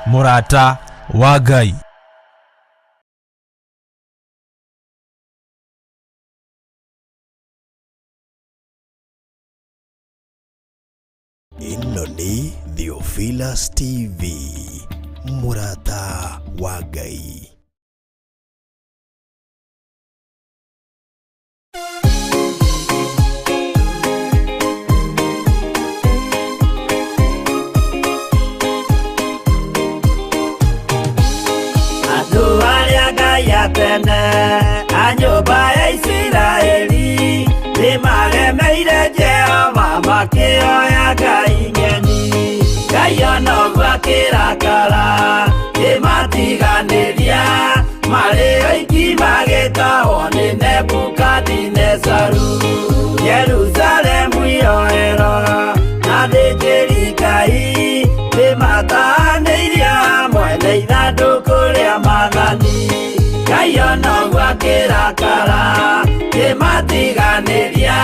Mũrata wa Ngai. Ĩno nĩ Theophilus TV, mũrata wa Ngai. Andũ arĩa Ngai a tene a nyũmba ya Isiraeli nĩmaremeire Jehova makĩoya ngai ng'eni. Ngai ona ũguo akĩrakara kĩmatiganĩria marĩ oiki magĩtahwo nĩ Nebukadinezaru. Jerusalemu yoerwo na athĩnjĩri Ngai nĩmatahanĩirio hamwe na ithandũkũ rĩa maathani. Ngai ona ũguo akĩrakara kĩmatiganĩria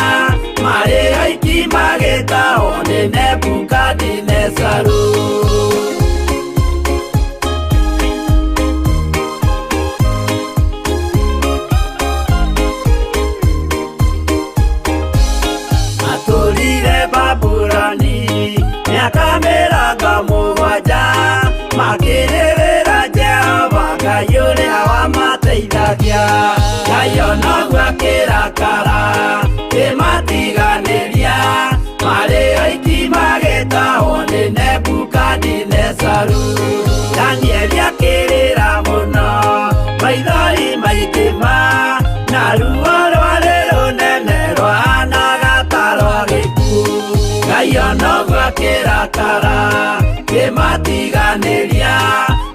marĩ oiki magĩtahwo nĩ Nebukadinezaru. Matũrire Babuloni mĩaka 70 makĩrĩrĩra Jehova Ngai ũrĩa wamateithagia. Ngai ona ũguo akĩrakara kĩmatiganĩria marĩ oiki magĩtahwo nĩ Nebukadinezaru. Danieli akĩrĩra mũno maithori maingĩ ma na ruo rwarĩ rũnene rwahanaga ta rwa gĩkuũ. Ngai ona ũguo akĩrakara kĩmatiganĩria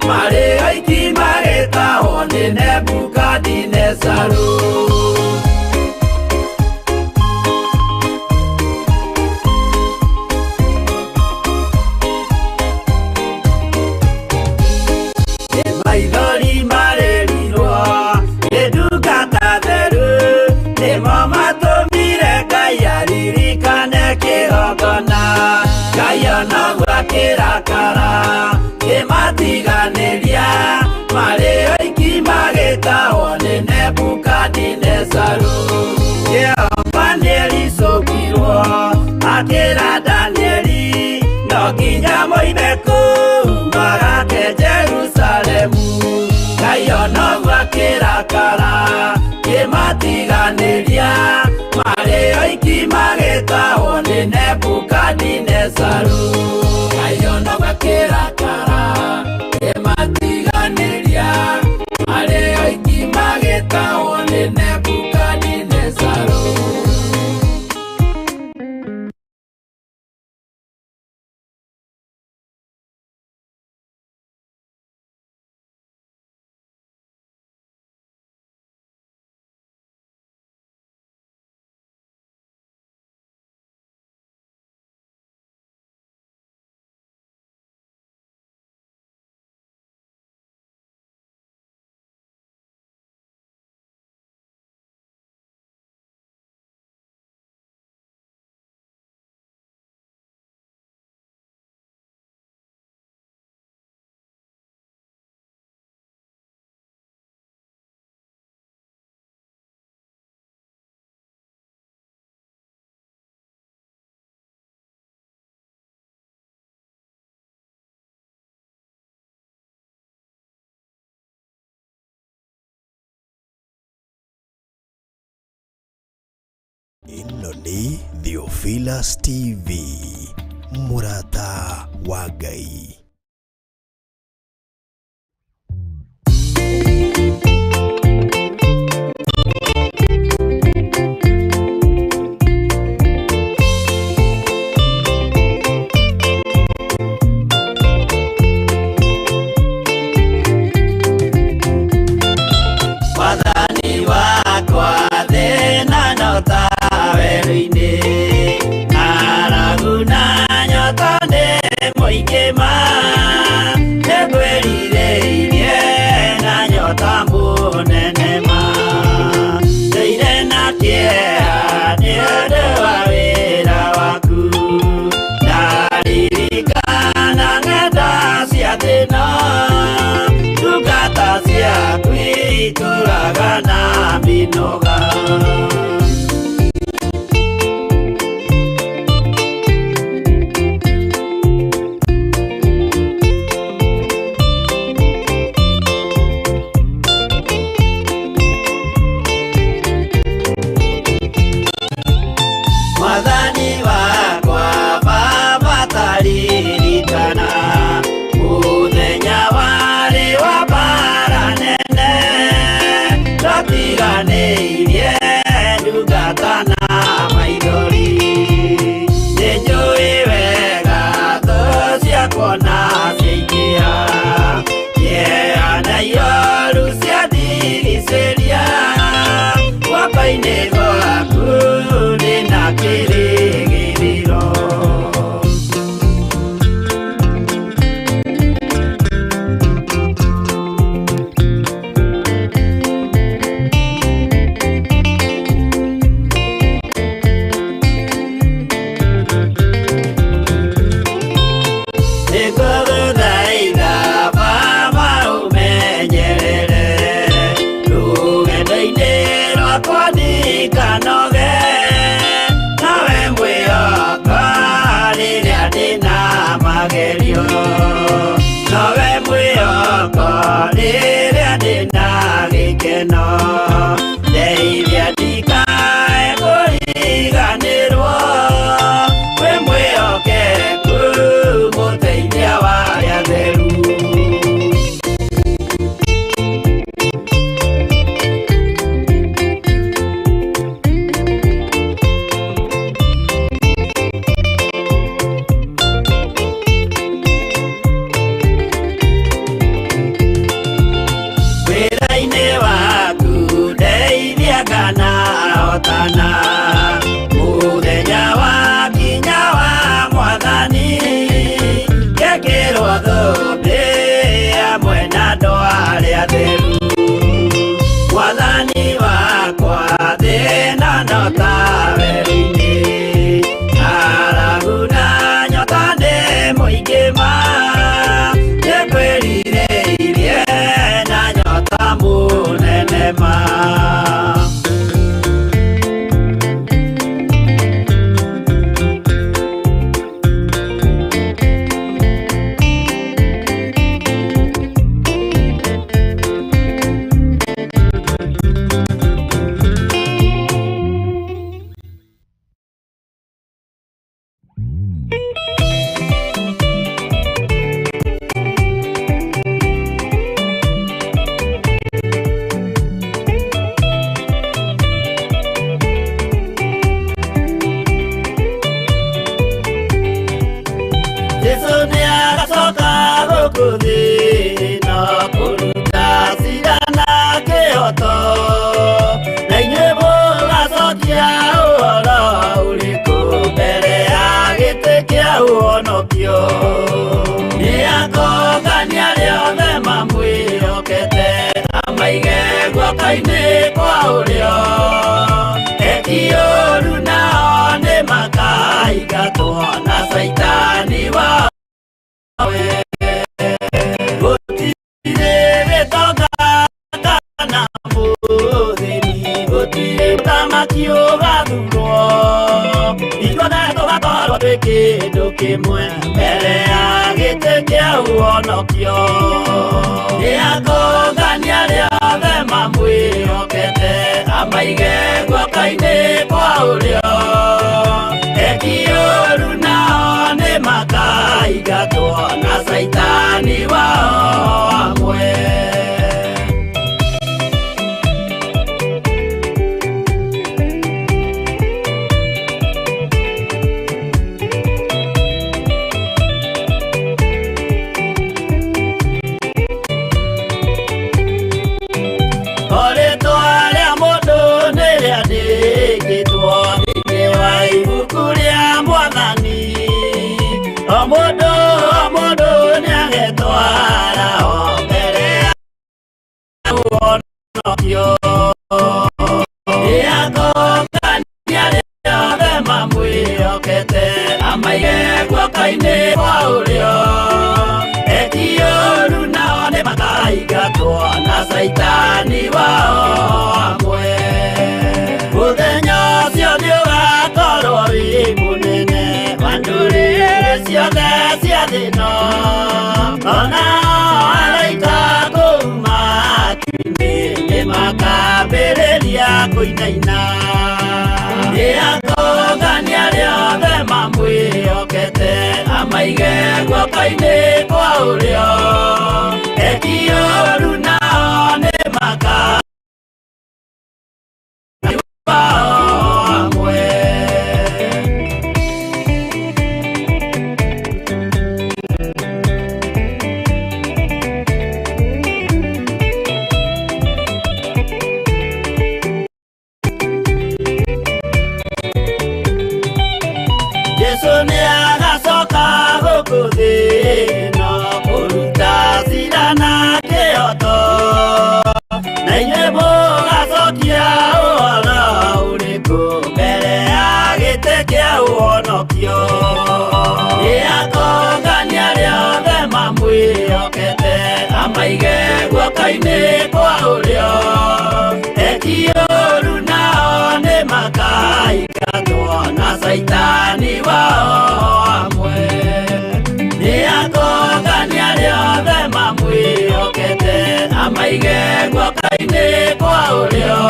marĩ oiki magĩtahwo nĩ Nebukadinezaru. Maithori marĩrirwo nĩ ndungata theru nĩmo matũmire Ngai aririkane kĩgongona. Ngai ona ũguo akĩrakara kĩmatiganĩria marĩ oiki magĩtahwo nĩ Nebukadinezaru. Jehova nĩericũkirwo akĩra Danieli no nginya moime kũu magake Jerusalemu. Ngai ona ũguo akĩrakara kĩmatiganĩria marĩ oiki magĩtahwo nĩ Nebukadinezaru. Ngai ona ũguo akĩrakara kĩmatiganĩria marĩ oiki magĩtahwo nĩ Nebukadinezaru. Ĩno nĩ Theophilus TV, mũrata wa Ngai. Mwathani wakwa thĩna no ta werũ-inĩ, ng'aragu na nyota nĩ mũingĩ ma. Ndingĩnoga. Mwathani wakwa Baba taririkana mũthenya warĩ wa mbara nene, twatiganĩirie ndungata na maithori. Nĩnjũĩ wega thũ ciakwa na ciaingĩha, kĩeha na ioru ciandigicĩria, guoko-inĩ gwaku ndĩna kĩrĩgĩrĩro. Nĩngũgũthaitha Baba ũmenyerere rũgendo-inĩ rwakwa ndikanoge, nawe mwĩhoka rĩrĩa ndĩna magerio, nowe mwĩhoko rĩrĩa ndĩna gĩkeno, ndeithia ndikae kũriganĩrwo, wĩ mwĩhokeku mũteithia wa arĩa atheru. Wĩra-inĩ waku ndeithia kana hotana, mũthenya wakinya wa Mwathani, ngekĩrwo thũmbĩ hamwe na andũ arĩa atheru. Mwathani wakwa thĩna no ta werũ-inĩ, ng'aragu na nyota nĩ mũingĩ ma, nĩngwĩrirĩirie na nyota mũnene ma. Jesu nĩagacoka gũkũ thĩ ĩno kũruta cira na kĩhooto, na inyuĩ mũgacokia ũhoro ũrĩkũ mbere ya gĩtĩ kĩa ũhonokio? Nĩakongania arĩa othe mamwĩhokete, amaige guoko-inĩ kwa ũrĩo, eki ũũru nao nĩmakaingatwo na Caitani wao. Gũtirĩ gĩtonga kana mũthĩni, gũtirĩ mũthamaki ũgathurwo, ithuothe tũgakorwo twĩ kĩndũ kĩmwe mbere ya gĩtĩ kĩa ũhonokio. Nĩakongania arĩa othe mamwĩhokete, amaige guoko-inĩ kwa ũrĩo, eki ũũru nao nĩmakaingatwo na Caitani wao hamwe. O rĩtwa rĩa mũndũ nĩrĩandĩkĩtwo thĩinĩ wa ibuku rĩa Mwathani, o mũndũ o mũndũ nĩagetwara o mbere ya ũhonokio. Nĩakongania arĩa othe mamwĩhokete, amaige guoko-inĩ kwa ũrĩo, eki ũũru nao nĩmakaingatwo na Caitani wao hamwe. kũinaina. Nĩakongania arĩa othe mamwĩhokete, amaige guoko-inĩ kwa ũrĩo. Eki ũũru nao nĩmaka hamwe. Jesu nĩagacoka gũkũ thĩ ĩno kũruta cira na kĩhooto, na inyuĩ mũgacokia ũhoro ũrĩkũ mbere ya gĩtĩ kĩa ũhonokio? Nĩakongania arĩa othe mamwĩhokete, amaige guoko-inĩ kwa ũrĩo. Eki ũũru nao nĩmakaingatwo na Caitani wao hamwe. Nĩakongania arĩa othe mamwĩhokete, amaige guoko-inĩ kwa ũrĩo.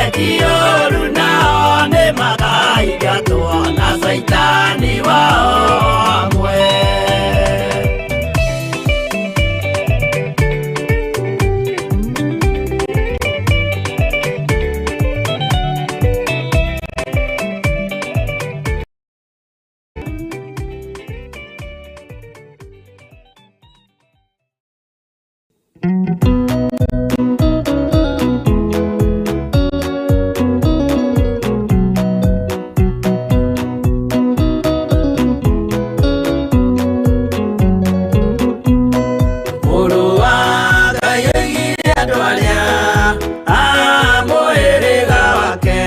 Eki ũũru nao nĩmakaingatwo na Caitani wao hamwe. Mũrũ wa Ngai oigire andũ arĩa a mũhĩrĩga wake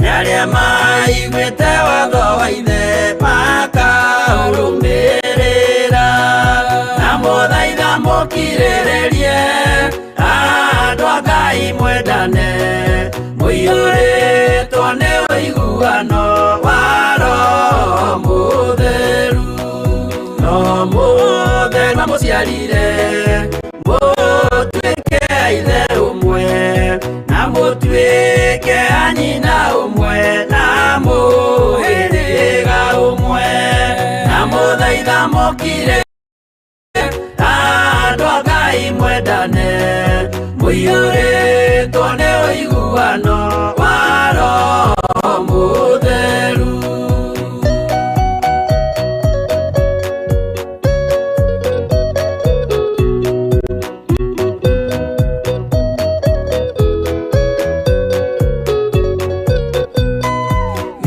nĩ arĩa maiguĩte watho wa ithe makaũrũmĩrĩra. Na mũthaitha mũkirĩrĩrie andũ a Ngai mwendane, mũiyũrĩtwo nĩ ũiguano wa Roho Mũtheru. No mũtheru amũciarire mũtuĩke ithe ũmwe, na mũtuĩke a nyina ũmwe, na mũhĩrĩga ũmwe. Na mũthaitha mũkire andũ a Ngai mwendane, mũiyũrĩtwo nĩ ũiguano wa Roho Mũtheru.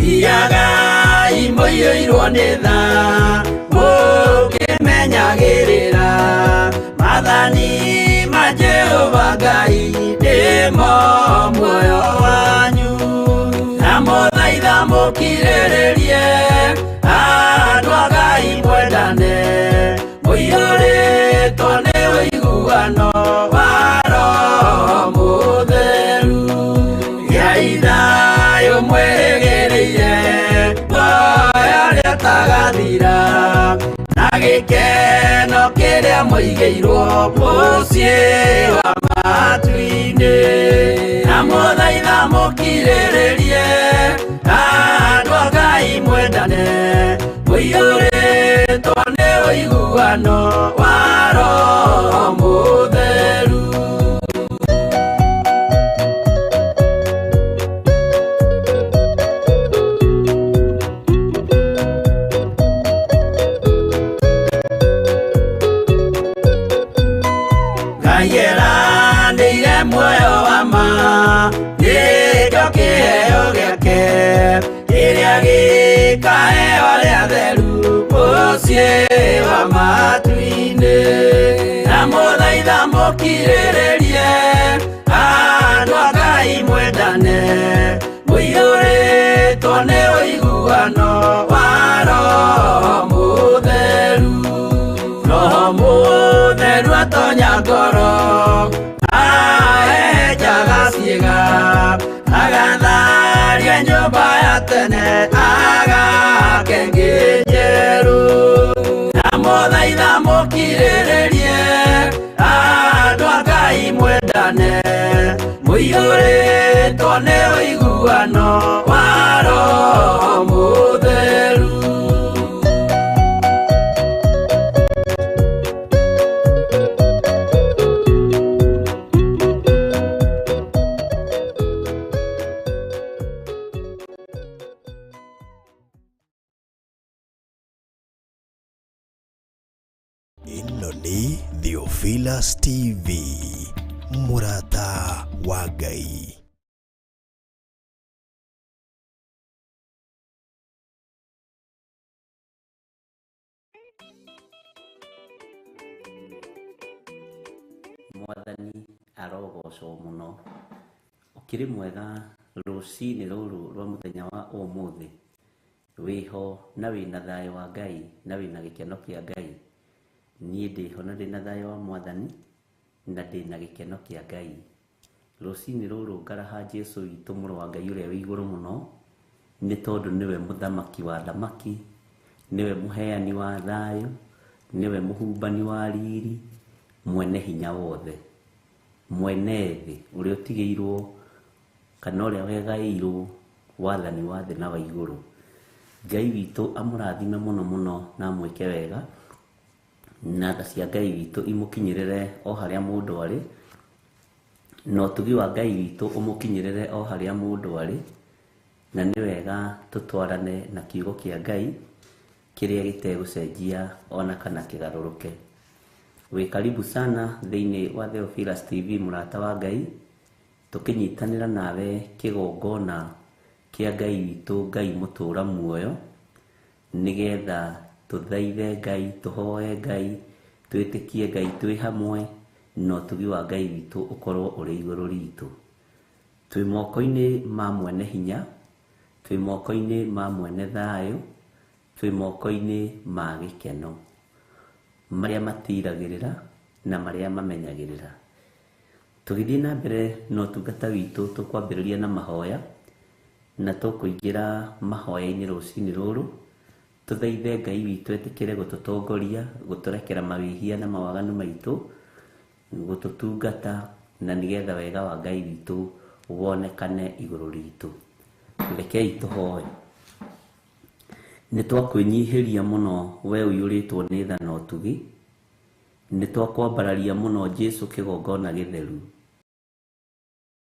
Thiagai mũiyũirwo nĩ tha, mũkĩmenyagĩrĩra maathani ma Jehova Ngai nĩmo muoyo wanyu. Na mũthaitha mũkirĩrĩrie andũ a Ngai mwendane, mũiyũrĩtwo nĩ ũiguano wa Roho Mũtheru. Gĩai thayũ mwĩrĩgĩrĩire muoyo ũrĩa ũtagathira, na gĩkeno kĩrĩa mũigĩirwo mũciĩ wa matu-inĩ. Na mũthaitha mũkirĩrĩrie andũ a Ngai mwendane, mũiyũrĩtwo nĩ ũiguano wa Roho Mũtheru. Ngai eranĩire muoyo wa ma, nĩkĩo kĩheo gĩake kĩrĩa gĩkaheo arĩa atheru mũciĩ wa matu-inĩ. Na mũthaitha mũkirĩrĩrie andũ a Ngai mwendane, mũiyũrĩtwo nĩ ũiguano wa Roho Mũtheru. Roho Mũtheru atonya ngoro, ahehenjaga ciĩga, agatharia nyũmba ya tene, agake ĩngĩ njerũ. Na mũthaitha mũkirĩrĩrie andũ a Ngai mwendane, mũiyũrĩtwo Nĩ ũiguano wa Roho Mũtheru. Ĩno nĩ Theophilus TV, mũrata wa Ngai. Mwathani arogocwo mũno. Ũkĩrĩ mwega rũcinĩ rũrũ rwa mũthenya wa ũmũthĩ? Wĩho na wĩna thayũ wa Ngai na wĩna gĩkeno kĩa Ngai? Niĩ ndĩho na ndĩna thayũ wa Mwathani na ndĩna gĩkeno kĩa Ngai. Rũcinĩ rũrũ ngaraha Jesu witũ, mũrũ wa Ngai ũrĩa wĩ igũrũ mũno, nĩ tondũ nĩwe mũthamaki wa thamaki, nĩwe mũheani wa thayũ, nĩwe mũhumbani wa riri, mwene hinya wothe, mwene thĩ, ũrĩa ũtigĩirwo kana ũrĩa wegaĩirwo wathani wa thĩ na wa igũrũ. Ngai witũ amũrathime mũno mũno na amwĩke wega, na tha cia Ngai witũ imũkinyĩrĩre o harĩa mũndũ arĩ, na ũtugi wa Ngai witũ ũmũkinyĩrĩre o harĩa mũndũ arĩ. Na nĩ wega tũtwarane na kiugo kĩa Ngai kĩrĩa gĩtegũcenjia ona kana kĩgarũrũke. Wĩ karibu sana thĩinĩ wa Theophilus TV, mũrata wa Ngai, tũkĩnyitanĩra nawe kĩgongona kĩa Ngai witũ, Ngai mũtũra muoyo, nĩgetha tũthaithe Ngai, tũhoe Ngai, twĩtĩkie Ngai twĩ hamwe, na ũtugi wa Ngai witũ ũkorwo ũrĩ igũrũ ritũ. Twĩ moko-inĩ ma mwene hinya, twĩ moko-inĩ ma mwene thayũ, twĩ moko-inĩ ma gĩkeno, marĩa matiragĩrĩra na marĩa mamenyagĩrĩra. Tũgĩthiĩ na mbere na ũtungata witũ, tũkwambĩrĩria na mahoya, na tũkũingĩra mahoya-inĩ rũcinĩ rũrũ, tũthaithe Ngai witũ etĩkĩre gũtũtongoria, gũtũrekera mawĩhia na mawaganu maitũ, gũtũtungata, na nĩgetha wega wa Ngai witũ wonekane igũrũ ritũ. Rekei tũhoe. Nĩ twakwĩnyihĩria mũno we ũiyũrĩtwo nĩ tha na ũtugi, nĩ twakwambararia mũno Jesu kĩgongona gĩtheru,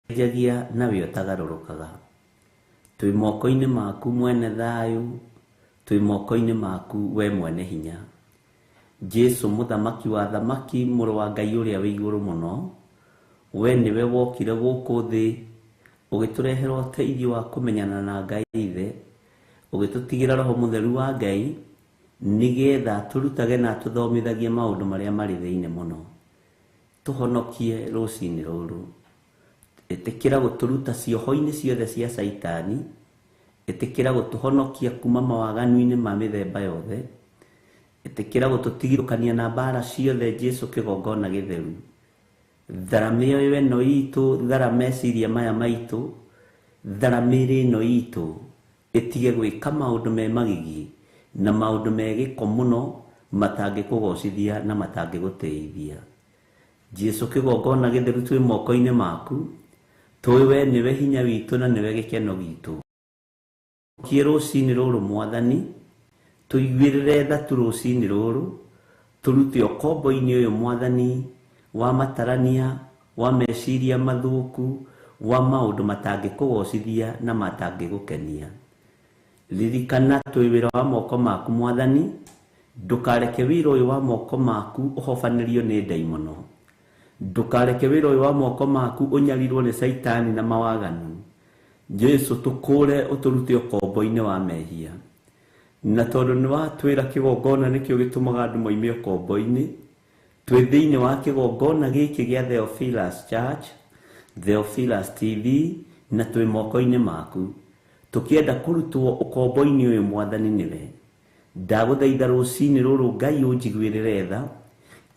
njagia na we ũtagarũrũkaga. Twĩ moko-inĩ maku mwene thayũ, twĩ moko-inĩ maku we mwene hinya. Jesu mũthamaki wa thamaki, mũrũ wa Ngai ũrĩa wĩ igũrũ mũno, we nĩwe wokire gũkũ thĩ ũgĩtũrehera ũteithio wa kũmenyana na Ngai Ithe, ũgĩtũtigĩra Roho Mũtheru wa Ngai, nĩgetha tũrutage na tũthomithagie maũndũ marĩa marĩ thĩinĩ mũno. Tũhonokie rũcinĩ rũrũ. Ĩtĩkĩra gũtũruta cioho-inĩ ciothe cia Caitani, ĩtĩkĩra gũtũhonokia kuma mawaganu-inĩ ma mĩthemba yothe, ĩtĩkĩra gũtũtigithũkania na mbara ciothe, Jesu kĩgongona gĩtheru. Thara mĩoyo ĩno itũ, thara meciria maya maitũ, thara mĩĩrĩ ĩno itũ, ĩtige gwĩka maũndũ me magigi na maũndũ me gĩko mũno matangĩkũgocithia na matangĩgũtĩithia. Jesu kĩgongona gĩtheru, twĩ moko-inĩ maku, tũĩ we nĩwe hinya witũ na nĩwe gĩkeno gitũ. Kie rũcinĩ rũrũ Mwathani, tũiguĩrĩre tha tu rũcinĩ rũrũ, tũrute ũkombo-inĩ ũyũ Mwathani wa matarania, wa meciria mathũku, wa maũndũ matangĩkũgocithia na matangĩgũkenia. Ririkana twĩ wĩra wa moko maku Mwathani, ndũkareke wĩra ũyũ wa moko maku ũhobanĩrio nĩ ndaimono, ndũkareke wĩra ũyũ wa moko maku ũnyarirwo nĩ Caitani na mawaganu. Jesu tũkũre ũtũrute ũkombo-inĩ wa mehia, na tondũ nĩ watwĩra kĩgongona nĩkĩo gĩtũmaga andũ moime ũkombo-inĩ, twĩ thĩinĩ wa kĩgongona gĩkĩ gĩa Theophilus Church, Theophilus TV, na twĩ moko-inĩ maku, tũkĩenda kũrutwo ũkombo-inĩ ũyũ Mwathani nĩwe. Ndagũthaitha rũcinĩ rũrũ Ngai ũnjiguĩrĩre tha,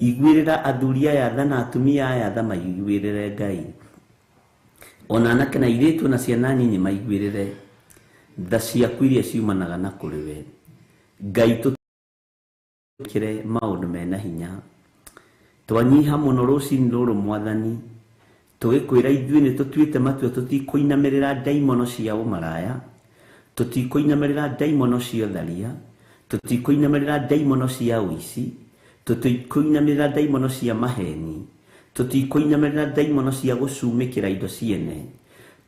iguĩrĩra athuri aya tha na atumia aya tha, maiguĩrĩre Ngai, ona anake na airĩtu na ciana nyinyi maiguĩrĩre tha ciaku iria ciumanaga na kũrĩ we. Ngai tũkĩre maũndũ mena hinya. Twanyiha mũno rũcinĩ rũrũ Mwathani, Tũgĩkwĩra ithuĩ nĩ tũtuĩte matua tũtikũinamĩrĩra ndaimono cia ũmaraya, tũtikũinamĩrĩra ndaimono cia ũtharia, tũtikũinamĩrĩra ndaimono cia ũici, tũtikũinamĩrĩra ndaimono cia maheni, tũtikũinamĩrĩra ndaimono cia gũcumĩkĩra indo ciene,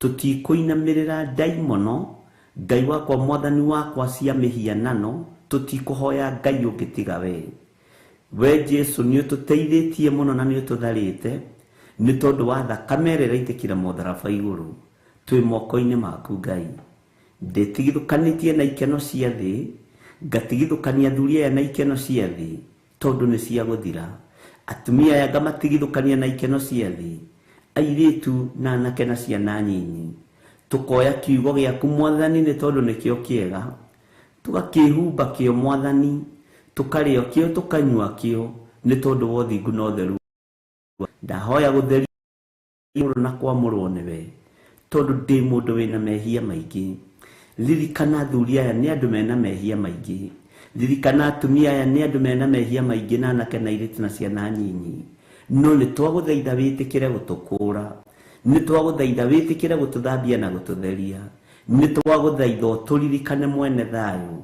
tũtikũinamĩrĩra ndaimono Ngai wakwa mwathani wakwa cia mĩhianano, tũtikũhoya Ngai ũngĩ tiga we. We Jesu nĩ ũtũteithĩtie mũno na nĩ ũtũtharĩte nĩ tondũ wa thakame ĩrĩa ĩraitĩkĩra mũtharaba igũrũ. Twĩ moko-inĩ maku Ngai. Ndĩtigithũkanĩtie na ikeno cia thĩ, ngatigithũkania athuri aya na ikeno cia thĩ tondũ nĩ cia gũthira. Atumia aya ngamatigithũkania na ikeno cia thĩ, airĩtu na anake na ciana nyinyi. Tũkoya kiugo gĩaku mwathani nĩ tondũ nĩkĩo kĩega, tũgakĩhumba kĩo mwathani, tũkarĩa kĩo tũkanyua kĩo nĩ tondũ wa ũthingu na ũtheru. Ndahoya gũtherio na kwamũrwo nĩwe tondũ ndĩ mũndũ wĩna mehia maingĩ. Ririkana athuri aya nĩ andũ mena mehia maingĩ, ririkana atumia aya nĩ andũ mena mehia maingĩ na anake na airĩtu na ciana nyinyi. No nĩ twagũthaitha wĩtĩkĩre gũtũkũra, nĩ twagũthaitha wĩtĩkĩre gũtũthambia na gũtũtheria, nĩ twagũthaitha ũtũririkane mwene thayũ,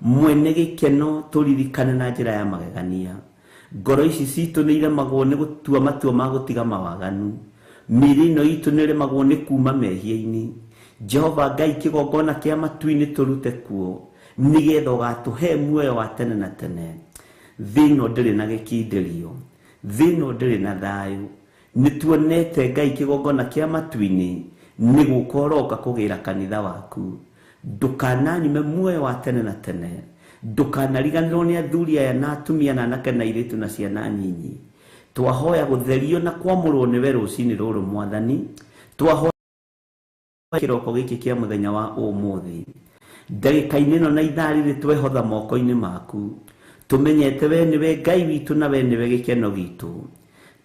mwene gĩkeno, tũririkane na njĩra ya magegania. Ngoro ici citũ nĩ iremagwo nĩ gũtua matua ma gũtiga mawaganu, mĩĩrĩ ĩno itũ nĩ ĩremagwo nĩ kuma mehia-inĩ. Jehova Ngai kĩgongona kĩa matu-inĩ tũrute kuo nĩgetha ũgatũhe muoyo wa tene na tene. Thĩ ĩno ndĩrĩ na gĩkindĩrio, thĩ ĩno ndĩrĩ na thayũ. Nĩ tuonete Ngai kĩgongona kĩa matu-inĩ nĩ gũka ũroka kũgĩra kanitha waku. Ndũkananyume muoyo wa tene na tene, ndũkanariganĩrwo nĩ athuri aya na atumia na anake na airĩtu na ciana nyinyi. Twahoya gũtherio na kwamũrwo nĩwe rũcinĩ rũrũ mwathani. Twahoya kĩroko gĩkĩ kĩa mũthenya wa ũmũthĩ, ndagĩka-inĩ ĩno na ithaa rĩrĩ twehotha moko-inĩ maku, tũmenyete we nĩwe Ngai witũ na we nĩwe gĩkeno gitũ.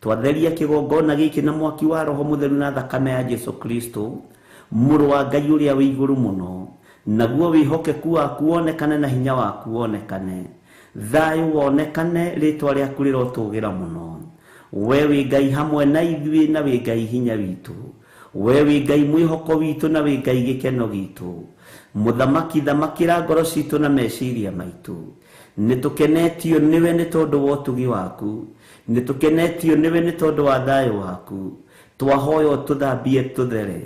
Twatheria kĩgongona gĩkĩ na mwaki wa Roho Mũtheru na thakame ya Jesu Kristo mũrũ wa Ngai ũrĩa wĩ igũrũ mũno, naguo wĩhokeku waku wonekane na hinya waku wonekane, thayũ wonekane, rĩtwa rĩaku rĩrotũgĩra mũno. We wĩ Ngai hamwe na ithuĩ na wĩ Ngai hinya witũ, we wĩ Ngai mwĩhoko witũ na wĩ Ngai gĩkeno gitũ. Mũthamaki thamakĩra ngoro citũ na meciria maitũ. Nĩ tũkenetio nĩwe nĩ tondũ wa ũtugi waku, nĩ tũkenetio nĩwe nĩ tondũ wa thayũ waku. Twahoya ũtũthambie tũthere,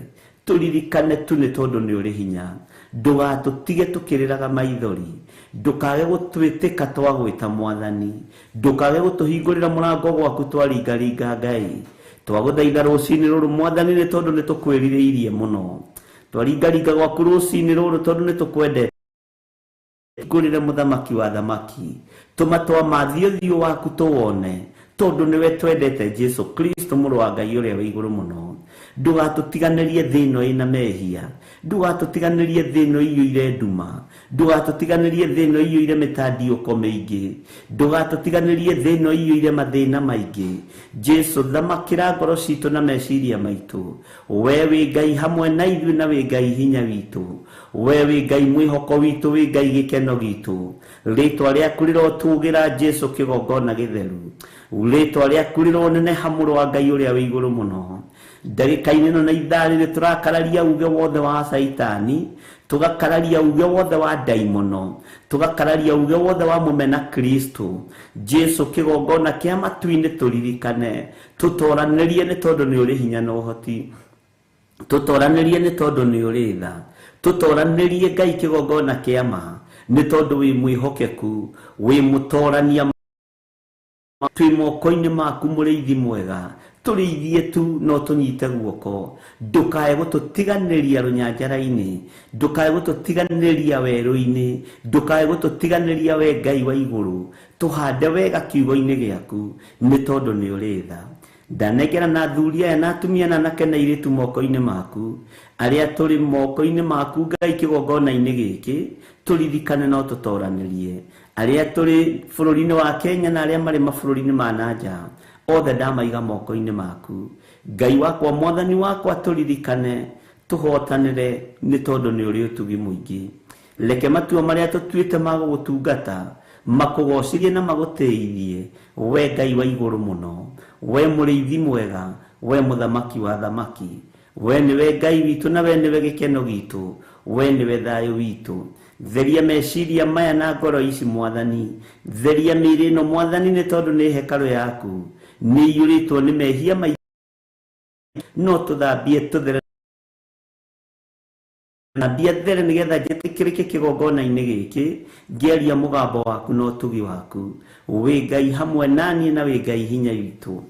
tũririkane tu nĩ tondũ nĩ ũrĩ hinya. Ndũgatũtige tũkĩrĩraga maithori, ndũkage gũtwĩtĩka twagwĩta mwathani, ndũkage gũtũhingũrĩra mũrango gwaku twaringaringa Ngai. Twagũthaitha rũcinĩ rũrũ mwathani nĩ tondũ nĩ tũkwĩrirĩirie mũno. Twaringaringa gwaku rũcinĩ rũrũ tondũ nĩ tũkwendete. Ngũrĩre mũthamaki wa thamaki, tũma twamathie ũthiũ waku tũwone tondũ nĩwe twendete Jesu Kristo mũrũ wa Ngai ũrĩa wĩ igũrũ mũno. Ndũgatũtiganĩrie thĩ ĩno ĩna mehia, ndũgatũtiganĩrie thĩ ĩno ĩiyũire nduma, ndũgatũtiganĩrie thĩ ĩno ĩiyũire mĩtandiũko mĩingĩ, ndũgatũtiganĩrie thĩ ĩno ĩiyũire mathĩna maingĩ. Jesu thamakĩra ngoro citũ na meciria maitũ. We wĩ Ngai hamwe na ithuĩ na wĩ Ngai hinya witũ, we wĩ Ngai mwĩhoko witũ, wĩ Ngai gĩkeno gitũ. Rĩtwa rĩaku rĩrotũgĩra Jesu kĩgongona gĩtheru, rĩtwa rĩaku rĩroneneha mũrũ wa Ngai ũrĩa wĩ igũrũ mũno. Ndagĩka-inĩ ĩno na ithaa rĩrĩ tũrakararia uge wothe wa Caitani, tũgakararia uge wothe wa ndaimono, tũgakararia uge wothe wa mũmena Kristo. Jesu kĩgongona kĩa matu-inĩ tũririkane, tũtoranĩrie nĩ tondũ nĩ ũrĩ hinya na ũhoti, tũtoranĩrie nĩ tondũ nĩ ũrĩ tha, tũtoranĩrie Ngai kĩgongona kĩa ma nĩ tondũ wĩ mwĩhokeku, wĩ mũtorania. Twĩ moko-inĩ maku mũrĩithi mwega, tũrĩithie tu no tũnyite guoko. Ndũkae gũtũtiganĩria rũnyanjara-inĩ, ndũkae gũtũtiganĩria werũ-inĩ, ndũkae gũtũtiganĩria we Ngai wa igũrũ. Tũhande wega kiugo-inĩ gĩaku nĩ tondũ nĩ ũrĩ tha. Ndanengera na athuri aya na atumia na anake na airĩtu moko-inĩ maku, arĩa tũrĩ moko-inĩ maku Ngai kĩgongona-inĩ gĩkĩ, tũririkane no tũtoranĩrie. Arĩa tũrĩ bũrũri-inĩ wa Kenya na arĩa marĩ mabũrũri-inĩ ma na nja, othe ndamaiga moko-inĩ maku. Ngai wakwa mwathani wakwa tũririkane, tũhotanĩre nĩ tondũ nĩ ũrĩ ũtugi mũingĩ. Reke matua marĩa tũtuĩte ma gũgũtungata Makũgocithie na magũtĩithie, we Ngai wa igũrũ mũno, we mũrĩithi mwega, we mũthamaki wa thamaki. We nĩwe Ngai witũ na we nĩwe gĩkeno gitũ, we nĩwe thayũ witũ. Theria meciria maya na ngoro ici Mwathani, theria mĩĩrĩ ĩno Mwathani, nĩ tondũ nĩ hekarũ yaku, nĩ iyũrĩtwo nĩ mehia maingĩ, no tũthambie tũthere thambia there nĩgetha njĩtĩkĩrĩke kĩgongona-inĩ gĩkĩ, ngĩaria mũgambo waku na ũtugi waku. Wĩ Ngai hamwe naniĩ na wĩ Ngai hinya witũ.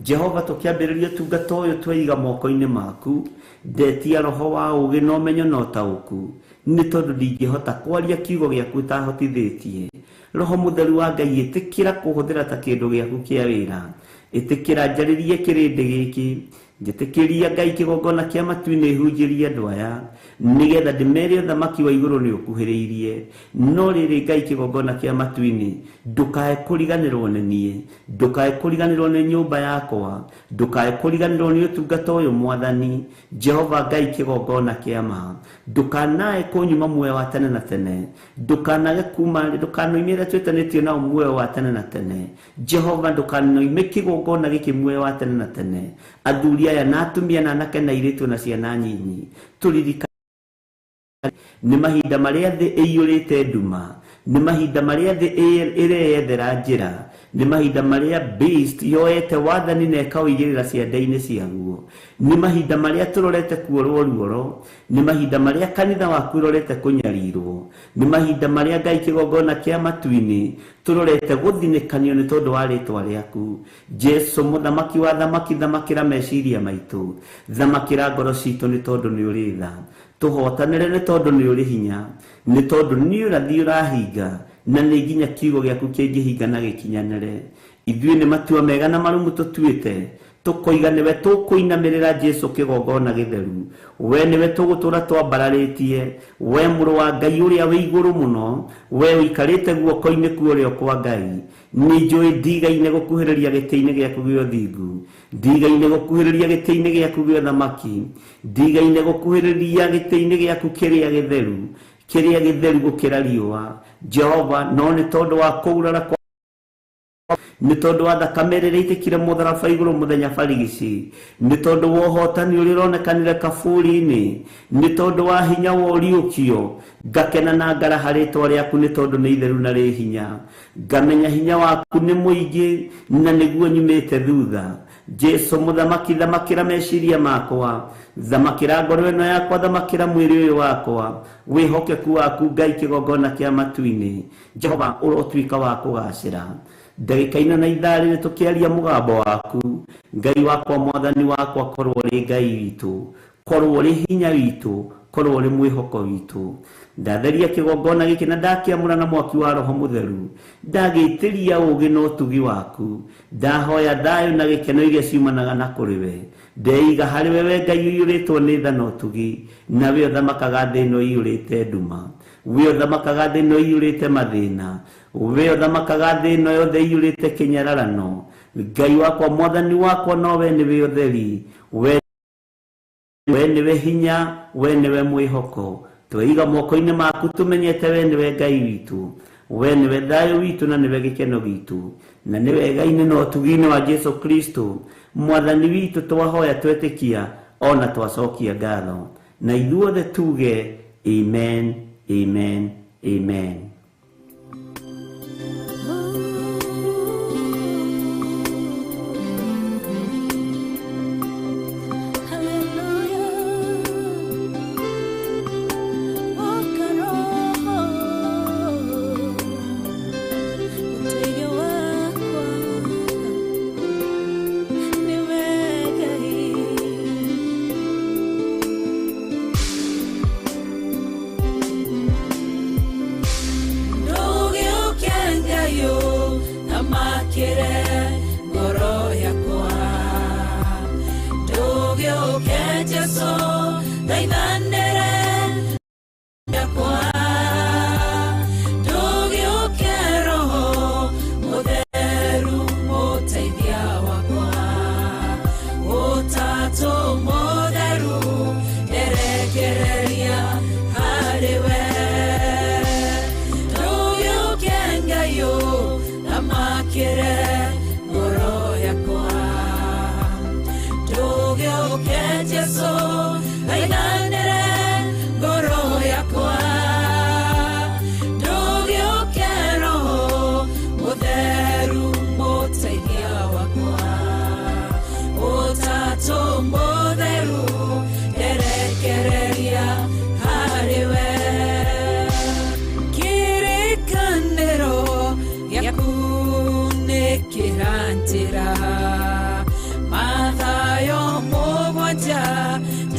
Jehova, tũkĩambĩrĩria ũtungata ũyũ tweiga moko-inĩ maku, ndetia roho wa ũũgĩ na ũmenyo na ũtaũku, nĩ tondũ ndingĩhota kwaria kiugo gĩaku ũtahotithĩtie. Roho mũtheru wa Ngai, ĩtĩkĩra kũhũthĩra ta kĩndũ gĩaku kĩa wĩra, ĩtĩkĩra njarĩrie kĩrĩndĩ gĩkĩ, njĩtĩkĩria Ngai kĩgongona kĩa matu-inĩ hunjĩrie andũ aya, nĩgetha ndĩmere ũthamaki wa igũrũ nĩ ũkuhĩrĩirie. No rĩrĩ Ngai kĩgongona kĩa matu-inĩ, ndũkae kũriganĩrwo nĩ niĩ, ndũkae kũriganĩrwo nĩ nyũmba yakwa, ndũkae kũriganĩrwo nĩ ũtungata ũyũ Mwathani. Jehova Ngai kĩgongona kĩa ma, ndũkanae kũnyuma muoyo wa tene na tene, ndũkanage kuma, ndũkanoime arĩa twĩtanĩtio nao muoyo wa tene na tene. Jehova, ndũkanoime kĩgongona gĩkĩ muoyo wa tene na tene. Athuri aya na atumia na anake na airĩtu na ciana nyinyi, tũririkane nĩ mahinda marĩa thĩ ĩiyũrĩte nduma, nĩ mahinda marĩa thĩ ĩreyethera njĩra, nĩ mahinda marĩa beast yoete wathani na ĩkaũigĩrĩra ciande-inĩ ciaguo, nĩ mahinda marĩa tũrorete kuorwo ruoro, nĩ mahinda marĩa kanitha waku ũrorete kũnyarirwo, nĩ mahinda marĩa Ngai kĩgongona kĩa matu-inĩ tũrorete gũthinĩkanio nĩ tondũ wa rĩtwa rĩaku. Jesu mũthamaki wa thamaki, thamakĩra meciria maitũ, thamakĩra ngoro citũ nĩ tondũ nĩ ũrĩ tha, tũhotanĩre nĩ tondũ nĩ ũrĩ hinya, nĩ tondũ nĩ ũrathi ũrahinga, na nĩ nginya kiugo gĩaku kĩngĩhinga na gĩkinyanĩre. Ithuĩ nĩ matua mega na marũmu tũtuĩte, tũkoiga nĩwe tũkũinamĩrĩra Jesu kĩgongona gĩtheru, we nĩwe tũgũtũra twambararĩtie, we mũrũ wa Ngai ũrĩa wĩ igũrũ mũno, we ũikarĩte guoko-inĩ kwa ũrĩo kwa Ngai. Nĩ njũĩ ndigaine gũkuhĩrĩria gĩtĩ-inĩ gĩaku gĩa ũthingu, ndigaine gũkuhĩrĩria gĩtĩ-inĩ gĩaku gĩa ũthamaki, ndigaine gũkuhĩrĩria gĩtĩ-inĩ gĩaku kĩrĩa gĩtheru, kĩrĩa gĩtheru gũkĩra riũa. Jehova, no nĩ tondũ wa kũgurara kwa, nĩ tondũ wa thakame ĩrĩa ĩitĩkire mũtharaba igũrũ mũthenya barigici, nĩ tondũ wa ũhotani ũrĩa ũronekanire kaburi-inĩ, nĩ tondũ wa hinya wa ũriũkio, ngakena na ngaraha rĩtwa rĩaku nĩ tondũ nĩ itheru na rĩ hinya. Ngamenya hinya waku nĩ mũingĩ na nĩguo nyumĩte thutha. Jesu mũthamaki, thamakĩra meciria makwa, thamakĩra ngoro ĩno yakwa, thamakĩra mwĩrĩ ũyũ wakwa, wĩhokeku waku Ngai kĩgongona kĩa matu-inĩ. Jehova, ũrotuĩka wa kũgacĩra. Ndagĩka ina na ithaa rĩrĩ tũkĩaria mũgambo waku, Ngai wakwa, Mwathani wakwa, korwo ũrĩ Ngai witũ, korwo ũrĩ hinya witũ, korwo ũrĩ mwĩhoko witũ. Ndatheria kĩgongona gĩkĩ na ndakĩamũra na mwaki wa Roho Mũtheru, ndagĩtĩria ũũgĩ na ũtugi waku, ndahoya thayũ na gĩkeno iria ciumanaga na kũrĩ we. Ndeiga harĩ we, we Ngai ũiyũrĩtwo nĩ tha na ũtugi, na we ũthamakaga thĩ ĩno ĩiyũrĩte nduma, we ũthamakaga thĩ ĩno ĩiyũrĩte mathĩna, we ũthamakaga thĩ ĩno yothe ĩiyũrĩte kĩnyararano. Ngai wakwa, Mwathani wakwa, no we nĩwe ũtheri, we nĩwe hinya, we nĩwe mwĩhoko. Tweiga moko-inĩ maku tũmenyete we nĩwe Ngai witũ, we nĩwe thayũ witũ na nĩwe gĩkeno gitũ, na nĩ wega-inĩ na ũtugi-inĩ wa Jesu Kristo Mwathani witũ twahoya twetĩkia ona twacokia ngatho, na ithuothe tuge amen, amen, amen. Niwe Ngai.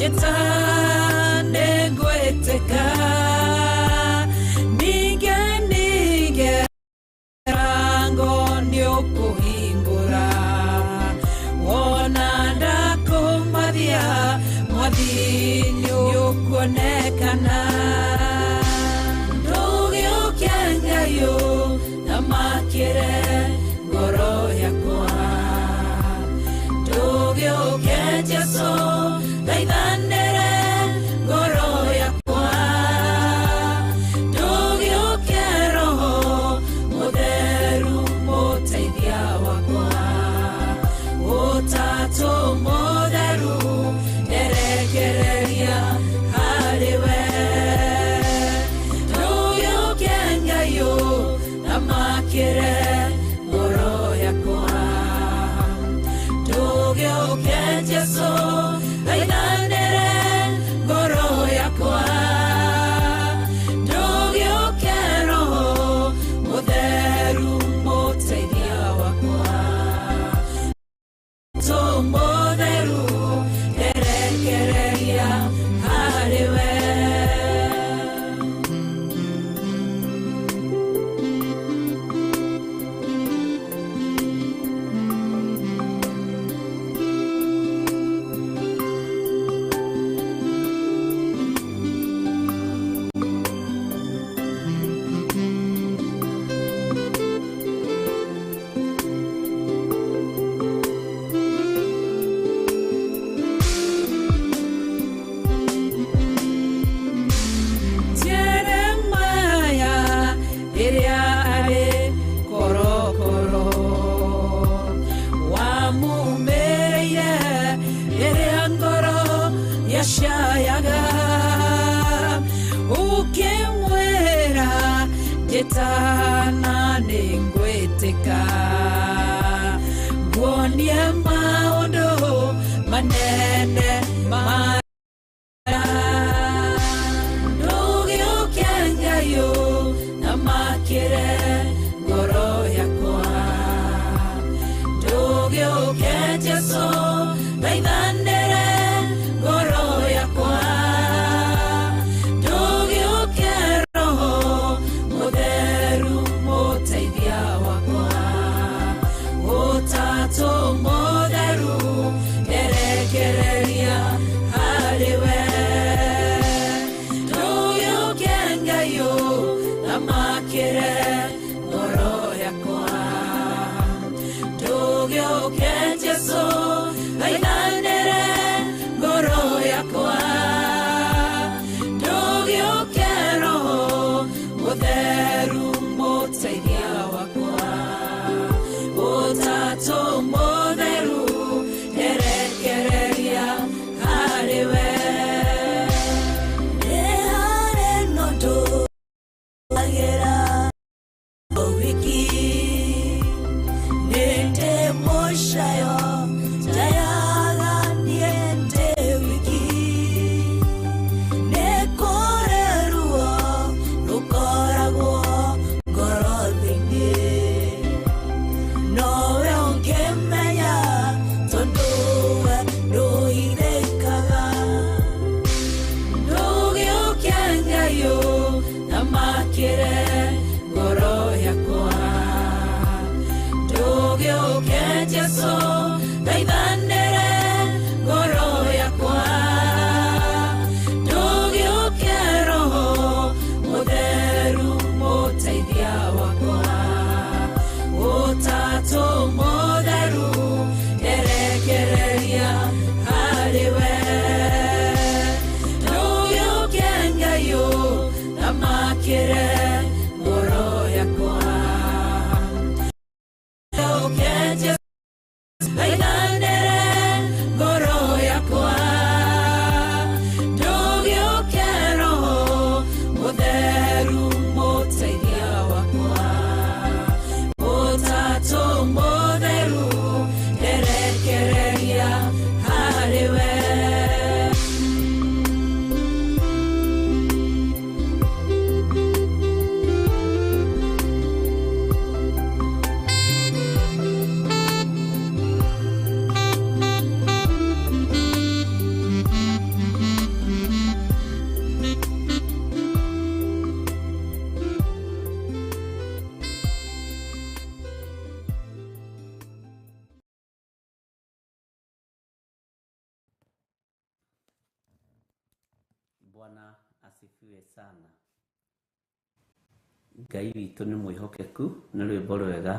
Njĩta nĩngwĩtĩka ningĩ ningĩ rango nĩũkũhingũra wona ndakũmathia mwathi nĩũkuonekana ndũgĩũke Ngai ũthamakĩre ngoro yakwa ndũgĩũke Jesũ thaithanĩre ngoro yakwa ndũgĩũke Roho Mũtheru mũteithia wakwa Ũtatũ Mũtheru nderekereria harĩ we ndũgĩũke Ngai ũthamakĩre ngoro yakwa ndũgĩũke Jesũ thaithanĩre ngoro yakwa ndũgĩũke Roho Mũtheru mũteithia wakwa Ũtatũ Mũtheru nderekereria harĩ we. Jeremiah rĩrĩa arĩ korokoro wamumĩrĩire rĩrĩa ngoro yacayaga ũkĩmwĩra njĩtana nĩngwĩtĩka nguonie maũndũ manene ma ndũgĩũke Ngai ũthamakĩre ngoro yakwa ndũgĩũke Jesũ thaithanĩre ngoro yakwa ndũgĩũke Roho Mũtheru mũteithia wakwa Ũtatũ Mũtheru nderekereria harĩ we ndũgĩũke Ngai ũthamakĩre ngoro yakwa ndũgĩũke Jesũ. Bwana asifiwe sana. Ngai witũ nĩ mwĩhokeku, nĩ rwĩmbo rwega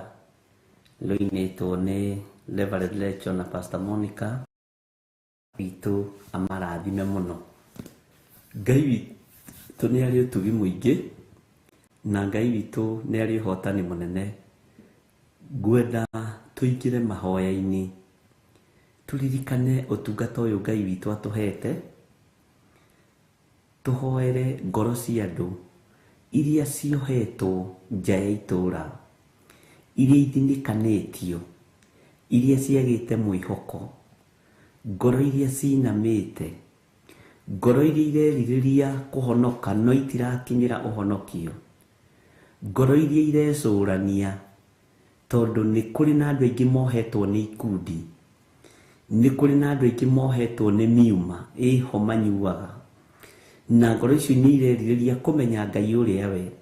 rũinĩtwo nĩ Reverend Rachel na Pastor Monica. Witũ amarathime mũno. Ngai witũ nĩ arĩ ũtugi mũingĩ na Ngai witũ nĩ arĩ ũhotani mũnene. Ngwenda tũingĩre mahoya-inĩ, tũririkane ũtungata ũyũ Ngai witũ atũhete, tũhoere ngoro cia andũ iria ciohetwo nja ya itũra, iria ithinĩkanĩtio, iria ciagĩte mwĩhoko, ngoro iria cinamĩte, ngoro iria irerirĩria kũhonoka no itirakinyĩra ũhonokio, ngoro iria irecũrania tondũ nĩ kũrĩ na andũ aingĩ mohetwo nĩ ikundi, nĩ kũrĩ na andũ aingĩ mohetwo nĩ miuma ĩho manyuaga, na ngoro icio nĩ irerirĩria kũmenya Ngai ũrĩa we.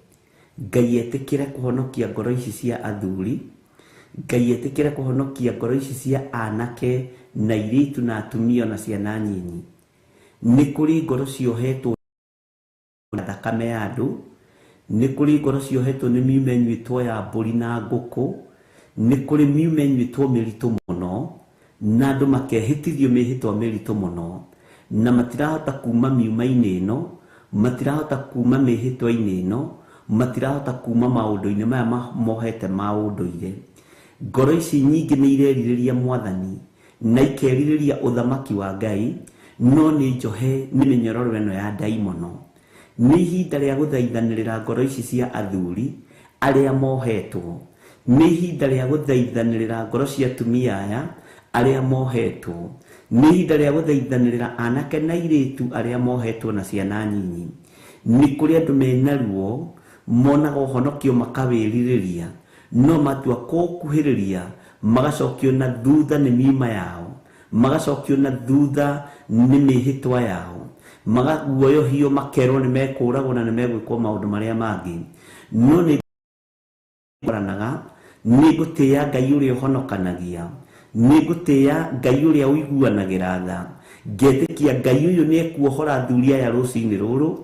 Ngai etĩkĩre kũhonokia ngoro ici cia athuri, Ngai etĩkĩre kũhonokia ngoro ici cia anake na airĩtu na atumia ona ciana nyinyi. Nĩ kũrĩ ngoro ciohetwo na thakame ya andũ, nĩ kũrĩ ngoro ciohetwo nĩ miuma ĩnyuĩtwo ya mbũri na ngũkũ, nĩ kũrĩ miuma ĩnyuĩtwo mĩritũ mũno, na andũ makehĩtithio mĩhĩtwa mĩritũ mũno, na matirahota kuma miuma-inĩ ĩno, matirahota kuma mĩhĩtwa-inĩ ĩno, matirahota kuma maũndũ-inĩ maya mohete ma ũndũire. Ngoro ici nyingĩ nĩ irerirĩria Mwathani na ikerirĩria ũthamaki wa Ngai, no nĩ njohe nĩ mĩnyororo ĩno ya ndaimono. Nĩ ihinda rĩa gũthaithanĩrĩra ngoro ici cia athuri arĩa mohetwo, nĩ ihinda rĩa gũthaithanĩrĩra ngoro cia atumia aya arĩa mohetwo, nĩ ihinda rĩa gũthaithanĩrĩra anake na airĩtu arĩa mohetwo na ciana nyinyi. Nĩ kũrĩ andũ mena ruo monaga ũhonokio makawĩrirĩria, no matua kũũkuhĩrĩria magacokio na thutha nĩ miuma yao, magacokio na thutha nĩ mĩhĩtwa yao, magaguoyohio makerwo nĩ mekũragwo na nĩ megwĩkwo maũndũ marĩa mangĩ. No nĩ ngoranaga, nĩ ngũtĩĩa Ngai ũrĩa ũhonokanagia, nĩ ngũtĩĩa Ngai ũrĩa ũiguanagĩra tha, ngetĩkia Ngai ũyũ nĩ ekuohora athuri aya rũcinĩ rũrũ,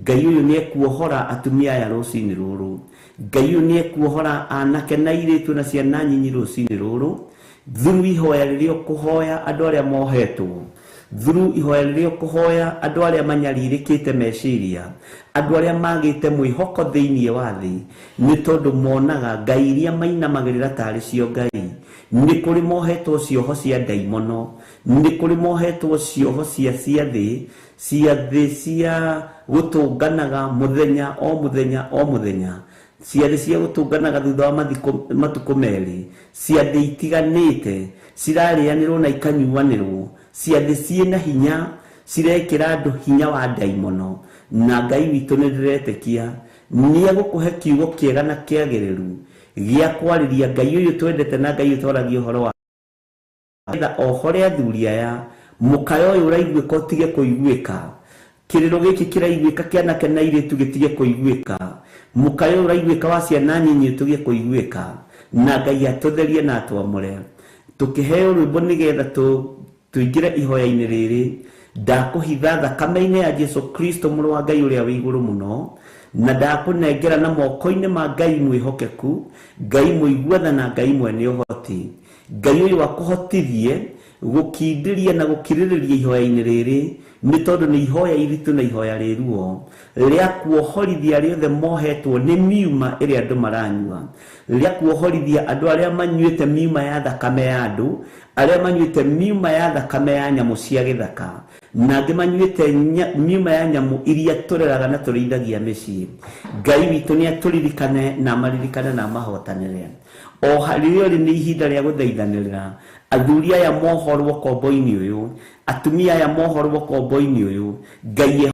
Ngai ũyũ nĩ ekuohora atumia aya rũcinĩ rũrũ, Ngai ũyũ nĩ ekuohora anake na airĩtu na ciana nyinyi rũcinĩ rũrũ. Through ihoya rĩrĩa ũkũhoya andũ arĩa mohetwo, through ihoya rĩrĩa ũkũhoya andũ arĩa manyarirĩkĩte meciria, andũ arĩa magĩte mwĩhoko thĩinĩ wa thĩ, nĩ tondũ monaga ngai iria mainamagĩrĩra tarĩ cio ngai. Nĩ kũrĩ mohetwo cioho cia ndaimono, nĩ kũrĩ mohetwo cioho cia ciathĩ, ciathĩ cia gũtũnganaga mũthenya o mũthenya o mũthenya, ciathĩ cia gũtũnganaga thutha wa matukũ merĩ, ciathĩ itiganĩte cirarĩanĩrwo na ikanyuanĩrwo, ciathĩ ciĩna hinya cirekĩra andũ hinya wa ndaimono. Na Ngai witũ nĩ ndĩretĩkia nĩ egũkũhe kiugo kĩega na kĩagĩrĩru gĩa kwarĩria Ngai ũyũ twendete na Ngai ũyũ twaragia ũhoro wa getha ohore athuri aya, mũkayo ũyũ ũraiguĩka ũtige kũiguĩka, kĩrĩro gĩkĩ kĩraiguĩka kĩa anake na airĩtu gĩtige kũiguĩka, mũkayo ũyũ ũraiguĩka wa ciana nyinyi ũtige kũiguĩka, na Ngai atũtherie na atwamũre. Tũkĩheo rwĩmbo nĩgetha tũingĩre ihoya-inĩ rĩrĩ, ndakũhitha thakame-inĩ ya Jesu Kristo mũrũ wa Ngai ũrĩa wĩ igũrũ mũno, na ndakũnengera na moko-inĩ ma Ngai mwĩhokeku, Ngai mũiguatha na Ngai mwene ũhoti. Ngai ũyũ akũhotithie gũkindĩria na gũkirĩrĩria ihoya-inĩ rĩrĩ, nĩ tondũ nĩ ihoya iritũ na ihoya rĩ ruo rĩa kuohorithia arĩa othe mohetwo nĩ miuma ĩrĩa andũ maranyua, rĩa kuohorithia andũ arĩa manyuĩte miuma ya thakame ya andũ, arĩa manyuĩte miuma ya thakame ya nyamũ cia gĩthaka, na angĩ manyuĩte miuma ya nyamũ iria tũreraga na tũrĩithagia mĩciĩ. Ngai witũ nĩ atũririkane na amaririkane na amahotanĩre. O rĩrĩa rĩ nĩ ihinda rĩa gũthaithanĩrĩra athuri aya mohorwo kombo-inĩ ũyũ, atumia aya mohorwo kombo-inĩ ũyũ, Ngai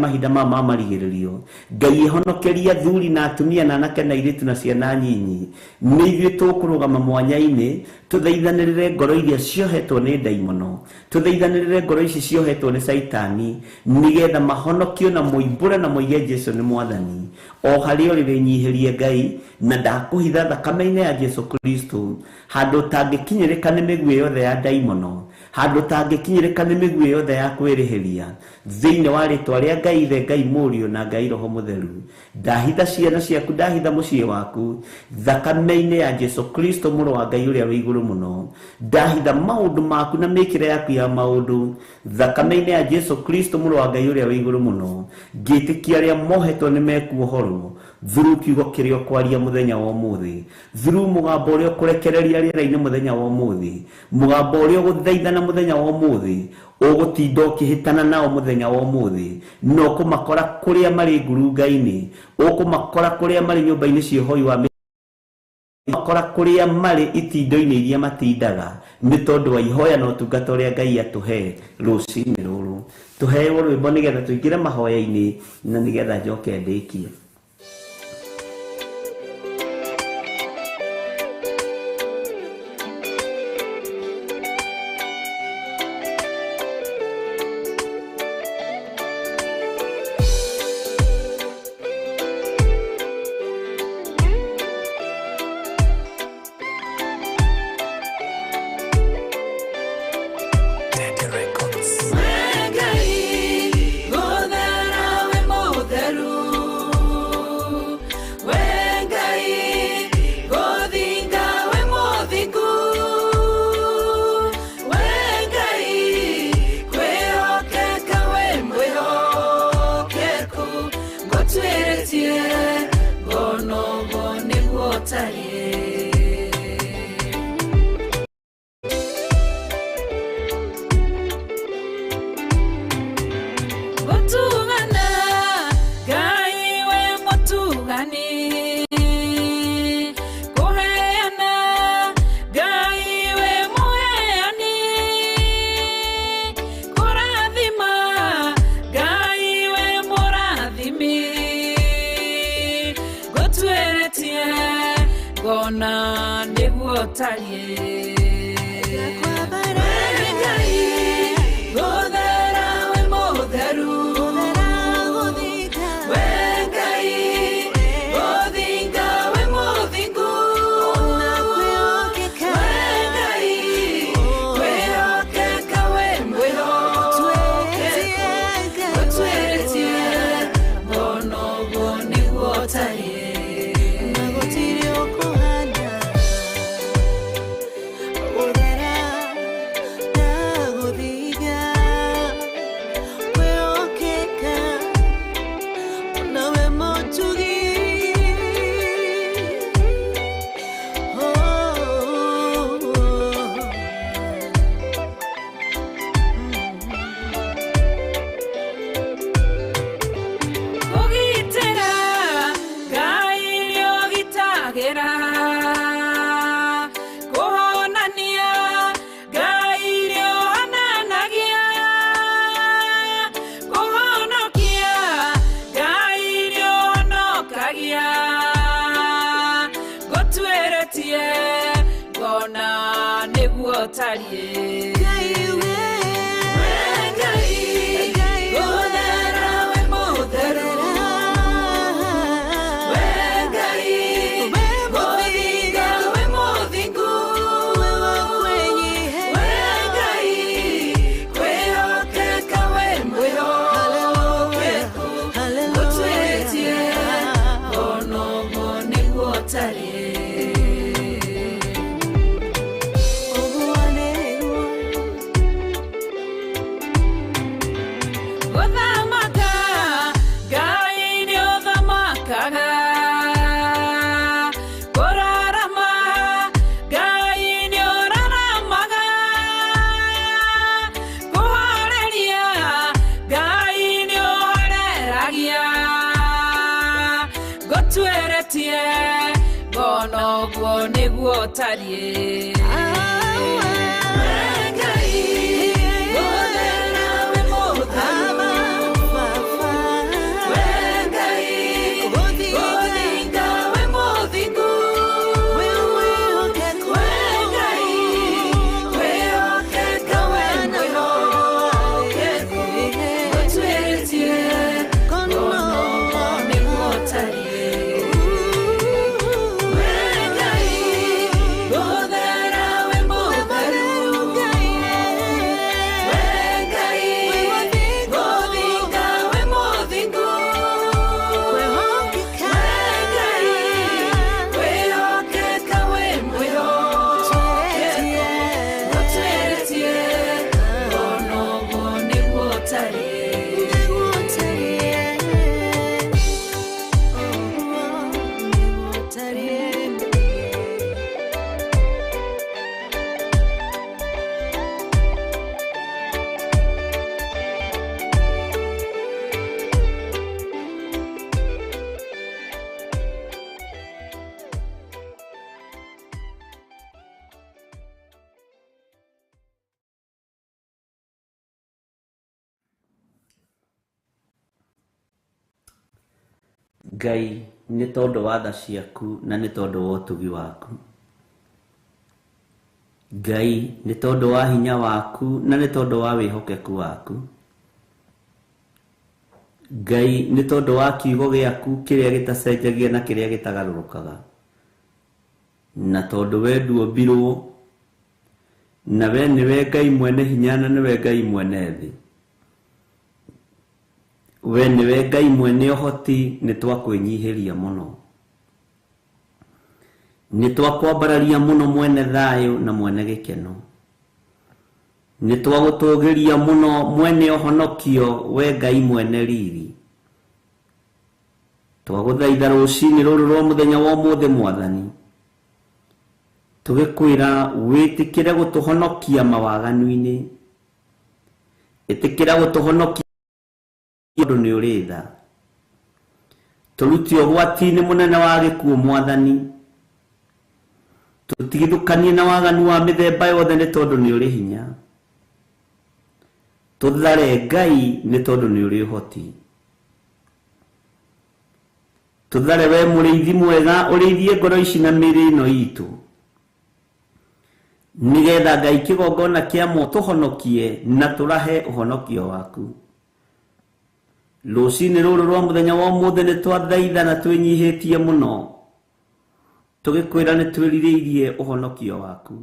Mahinda ma marigĩrĩrio. Ngai ĩhonokeria athuri na atumia na anake na airĩtu na ciana nyinyi. Nĩ ithuĩ tũkũrũgama mwanya-inĩ tũthaithanĩrĩre ngoro iria ciohetwo nĩ ndaimono, tũthaithanĩrĩre ngoro ici ciohetwo nĩ Caitani, nĩgetha mahonokio na moimbũre na moige Jesu nĩ mwathani. O harĩa ũrĩ wĩnyihĩrie Ngai na ndakũhitha thakame-inĩ ya Jesu Kristo, handũ ũtangĩkinyĩrĩka nĩ mĩguĩ yothe ya ndaimono, handũ ũtangĩkinyĩrĩka nĩ mĩguĩ yothe ya kwĩrĩhĩria, thĩinĩ wa rĩtwa rĩa Ngai Ithe, Ngai Mũriũ na Ngai Roho Mũtheru. Ndahitha ciana ciaku, ndahitha mũciĩ waku thakame-inĩ ya Jesu Kristo mũrũ wa Ngai ũrĩa wĩ igũrũ mũno. Ndahitha maũndũ maku na mĩkĩre yaku ya maũndũ thakame-inĩ ya Jesu Kristo mũrũ wa Ngai ũrĩa wĩ igũrũ mũno. Ngĩtĩkia arĩa mohetwo nĩ mekuohorwo through kiugo kĩrĩa ũkwaria mũthenya wa ũmũthĩ, through mũgambo ũrĩa ũkũrekereria rĩera-inĩ mũthenya wa ũmũthĩ, mũgambo ũrĩa ũgũthaithana mũthenya wa ũmũthĩ, ũgũtinda ũkĩhĩtana nao mũthenya wa ũmũthĩ, na ũkũmakora kũrĩa marĩ ngurunga-inĩ, ũkũmakora kũrĩa marĩ nyũmba-inĩ cia ũhoi wa makora kũrĩa marĩ itindo-inĩ iria matindaga, nĩ tondũ wa ihoya na ũtungata ũrĩa Ngai atũhe rũcinĩ rũrũ. Tũheo rwĩmbo nĩgetha tũingĩre mahoya-inĩ na nĩgetha njoke ndĩkie. Ngai, Ngai nĩ tondũ wa tha ciaku na nĩ tondũ wa ũtugi waku. Ngai nĩ tondũ wa hinya waku na nĩ tondũ wa wĩhokeku waku. Ngai nĩ tondũ wa kiugo gĩaku kĩrĩa gĩtacenjagia na kĩrĩa gĩtagarũrũkaga. Na tondũ we nduombirwo, na we nĩwe Ngai mwene hinya na nĩwe Ngai mwene thĩ. We nĩwe Ngai mwene ũhoti, nĩ twakwĩnyihĩria mũno. Nĩ twakwambararia mũno mwene thayũ na mwene gĩkeno. Nĩ twagũtũgĩria mũno mwene ũhonokio, we Ngai mwene riri. Twagũthaitha rũcinĩ rũrũ rwa mũthenya wa ũmũthĩ Mwathani. Tũgĩkwĩra wĩtĩkĩre gũtũhonokia mawaganu-inĩ. Ĩtĩkĩra gũtũhonokia tondũ nĩ ũrĩ tha. Tũrute ũgwati-inĩ mũnene wa gĩkuũ Mwathani. Tũtigithũkanie na waganu wa mĩthemba yothe nĩ tondũ nĩ ũrĩ hinya. Tũthare Ngai nĩ tondũ nĩ ũrĩ ũhoti. Tũthare we mũrĩithi mwega, ũrĩithie ngoro ici na mĩĩrĩ ĩno itũ. Nĩgetha Ngai kĩgongona kĩa tũhonokie na tũrahe ũhonokio waku. Rũcinĩ rũrũ rwa mũthenya wa ũmũthĩ nĩ twathaitha na twĩnyihĩtie mũno. Tũgĩkwĩra nĩ twĩrirĩirie ũhonokio waku.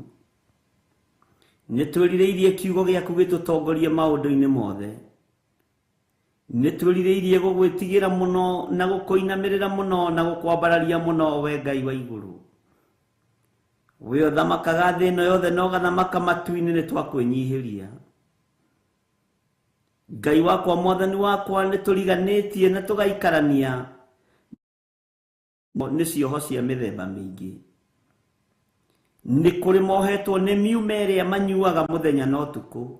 Nĩ twĩrirĩirie kiugo gĩaku gĩtũtongorie maũndũ-inĩ mothe. Nĩ twĩrirĩirie gũgwĩtigĩra mũno na gũkũinamĩrĩra mũno na gũkwambararia mũno we Ngai wa igũrũ. We ũthamakaga thĩ ĩno yothe na ũgathamaka matu-inĩ, nĩ twakwĩnyihĩria. Ngai wakwa Mwathani wakwa, nĩ tũriganĩtie na tũgaikarania nĩ cioho cia mĩthemba mĩingĩ. Nĩ kũrĩ mohetwo nĩ miuma ĩrĩa manyuaga mũthenya na ũtukũ.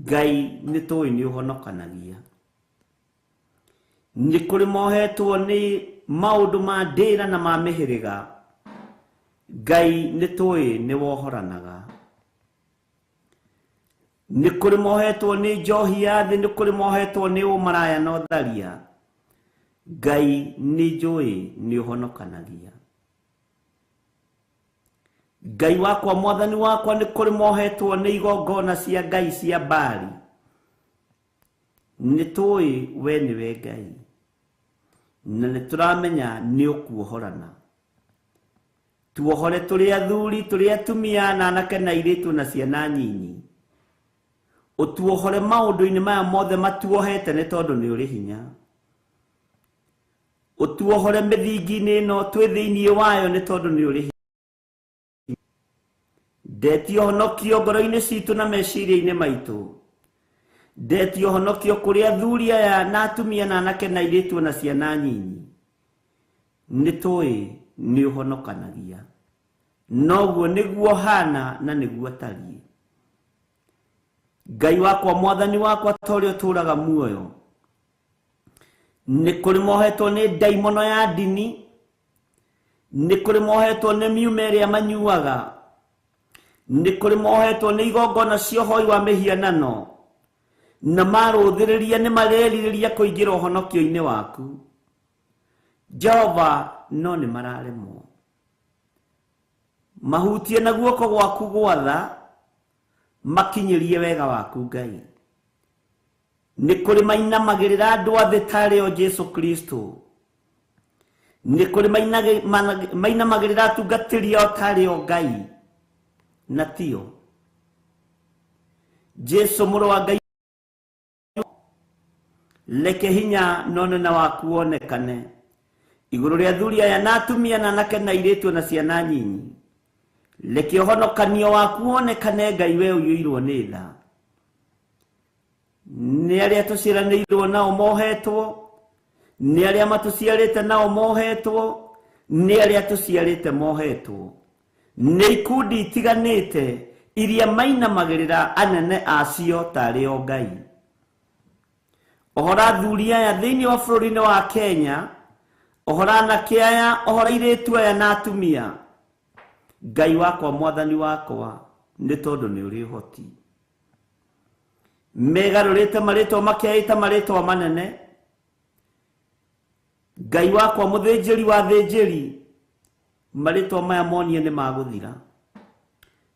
Ngai nĩ tũĩ nĩ ũhonokanagia. Nĩ kũrĩ mohetwo nĩ maũndũ ma ndĩra na ma mĩhĩrĩga. Ngai nĩ tũĩ nĩ wohoranaga. Nĩ kũrĩ mohetwo nĩ njohi ya thĩ, nĩ kũrĩ mohetwo nĩ ũmaraya na ũtharia. Ngai nĩ njũĩ nĩ ũhonokanagia. Ngai wakwa Mwathani wakwa, nĩ kũrĩ mohetwo nĩ igongona cia Ngai cia Baali. Nĩ tũĩ we nĩwe Ngai, na nĩ tũramenya nĩ ũkuohorana. Tuohore tũrĩ athuri, tũrĩ atumia, na anake na airĩtu na ciana nyinyi. Ũtuohore maũndũ-inĩ maya mothe matuohete nĩ tondũ nĩ ũrĩ hinya. Ũtuohore mĩthingi-inĩ ĩno twĩ thĩinĩ wayo nĩ tondũ nĩ ũrĩ hinya. Ndetie ũhonokio ngoro-inĩ citũ na meciria-inĩ maitũ. Ndetie ũhonokio kũrĩ athuri aya na atumia na anake na airĩtu na ciana nyinyi. Nĩ tũĩ nĩ ũhonokanagia. Noguo nĩguo hana na nĩguo atariĩ. Ngai wakwa Mwathani wakwa, ta ũrĩa ũtũũraga muoyo. Nĩ kũrĩ mohetwo nĩ ndaimono ya ndini, nĩ kũrĩ mohetwo nĩ miuma ĩrĩa manyuaga, nĩ kũrĩ mohetwo nĩ igongona cia ũhoi wa mĩhianano, na marũthĩrĩria nĩ marerirĩria kũingĩra ũhonokio-inĩ waku. Jehova, no nĩ mararemwo. Mahutie na guoko gwaku gwatha, makinyĩrie wega waku Ngai. Nĩ kũrĩ mainamagĩrĩra andũ a thĩ tarĩ o Jesu Kristo. Nĩ kũrĩ mainamagĩrĩra atungatĩri ao tarĩ o Ngai, na tio. Jesu mũrũ wa Ngai, reke hinya na ũnene waku wonekane igũrũ rĩa athuri aya na atumia na anake na airĩtu na ciana nyinyi. Reke ũhonokanio waku wonekane Ngai, we ũiyũirwo nĩ tha. Nĩ arĩa tũciaranĩirwo nao mohetwo, nĩ arĩa matũciarĩte nao mohetwo, nĩ arĩa tũciarĩte mohetwo. Nĩ ikundi itiganĩte iria mainamagĩrĩra anene acio tarĩ o Ngai. Ũhora athuri aya thĩinĩ wa bũrũri-inĩ wa Kenya, ũhora anake aya, ũhora airĩtu aya na atumia. Ngai wakwa Mwathani wakwa, nĩ tondũ nĩ ũrĩ ũhoti. Megarũrĩte marĩtwa makeĩta marĩtwa manene. Ngai wakwa mũthĩnjĩri wa thĩnjĩri, marĩtwa maya monie nĩ magũthira,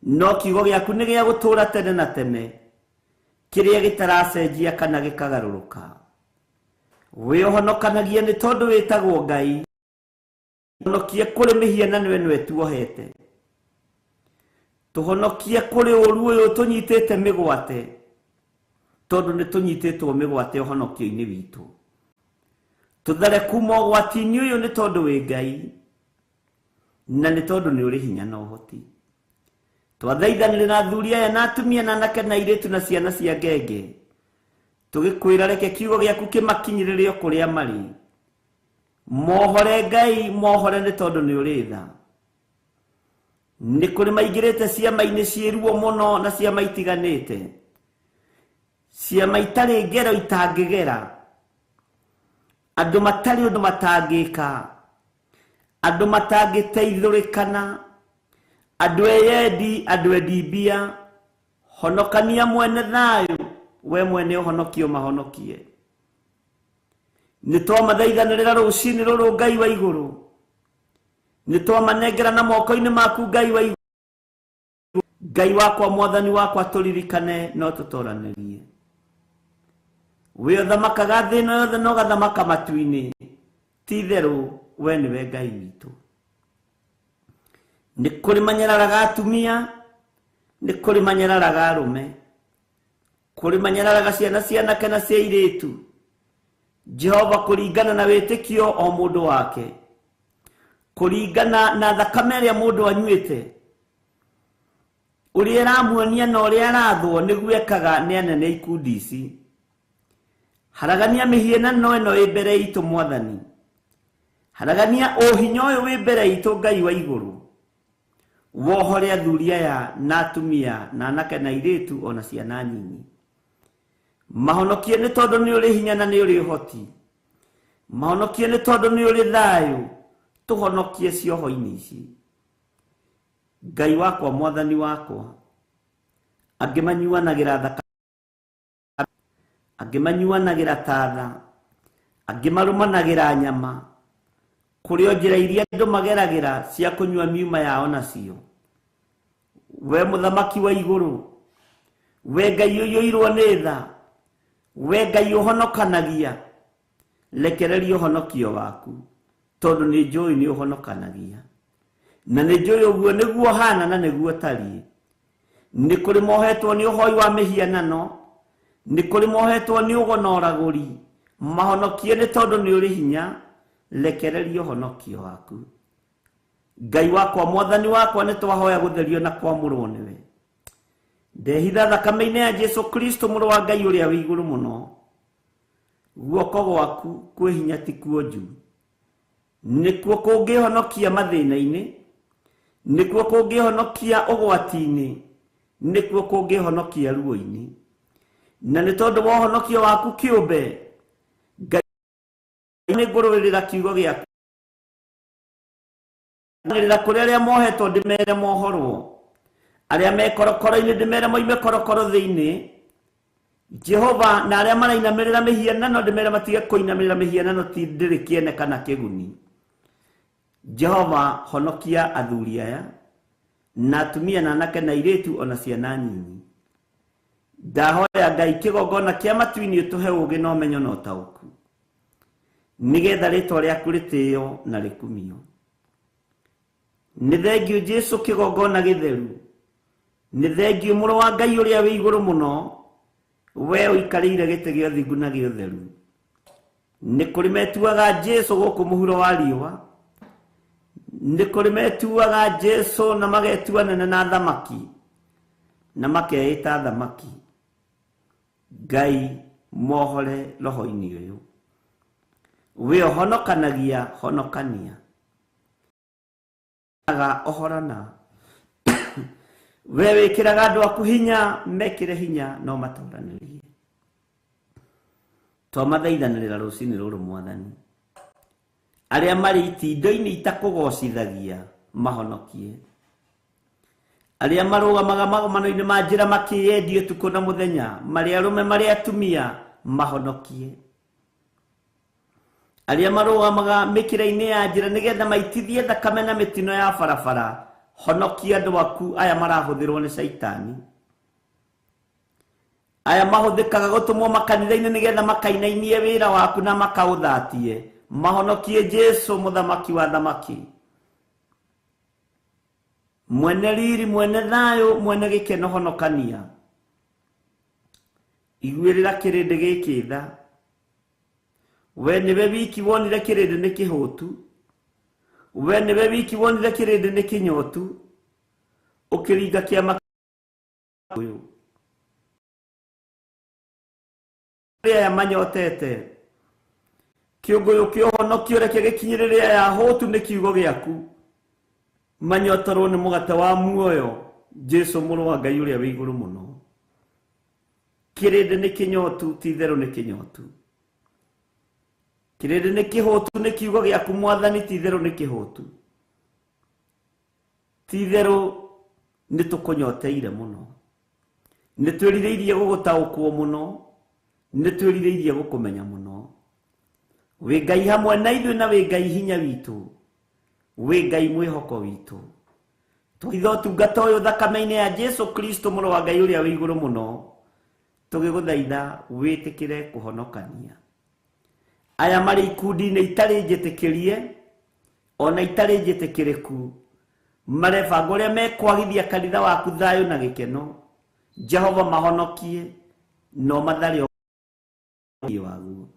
no kiugo gĩaku nĩ gĩa gũtũũra tene na tene, kĩrĩa gĩtaracenjia kana gĩkagarũrũka. Wĩ ũhonokanagia nĩ tondũ wĩtagwo Ngai, honokie kũrĩ mĩhianano ĩno ĩtuohete, tũhonokie kũrĩ ũũru ũyũ tũnyitĩte mĩgwate, tondũ nĩ tũnyitĩtwo mĩgwate ũhonokio-inĩ witũ. Tũthare kuma ũgwati-inĩ ũyũ nĩ tondũ wĩ Ngai, na nĩ tondũ nĩ ũrĩ hinya na ũhoti. Twathaithanĩre na athuri aya na atumia na anake na airĩtu na ciana cia ngenge, tũgĩkwĩra reke kiugo gĩaku kĩmakinyĩrĩre o kũrĩa marĩ. Mohore Ngai, mohore nĩ tondũ nĩ ũrĩ tha. Nĩ kũrĩ maingĩrĩte ciama-inĩ ciĩ ruo mũno na ciama itiganĩte, ciama itarĩ ngero itangĩgera, andũ matarĩ ũndũ matangĩka, andũ matangĩteithũrĩkana, andũ eyendi, andũ endi mbia. Honokania mwene thayũ, we mwene ũhonokio mahonokie. Nĩ twamathaithanĩrĩra rũcinĩ rũrũ Ngai wa igũrũ, nĩ twamanengera na moko-inĩ maku Ngai wa igũrũ. Ngai wakwa, mwathani wakwa, tũririkane no tũtoranĩrie. Wĩ ũthamakaga thĩ ĩno yothe na ũgathamaka matu-inĩ, ti itherũ we nĩwe Ngai witũ. Nĩ kũrĩ manyararaga atumia, nĩ kũrĩ manyararaga arũme, kũrĩ manyararaga ciana cia anake na cia airĩtu. Jehova, kũringana na wĩtĩkio o mũndũ wake, kũringana na thakame ĩrĩa mũndũ anyuĩte, ũrĩa ĩramuonia na ũrĩa arathwo nĩguo ekaga nĩ anene ikundi ici. Haragania mĩhianano ĩno ĩ mbere itũ mwathani, haragania ũhinya ũyũ wĩ mbere itũ Ngai wa igũrũ. Wohore athuri aya na atumia na anake na airĩtu ona ciana nyinyi, mahonokie nĩ tondũ nĩ ũrĩ hinya na nĩ ũrĩ ũhoti, mahonokie nĩ tondũ nĩ ũrĩ thayũ, tũhonokie cioho-inĩ ici. Ngai wakwa, mwathani wakwa, angĩ manyuanagĩra thakame, angĩ manyuanagĩra tatha, angĩ marũmanagĩra nyama, kũrĩ o njĩra iria andũ mageragĩra cia kũnyua miuma yao nacio. We mũthamaki wa igũrũ, we Ngai ũiyũirwo nĩ tha, we Ngai ũhonokanagia, rekereria ũhonokio waku, tondũ nĩ njũĩ nĩ ũhonokanagia, na nĩ njũĩ ũguo nĩguo hana na nĩguo tariĩ. Nĩ kũrĩ mohetwo nĩ ũhoi wa mĩhianano, nĩ kũrĩ mohetwo nĩ ũgo na ũragũri, mahonokie nĩ tondũ nĩ ũrĩ hinya, rekereria ũhonokio waku. Ngai wakwa, mwathani wakwa, nĩ twahoya gũtherio na kwamũrwo nĩwe. Ndehitha thakame-inĩ ya Jesu Kristo mũrũ wa Ngai ũrĩa wĩ igũrũ mũno. Guoko gwaku kwĩ hinya ti kuonju, nĩkuo kũngĩhonokia mathĩna-inĩ, nĩkuo kũngĩhonokia ũgwati-inĩ, nĩkuo kũngĩhonokia ruo-inĩ. Na nĩ tondũ wa ũhonokio waku kĩũmbe, Ngai nĩ ngũrũĩrĩra kiugo gĩaku, rĩra kũrĩ arĩa mohetwo ndĩmere mohorwo, arĩa me korokoro-inĩ ndĩmere moime korokoro thĩinĩ. Jehova, na arĩa marainamĩrĩra mĩhianano ndĩmere matige kũinamĩrĩra mĩhianano, ti ndĩrĩ kĩene kana kĩguni. Jehova, honokia athuri aya na atumia na anake na airĩtu ona ciana nyinyi. Ndahoya Ngai kĩgongona kĩa matu-inĩ ũtũhe ũũgĩ na ũmenyo na ũtaũku, nĩgetha rĩtwa rĩaku rĩtĩo na rĩkumio. Nĩ thengiũ Jesu kĩgongona gĩtheru, nĩ thengiũ mũrũ wa Ngai ũrĩa wĩ igũrũ mũno, we ũikarĩire gĩtĩ gĩa ũthingu na gĩa ũtheru. Nĩ kũrĩ metuaga Jesu gũkũ mũhuro wa riũa, nĩ kũrĩ metuaga Jesu na magetua nene na thamaki, na makeĩta thamaki. Ngai mohore roho-inĩ ũyũ, we ũhonokanagia, honokania ohorana, we wĩkĩraga andũ aku hinya, mekĩre hinya no matoranĩrie. Twamathaithanĩrĩra rũcinĩ rũrũ mwathani, arĩa marĩ itindo-inĩ itakũgocithagia mahonokie, arĩa marũgamaga magomano-inĩ ma njĩra makĩyendia ũtukũ na mũthenya, marĩ arũme marĩ atumia mahonokie, Arĩa marũgamaga mĩkĩra-inĩ ya njĩra nĩgetha maitithie thakame na mĩtino ya barabara, honokia andũ aku aya marahũthĩrwo nĩ caitani. Aya mahũthĩkaga gũtũmwo makanitha-inĩ nĩgetha makainainie wĩra waku na makaũthatie. Mahonokie Jesu mũthamaki wa thamaki. Mwene riri, mwene thayũ, mwene gĩkeno, honokania. Iguĩrĩra kĩrĩndĩ gĩkĩ tha. We nĩwe wiki wonire kĩrĩndĩ nĩ kĩhũtu. We nĩwe wiki wonire kĩrĩndĩ nĩ kĩnyotu. Ũkĩringa kĩama ũyũ. Aya manyotete. Kĩũngũyũ kĩa ũhonokio reke gĩkinyĩrĩre aya ahũtu nĩ kiugo gĩaku. Manyotorwo nĩ mũgate wa muoyo, Jesu mũrũ wa Ngai ũrĩa wĩ igũrũ mũno. Kĩrĩndĩ nĩ kĩnyotu, ti itherũ nĩ kĩnyotu. Kĩrĩndĩ nĩ kĩhũtu nĩ kiugo gĩaku Mwathani, ti itherũ nĩ kĩhũtu. Ti itherũ nĩ tũkũnyoteire mũno. Nĩ twĩrirĩirie gũgũtaũkwo mũno. Nĩ twĩrirĩirie gũkũmenya mũno. Wĩ Ngai hamwe na ithuĩ na wĩ Ngai hinya witũ. Wĩ Ngai mwĩhoko witũ. Twahitha ũtungata ũyũ thakame-inĩ ya Jesu Kristo mũrũ wa Ngai ũrĩa wĩ igũrũ mũno. Tũgĩgũthaitha wĩtĩkĩre kũhonokania. Aya marĩ ikundi-inĩ itarĩ njĩtĩkĩrie ona itarĩ njĩtĩkĩrĩku, marebanga ũrĩa mekwagithia kanitha waku thayũ na gĩkeno. Jehova mahonokie no mathare waguo.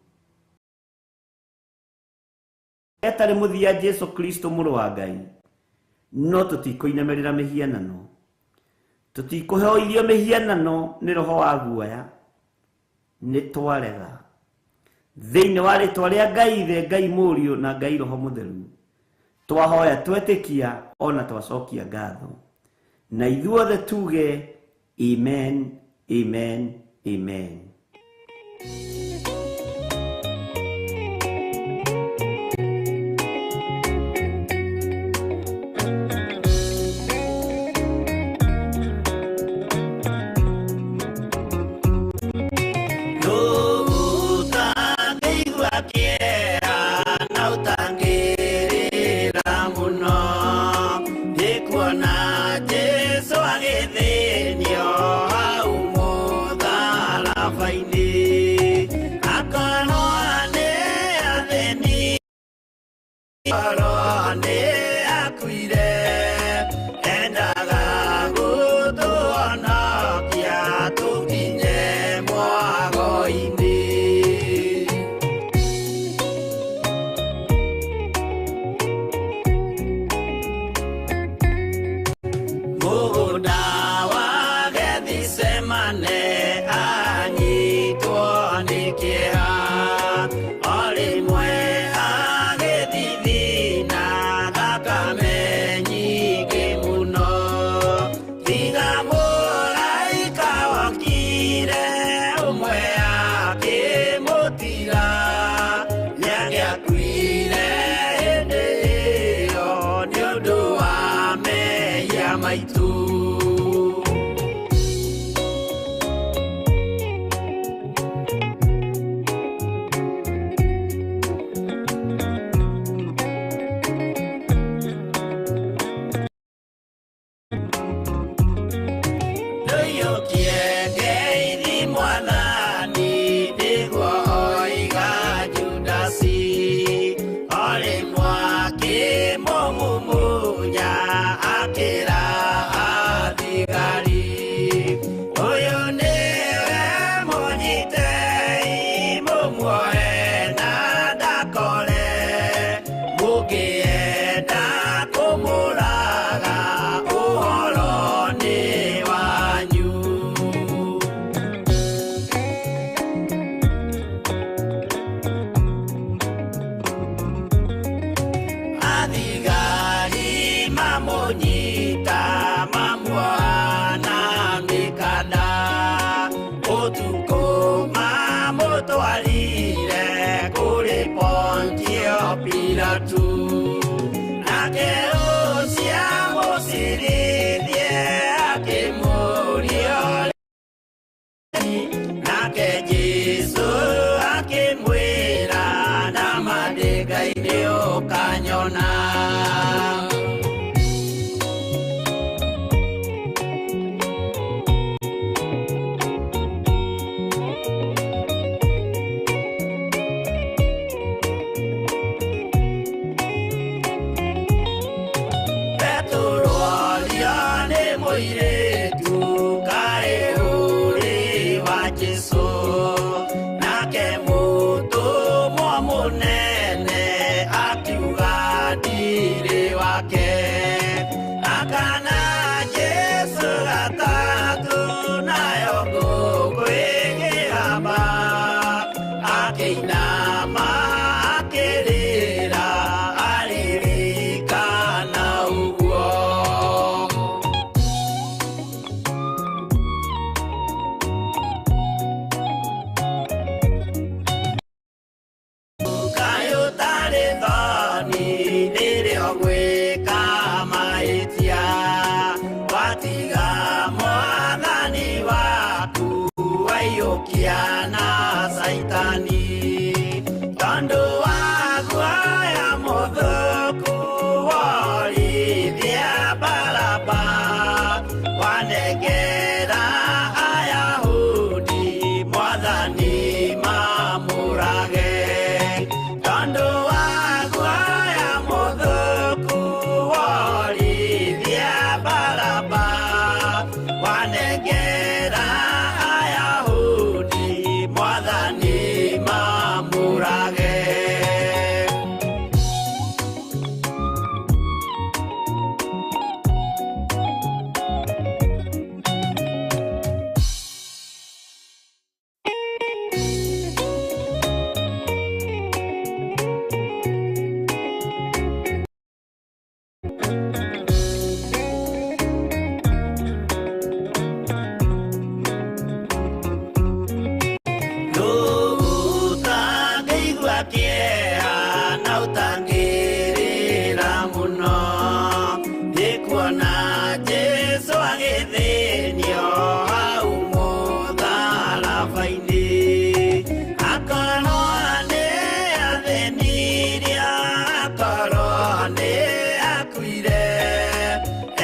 Etarĩ mũthia Jesu Kristo mũrũ wa Ngai, no tũtikũinamĩrĩra mĩhianano. Tũtikũheo irio mĩhianano nĩ roho wa guoya. Nĩ twarega. Thĩinĩ wa rĩtwa rĩa Ngai Ithe, Ngai Mũriũ na Ngai Roho Mũtheru, twahoya twetĩkia ona twacokia ngatho. Na ithuothe tuge amen, amen, amen. Mũgũnda wa Wanengera Ayahudi Mwathani mamũrage, tondũ wa guoya mũthũku worithia Baraba. Wanengera Ayahudi Mwathani mamũrage. Ũtangĩigua kĩeha na ũtangĩrĩra mũno, nĩ kuona Jesũ agĩthĩnio hau mũtharaba-inĩ. Akorwo nĩ athĩnirio, akorwo nĩ akuire,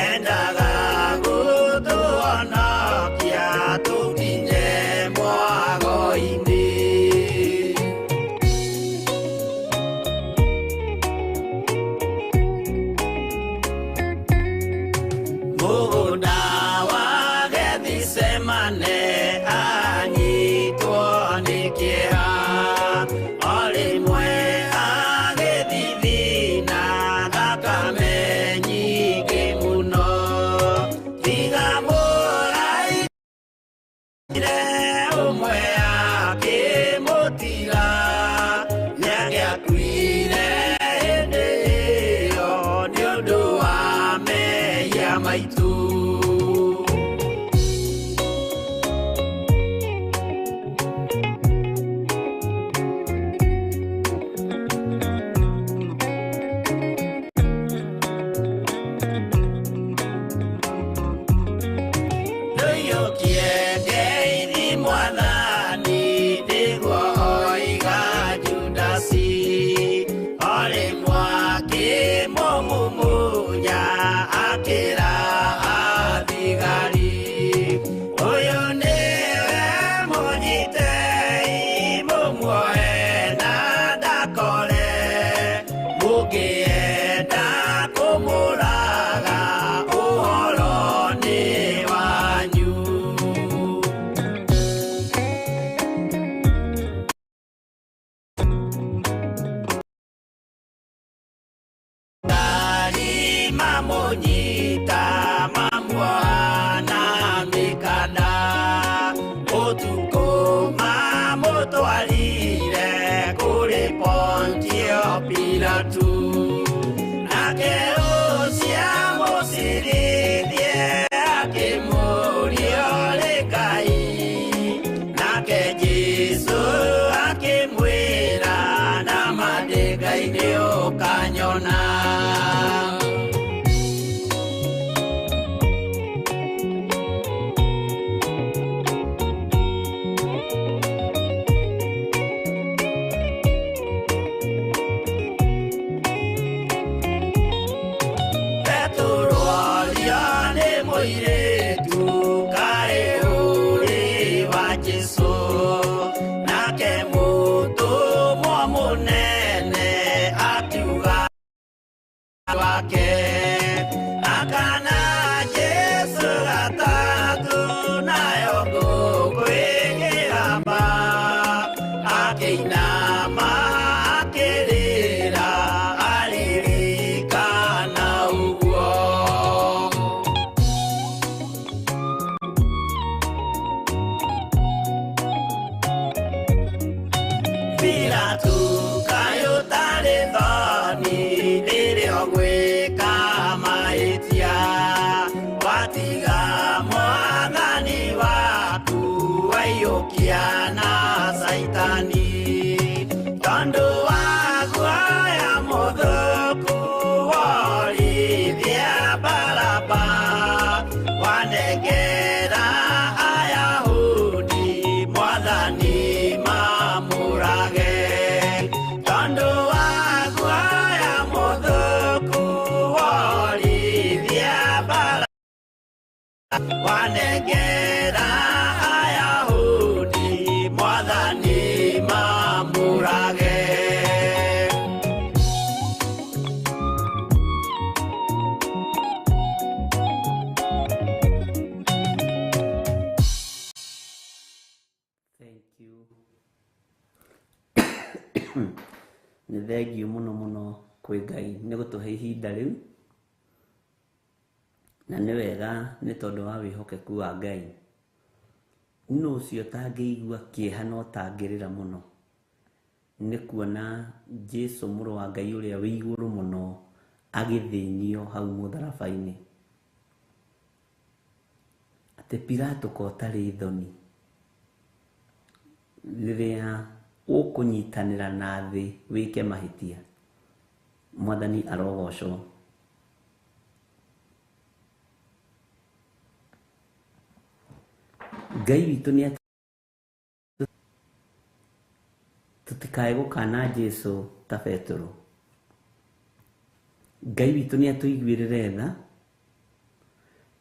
endaga gũtũhonokia tũkinye mwago-inĩ. Mũgũnda wa Gethisemane anyitwo nĩ kĩeha, o rĩmwe agĩthithina thakame nyingĩ mũno. Tiga mũraire ũmwe akĩmũtiga, nĩangĩakuire hĩndĩ ĩyo nĩ ũndũ wa mehia maitũ. Ndũiyũkie ngeithi Mwathani, nĩguo oiga Judasi, o rĩmwe akĩmũmumunya akĩra athigari, ũyũ nĩwe mũnyitei mũmuoe na ndakore, mũngĩenda kũmũraga ũhoro nĩ wanyu. Ngari mamũnyita mamuoha na mĩkanda, ũtukũ mamũtwarire kũrĩ Pontio Pilatu. Nake ũcio amũcirithie akĩmũũria ũrĩ Ngai, nake Jesũ akĩmwĩra nama ndĩ Ngai nĩũkanyona. Petero aria nĩ mũirĩtu kaĩ ũrĩ wa Jesũ, nake mũtũmwo mũnene akiuga wake, akana Jesũ gatatũ nayo ngũkũ ĩkĩgamba, akĩinama akĩrĩra aririkana ũguo. Pilatu kaĩ ũtarĩ thoni rĩrĩa ũgwĩka mahĩtia, watiga Mwathani waku waiyũkia na Caitani, tondũ wa guoya mũthũku worithia Baraba, wanengera Ayahudi Mwathani mamũrage. Akĩmanengera Ayahudi Mwathani mamũrage. Thank you. Nĩ thengiũ mũno mũno kwĩ Ngai nĩ gũtũhe ihinda rĩu, na nĩ wega nĩ tondũ wa wĩhokeku wa Ngai. Nũ ũcio ũtangĩigua kĩeha na ũtangĩrĩra mũno nĩ kuona Jesu mũrũ wa Ngai ũrĩa wĩ igũrũ mũno agĩthĩnio hau mũtharaba-inĩ. Atĩ Pilato ko ũtarĩ thoni rĩrĩa ũkũnyitanĩra na thĩ wĩke mahĩtia. Mwathani arogocwo. Ngai witũ nĩ tũtikae gũkana Jesu ta Petero. Ngai witũ nĩ atũiguĩrĩre tha,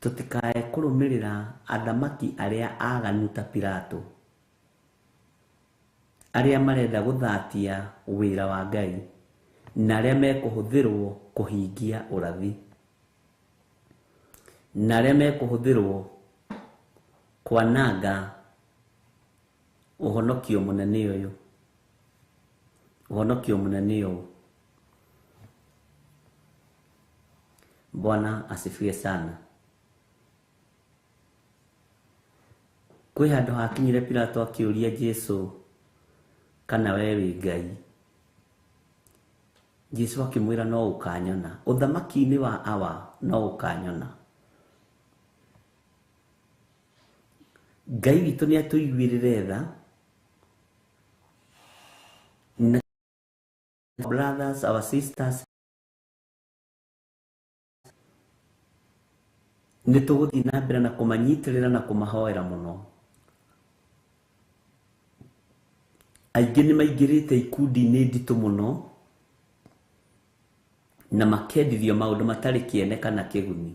tũtikae kũrũmĩrĩra athamaki arĩa aganu ta Pilato, arĩa marenda gũthatia wĩra wa Ngai na arĩa mekũhũthĩrwo kũhingia ũrathi, na arĩa mekũhũthĩrwo kwananga ũhonokio mũnene ũyũ, ũhonokio mũnene ũyũ. Bwana asifiwe sana. Kwĩ handũ hakinyire Pilato akĩũria Jesu kana we wĩ Ngai. Jesu akĩmwĩra no ũkanyona ũthamaki-inĩ wa Awa, no ũkanyona. Ngai witũ nĩ atũiguĩrĩre tha, na brothers, our sisters, nĩ tũgũthiĩ na mbere na kũmanyitĩrĩra na kũmahoera mũno. Aingĩ nĩ maingĩrĩte ikundi-inĩ nditũ mũno na makendithio maũndũ matarĩ kĩene kana kĩguni,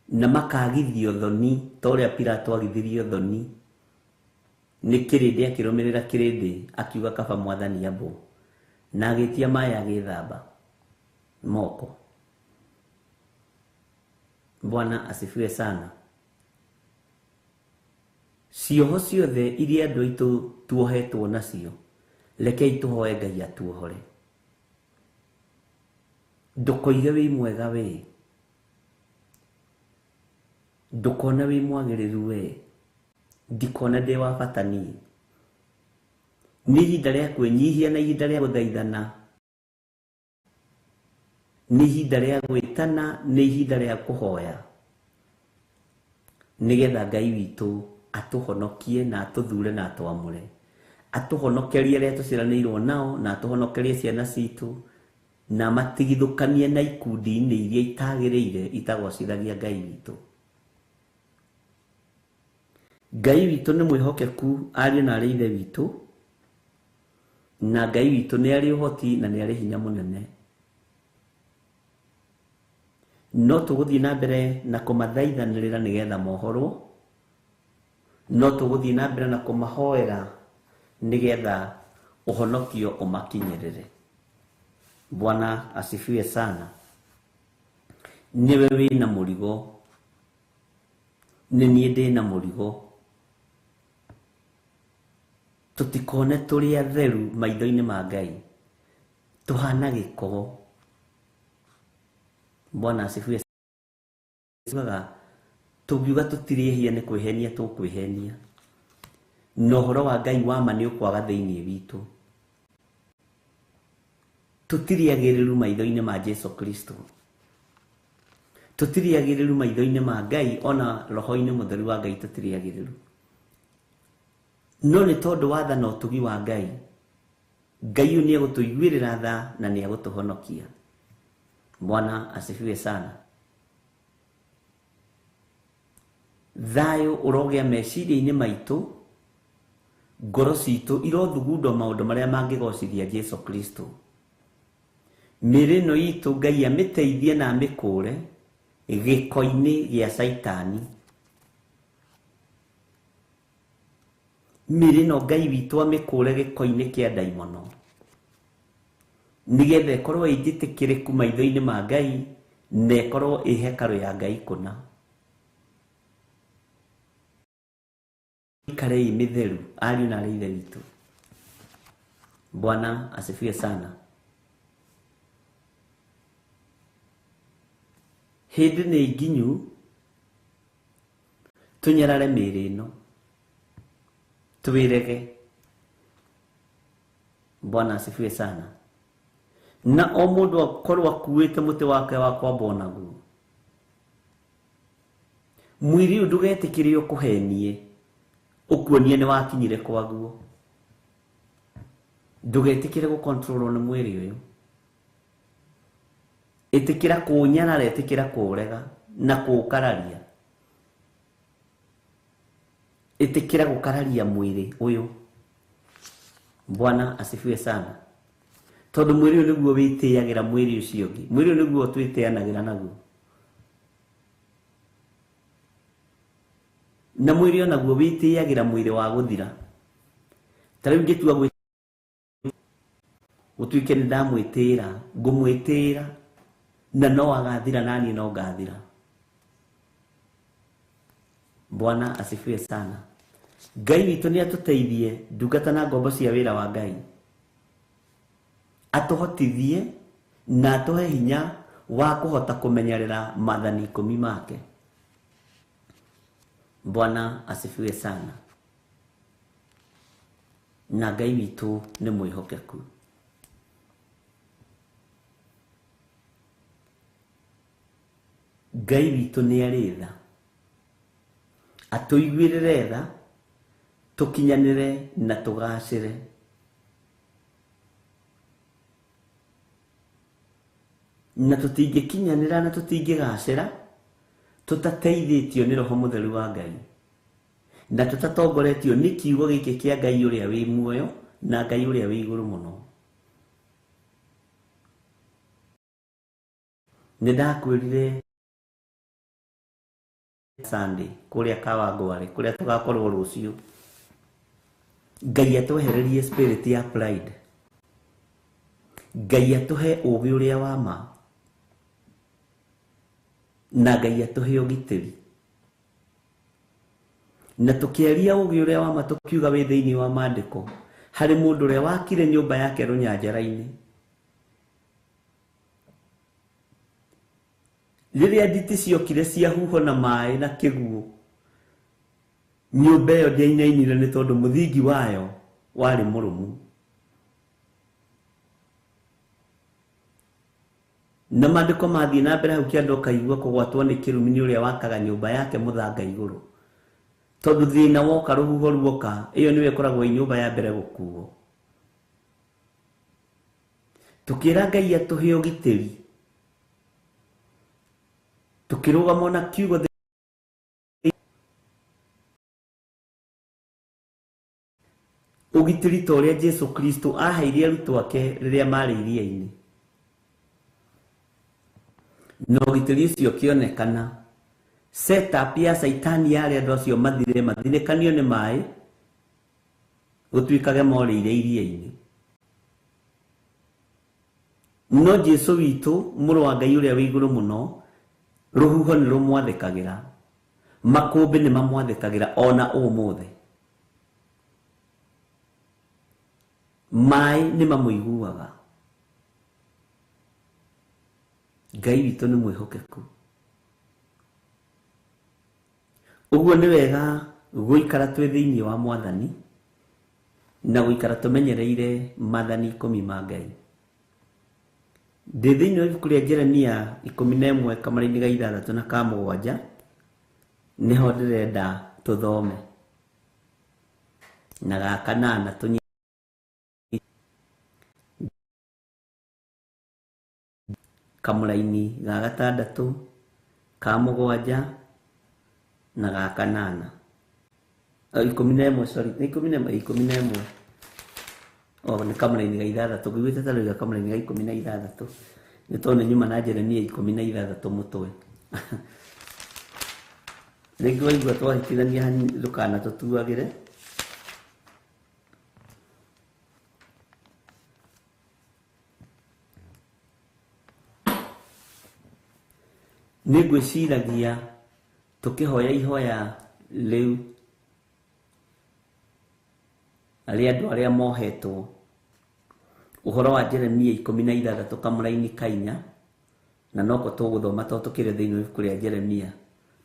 na makagithio thoni ta ũrĩa Pilato agithirio thoni nĩ kĩrĩndĩ, akĩrũmĩrĩra kĩrĩndĩ akiuga kaba Mwathani ambwo, na agĩtia maĩ agĩthamba moko. Bwana asifiwe sana. Cioho ciothe iria andũ aitũ tuohetwo nacio, rekei tũhoe Ngai atuohore. Ndũkoige wĩ mwega we, ndũkone wĩ mwagĩrĩru we, ndikone ndĩ wa bata niĩ. Nĩ ihinda rĩa kwĩnyihia na ihinda rĩa gũthaithana, nĩ ihinda rĩa gwĩtana, nĩ ihinda rĩa kũhoya, nĩgetha Ngai witũ atũhonokie na atũthure na atwamũre, atũhonokerie arĩa tũciaranĩirwo nao, na atũhonokerie ciana citũ, na matigithũkanie na ikundi-inĩ iria itagĩrĩire itagocithagia Ngai witũ. Ngai witũ nĩ mwĩhokeku ariũ na arĩ ithe witũ, na Ngai witũ nĩ arĩ ũhoti na nĩ arĩ hinya mũnene. No tũgũthiĩ na mbere na kũmathaithanĩrĩra nĩgetha mohorwo, no tũgũthiĩ na mbere na kũmahoera nĩgetha ũhonokio ũmakinyĩrĩre. Bwana asifiwe sana. Nĩwe wĩna mũrigo, nĩ niĩ ndĩna mũrigo. Tũtikone tũrĩ atheru maitho-inĩ ma Ngai, tũhana gĩko. Bwana asifiwe. Tugaga tũngiuga tũtirĩ ehia nĩ kwĩhenia tũkwĩhenia, na ũhoro wa Ngai wa ma nĩ ũkwaga thĩinĩ witũ. Tũtirĩ agĩrĩru maitho-inĩ ma Jesu Kristo, tũtirĩ agĩrĩru maitho-inĩ ma Ngai, ona roho-inĩ mũtheru wa Ngai tũtirĩ agĩrĩru. No nĩ tondũ wa tha na ũtugi wa Ngai, Ngai ũyũ nĩ egũtũiguĩrĩra tha na nĩ egũtũhonokia. Bwana asifiwe sana. Thayũ ũrogĩa meciria-inĩ maitũ, ngoro citũ irothugundwo maũndũ marĩa mangĩgocithia Jesu Kristo. Mĩĩrĩ ĩno itũ Ngai amĩteithie na amĩkũre gĩko-inĩ gĩa Caitani. Mĩĩrĩ ĩno Ngai witũ amĩkũre gĩko-inĩ kĩa ndaimono, nĩgetha ĩkorwo ĩ njĩtĩkĩrĩku maitho-inĩ ma Ngai na ĩkorwo ĩ hekarũ ya Ngai kũna. Ikare ĩ mĩtheru ariũ na aarĩ a Ithe witũ. Bwana asifiwe sana. Hĩndĩ nĩ nginyu tũnyarare mĩĩrĩ ĩno, twĩrege. Bwana asifiwe sana. Na o mũndũ akorwo akuĩte mũtĩ wake wa kwambwo naguo. Mwĩrĩ ũyũ ndũgetĩkĩre ũkũhenie, ũkuonie nĩ wakinyire kwaguo. Ndũgetĩkĩre gũkontrolwo nĩ mwĩrĩ ũyũ. Ĩtĩkĩra kũũnyarara, ĩtĩkĩra kũũrega na kũũkararia. Ĩtĩkĩra gũkararia mwĩrĩ ũyũ. Bwana asifiwe sana. Tondũ mwĩrĩ ũyũ nĩguo wĩtĩagĩra mwĩrĩ ũcio ũngĩ. Mwĩrĩ ũyũ nĩguo twĩtĩanagĩra naguo. Na mwĩrĩ onaguo wĩtĩagĩra mwĩrĩ wa gũthira. Ta rĩu ingĩtua gũtuĩke nĩ ndamwĩtĩĩra, ngũmwĩtĩĩra na no agathira na niĩ no ngathira. Bwana asifiwe sana. Ngai witũ nĩ atũteithie ndungata na ngombo cia wĩra wa Ngai. Atũhotithie na atũhe hinya wa kũhota kũmenyerera maathani 10 make. Bwana asifiwe sana. Na Ngai witũ nĩ mwĩhokeku. Ngai witũ nĩ arĩ tha. Atũiguĩrĩre tha, tũkinyanĩre na tũgacĩre. Na tũtingĩkinyanĩra na tũtingĩgacĩra tũtateithĩtio nĩ Roho Mũtheru wa Ngai, na tũtatongoretio nĩ kiugo gĩkĩ kĩa Ngai ũrĩa wĩ muoyo na Ngai ũrĩa wĩ igũrũ mũno. Nĩ ndakwĩrire Sunday kũrĩa Kawangware kũrĩa tũgakorwo rũciũ, Ngai atwehererie spirit ya pride. Ngai atũhe ũũgĩ ũrĩa wa ma, na Ngai atũhe ũgitĩri. Na tũkĩaria ũũgĩ ũrĩa wa ma tũkiuga wĩ thĩinĩ wa maandĩko, harĩ mũndũ ũrĩa wakire nyũmba yake rũnyanjara-inĩ. Rĩrĩa nditi ciokire cia huho na maĩ na kĩguũ, nyũmba ĩyo ndĩainainire nĩ tondũ mũthingi wayo warĩ mũrũmu. Na maandĩko mathiĩ na mbere hau kĩanda ũkaigua kũgwatwo nĩ kĩrumi nĩ ũrĩa wakaga nyũmba yake mũthanga igũrũ. Tondũ thĩna woka, rũhuho ruoka, ĩyo nĩyo ĩkoragwo ĩ nyũmba ya mbere gũkuo. Tũkĩra Ngai atũhe ũgitĩri, tũkĩrũgama na kiugo ũgitĩri ta ũrĩa Jesu Kristo aheire arutwo ake rĩrĩa marĩ iria-inĩ. Na ũgitĩri ũcio ũkĩonekana. Setup ya Caitani yarĩ andũ acio mathire mathinĩkanio nĩ maĩ, gũtuĩkage morĩire iria-inĩ. No Jesu witũ, mũrũ wa Ngai ũrĩa wĩ igũrũ mũno, rũhuho nĩ rũmwathĩkagĩra, makũmbĩ nĩ mamwathĩkagĩra ona ũmũthĩ. Maĩ nĩ mamũiguaga. Ngai witũ nĩ mwĩhokeku. Ũguo nĩ wega gũikara twĩ thĩinĩ wa Mwathani na gũikara tũmenyereire maathani 10 ma Ngai. Ndĩ thĩinĩ wa ibuku rĩa Jeremia 11 kamũrainĩ ga 6 na ka 7 nĩho ndĩrenda tũthome, na ga 8 tũnyi kamũraini ga 6 ka 7 na ga 8. 11, sorry, 11, 11. O nĩ kamũraini ga 6, ngũiguĩte ta rĩu kamũraini ga 16 nĩ tondũ nĩ nyuma na Jeremia 16 mũtwe. Rĩngĩ waigua twahĩtithania ndũkanatũtuagĩre. Nĩ ngwĩciragia tũkĩhoya ihoya rĩu rĩa andũ arĩa mohetwo, ũhoro wa Jeremia 16 kamũraini ka 4, na noko tũgũthoma tondũ tũkĩrĩ thĩinĩ wa ibuku rĩa Jeremia,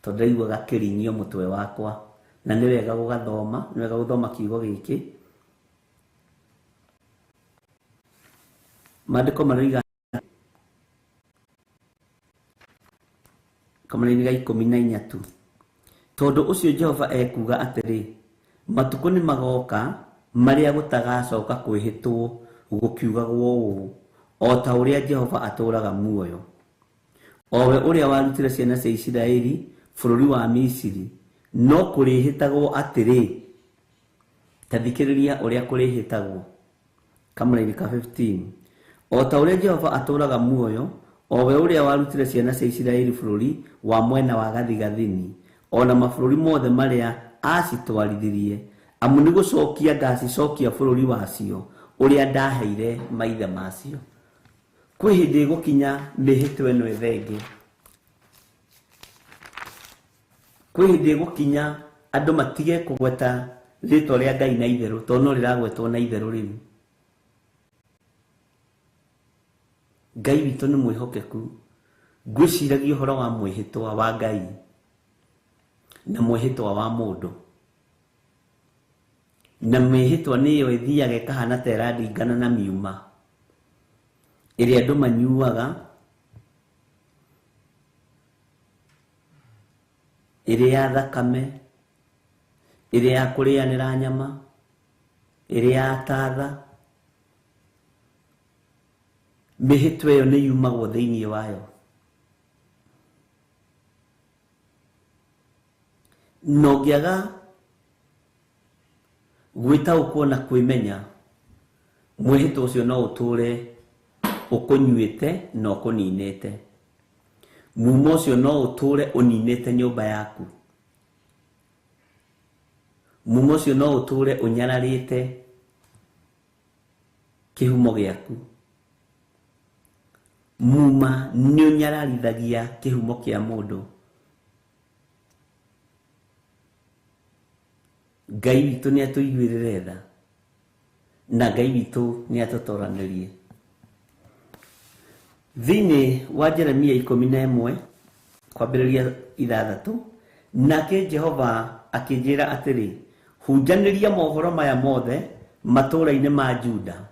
tondũ ndĩraigua gakĩringio mũtwe wakwa, na nĩ wega gũgathoma, nĩ wega gũthoma kiugo gĩkĩ. Maandĩko maroiga kamũraini ga 13 tu, tondũ ũcio Jehova ekuuga atĩrĩ, matukũ nĩ magoka marĩa gũtagacoka kwĩhĩtwo gũkiugagwo ũũ, o ta ũrĩa Jehova atũũraga muoyo, o we ũrĩa warutire ciana cia Isiraeli bũrũri wa Misiri, no kũrĩhĩtagwo atĩrĩ. Ta thikĩrĩria ũrĩa kũrĩhĩtagwo. Kamũraini ka 15, o ta ũrĩa Jehova atũũraga muoyo, o we ũrĩa warutire ciana cia Isiraeli bũrũri wa mwena wa gathigathini, o na mabũrũri mothe marĩa acitwarithirie, amu nĩ gũcokia ngacicokia bũrũri wacio ũrĩa ndaheire maithe macio. Kwĩ hĩndĩ ĩgũkinya mĩhĩtwa ĩno ĩthenge. Kwĩ hĩndĩ ĩgũkinya andũ matige kũgweta rĩtwa rĩa Ngai na itherũ, tondũ no rĩragwetwo na itherũ rĩu. Ngai witũ nĩ mwĩhokeku. Ngwĩciragia ũhoro wa mwĩhĩtwa wa Ngai na mwĩhĩtwa wa mũndũ, na mĩhĩtwa nĩyo ĩthiaga ĩkahana ta ĩraringana na miuma ĩrĩa andũ manyuaga, ĩrĩ ya thakame, ĩrĩ ya kũrĩanĩra nyama, ĩrĩ ya tatha. Mĩhĩtwa ĩyo nĩ yumagwo thĩinĩ wayo. Na ũngĩaga gwĩtaũkwo na kwĩmenya, mwĩhĩtwa ũcio no ũtũre ũkũnyuĩte na ũkũninĩte. Mumo ũcio no ũtũre ũninĩte nyũmba yaku. Mumo ũcio no ũtũre ũnyararĩte kĩhumo gĩaku. Muma nĩ ũnyararithagia kĩhumo kĩa mũndũ. Ngai witũ nĩ atũiguĩrĩre tha, na Ngai witũ nĩ atũtoranĩrie. Thĩinĩ wa Jeremia 11 kwambĩrĩria 6, nake Jehova akĩnjĩra atĩrĩ, hunjanĩria mohoro maya mothe matũũra-inĩ ma Juda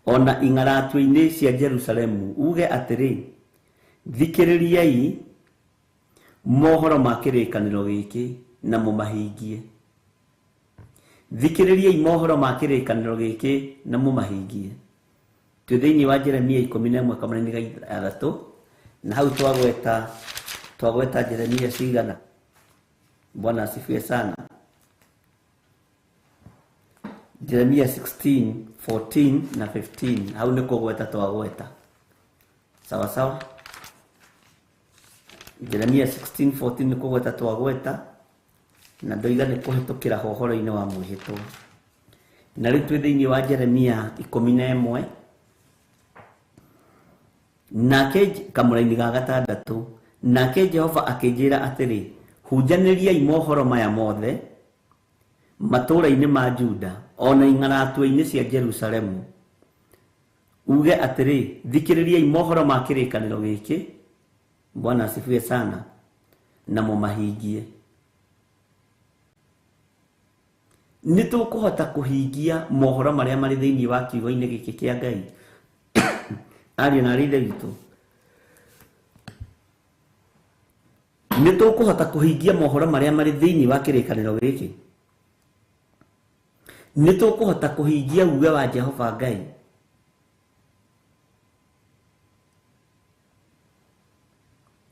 ona ing'aratio-inĩ cia Jerusalemu, uge atĩrĩ, thikĩrĩriai mohoro ma kĩrĩkanĩro gĩkĩ na mũmahingie. Thikĩrĩriai mohoro ma kĩrĩkanĩro gĩkĩ na mũmahingie. Twĩ thĩinĩ wa Jeremia 11 kamũraini ga 6, na hau twagweta Jeremia cigana. Bwana asifiwe sana. Jeremia 16, 14 na 15, hau nĩ kũgweta twagweta. Sawa sawa. Jeremia 16, 14 nĩ kũgweta twagweta, na ndoiga nĩ kũhĩtũkĩra ũhoro-inĩ wa mwĩhĩtwa. Na rĩu twĩ thĩinĩ wa Jeremia 11, nake kamũraini ga 6, nake Jehova akĩnjĩra atĩrĩ, hunjanĩriai mohoro maya mothe matũũra-inĩ ma Juda ona ing'aratio-inĩ cia Jerusalemu, uge atĩrĩ, thikĩrĩriai mohoro ma kĩrĩkanĩro gĩkĩ. Bwana asifiwe sana. Na mũmahingie. Nĩ tũkũhota kũhingia mohoro marĩa marĩ thĩinĩ wa kiugo-inĩ gĩkĩ kĩa Ngai. Ariũ na aarĩ a Ithe witũ, nĩ tũkũhota kũhingia mohoro marĩa marĩ thĩinĩ wa kĩrĩkanĩro gĩkĩ. Nĩ tũkũhota kũhingia uge wa Jehova Ngai.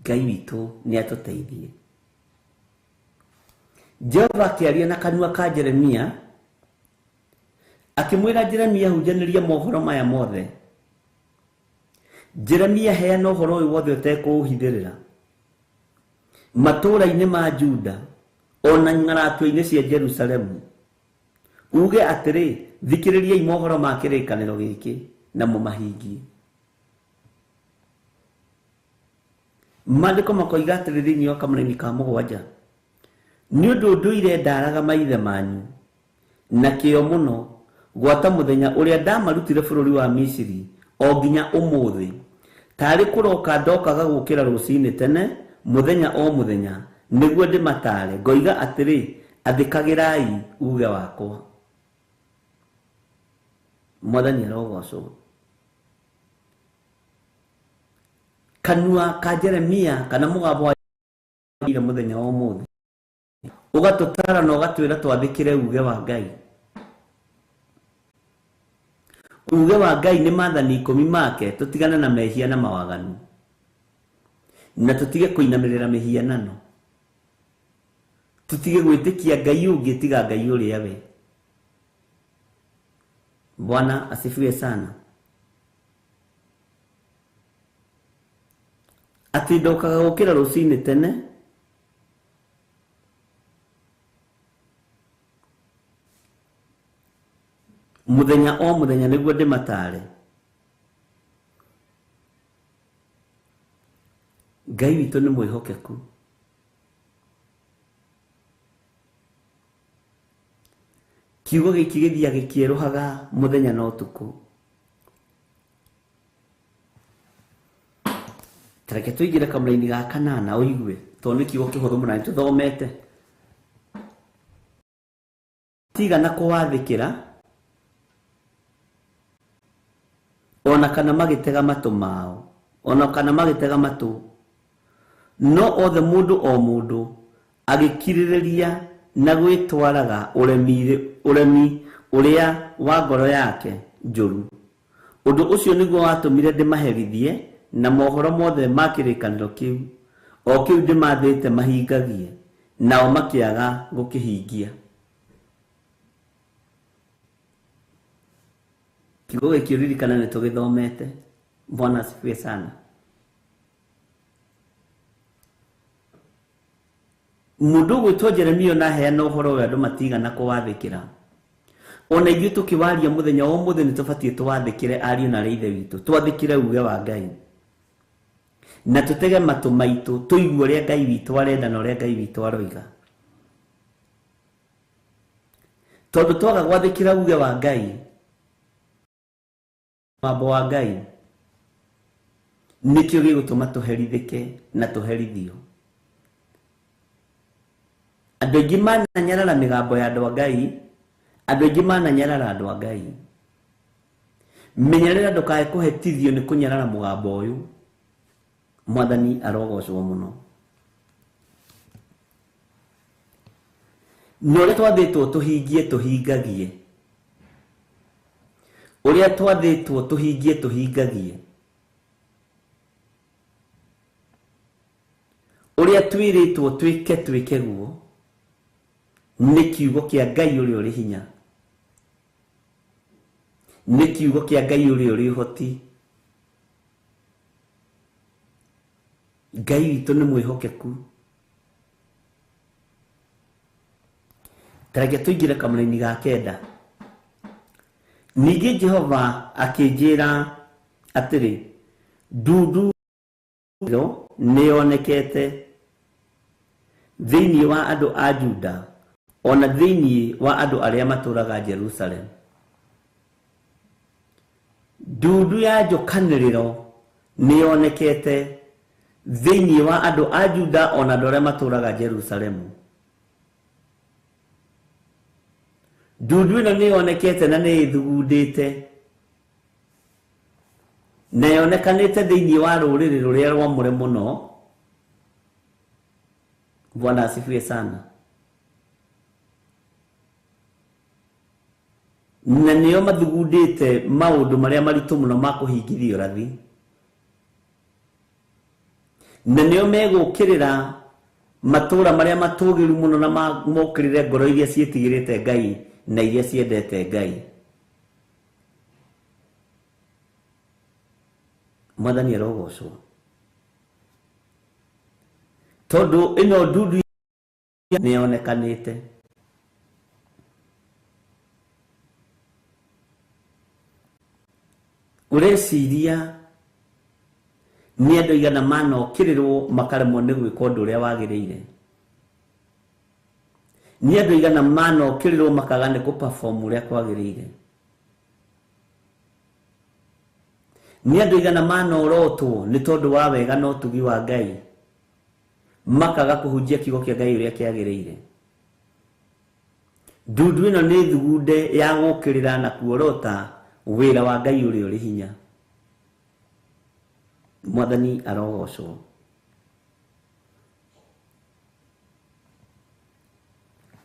Ngai witũ nĩ atũteithie. Jehova akĩaria na kanua ka Jeremia, akĩmwĩra Jeremia, hunjanĩria mohoro maya mothe. Jeremia, heana ũhoro ũyũ wothe ũtekũũhithĩrĩra. Matũũra-inĩ ma Juda ona ng'aratua-inĩ cia Jerusalemu, uge atĩrĩ, thikĩrĩriai mohoro ma kĩrĩkanĩro gĩkĩ na mũmahingie. Maandĩko makoiga atĩrĩ thĩinĩ wa kamũraini ka 7, nĩ ũndũ ndũire ndaraga maithe manyu na kĩo mũno gwata mũthenya ũrĩa ndamarutire bũrũri wa Misiri o nginya ũmũthĩ, tarĩ kũroka ndokaga gũkĩra rũcinĩ tene mũthenya o mũthenya nĩguo ndĩmataare, ngoiga atĩrĩ, athĩkagĩrai uge wakwa. Mwathani arogocwo. Kanua ka Jeremia kana mũgambo wa mũthenya wa ũmũthĩ ũgatũtara na ũgatwĩra twathĩkĩre uge wa Ngai. Uge wa Ngai nĩ maathani 10 make, tũtigane na mehia na mawaganu, na tũtige kũinamĩrĩra mĩhianano, tũtige gwĩtĩkia Ngai ũngĩ tiga Ngai ũrĩa we. Bwana asifiwe sana. Atĩ ndokaga gũkĩra rũcinĩ tene mũthenya o mũthenya nĩguo ndĩmataare. Ngai witũ nĩ mwĩhokeku. Kiugo gĩkĩ gĩthiaga gĩkĩerũhaga mũthenya na ũtukũ. Tareke tũingĩre kamũraini ga 8 ũigue, tondũ nĩ kiugo kĩhũthũ mũno na nĩtũthomete. Tigana kũwathĩkĩra ona kana magĩtega matũ mao, ona kana magĩtega matũ, no othe mũndũ o mũndũ agĩkirĩrĩria na gwĩtwaraga ũremi ũrĩa wa ngoro yake njũru. Ũndũ ũcio nĩguo watũmire ndĩmaherithie na mohoro mothe ma kĩrĩkanĩro kĩu, o kĩu ndĩmathĩte mahingagie, nao makĩaga gũkĩhingia. Kiugo gĩkĩ ũririkana nĩ tũgĩthomete. Bwana asifiwe sana. Mũndũ ũgwĩtwo Jeremia ona aheana ũhoro ũyũ andũ matigana kũwathĩkĩra. Ona ithuĩ tũkĩwaria mũthenya wa ũmũthĩ nĩ tũbatiĩ tũwathĩkĩre ariũ na arĩ ithe witũ, twathĩkĩre uge wa Ngai, na tũtege matũ maitũ tũigue ũrĩa Ngai witũ arenda na ũrĩa Ngai witũ aroiga. Tondũ twaga gwathĩkĩra uge wa Ngai, mwambo wa Ngai, nĩkĩo gĩgũtũma tũherithĩke na tũherithio. Andũ aingĩ mananyarara mĩgambo ya andũ a Ngai, andũ aingĩ mananyarara andũ a Ngai. Menyerera ndũkae kũhetithio nĩ kũnyarara mũgambo ũyũ. Mwathani arogocwo mũno. Na ũrĩa twathĩtwo tũhingie tũhingagie, ũrĩa twathĩtwo tũhingie tũhingagie, ũrĩa twĩrĩtwo twĩke twĩke guo, nĩ kiugo kĩa Ngai ũrĩa ũrĩ hinya, nĩ kiugo kĩa Ngai ũrĩa ũrĩ ũhoti. Ngai witũ nĩ mwĩhokeku. Tareke tũingĩre kamũraini ga 9. Ningĩ Jehova akĩnjĩra atĩrĩ, ndundu nĩyonekete thĩinĩ wa andũ a Juda ona thĩinĩ wa andũ arĩa matũũraga Jerusalem. Ndundu ya njũkanĩrĩro nĩyonekete thĩinĩ wa andũ a Juda ona andũ arĩa matũũraga Jerusalemu. Ndundu ĩno nĩyonekete na nĩĩthugundĩte, na yonekanĩte thĩinĩ wa rũrĩrĩ rũrĩa rwamũre mũno. Bwana asifiwe sana. Na nĩo mathugundĩte maũndũ marĩa maritũ mũno ma kũhingithia ũrathi, na nĩo megũkĩrĩra matũũra marĩa matũgĩru mũno na mokĩrĩre ngoro iria ciĩtigĩrĩte Ngai na iria ciendete Ngai. Mwathani arogocwo. Tondũ ĩno ndundu nĩ yonekanĩte. Ũreciria nĩ andũ aigana manokĩrĩrwo makaremwo nĩ gwĩka ũndũ ũrĩa wagĩrĩire? Nĩ andũ aigana manokĩrĩrwo makaga nĩ kũ-perform ũrĩa kwagĩrĩire? Nĩ andũ aigana manorotwo nĩ tondũ wa wega na ũtugi wa Ngai makaga kũhunjia kiugo kĩa Ngai ũrĩa kĩagĩrĩire? Ndundu ĩno nĩ thugunde ya gũkĩrĩra na kuorota wĩra wa Ngai ũrĩa ũrĩ hinya. Mwathani arogocwo.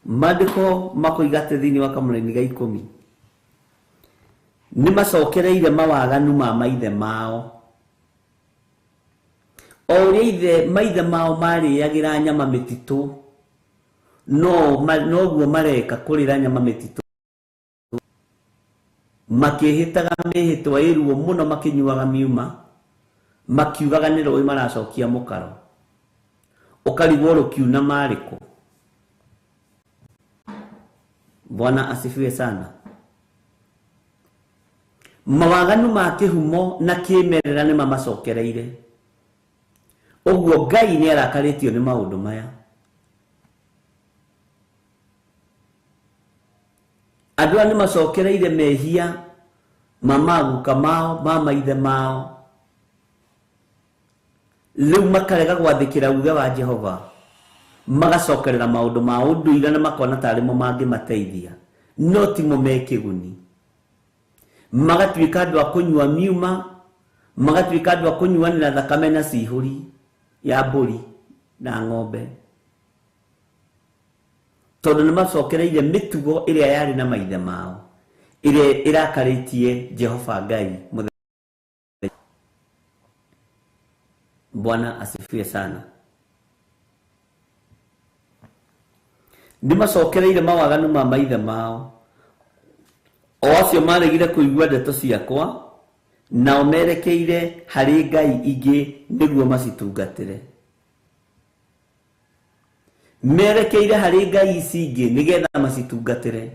Maandĩko makoiga atĩ thĩinĩ wa kamũraini ga 10 nĩ macokereire mawaganu ma maithe mao. O ũrĩa ithe maithe mao marĩagĩra nyama mĩtitũ, noguo mareka kũrĩra nyama mĩtitũ, makĩhĩtaga mĩhĩtwa ĩruo mũno, makĩnyuaga miuma, makiugaga nĩ rũĩ maracokia mũkaro. Ũkarigwo rũkiuna marĩkũ. Bwana asifiwe sana. Mawaganu ma kĩhumo na kĩmerera nĩ mamacokereire. Ũguo Ngai nĩ arakarĩtio nĩ maũndũ maya. Andũ aya nĩ macokereire mehia ma maguka mao, ma maithe mao. Rĩu makarega gwathĩkĩra uge wa Jehova, magacokerera maũndũ ma ũndũire na makona tarĩ mo mangĩmateithia, no timo me kĩguni. Magatuĩka andũ a kũnyua miuma, magatuĩka andũ a kũnyuanĩra thakame na cihũri ya mbũri na ng'ombe, tondũ nĩ macokereire mĩtugo ĩrĩa yarĩ na maithe mao, ĩrĩa ĩrakarĩtie Jehova Ngai mũthenya. Bwana asifiwe sana. Nĩ macokereire mawaganu ma maithe mao, o acio maregire kũigua ndeto ciakwa, nao merekeire harĩ ngai ingĩ nĩguo macitungatĩre. Merekeire harĩ ngai ici ingĩ nĩgetha macitungatĩre.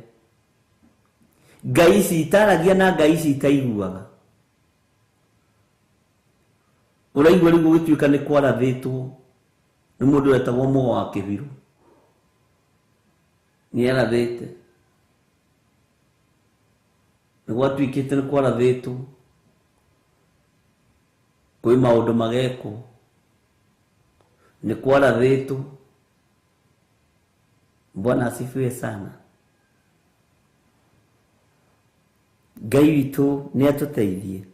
Ngai ici itaragia na ngai ici itaiguaga. Ũraigua rĩu gũgĩtuĩka nĩ kwarathĩtwo nĩ mũndũ wetagwo Mũgo wa Kĩbiru. Nĩ arathĩte. Nĩ gwatuĩkĩte nĩ kwarathĩtwo kwĩ maũndũ magekwo. Nĩ kwarathĩtwo. Bwana asifiwe sana. Ngai witũ nĩ atũteithie.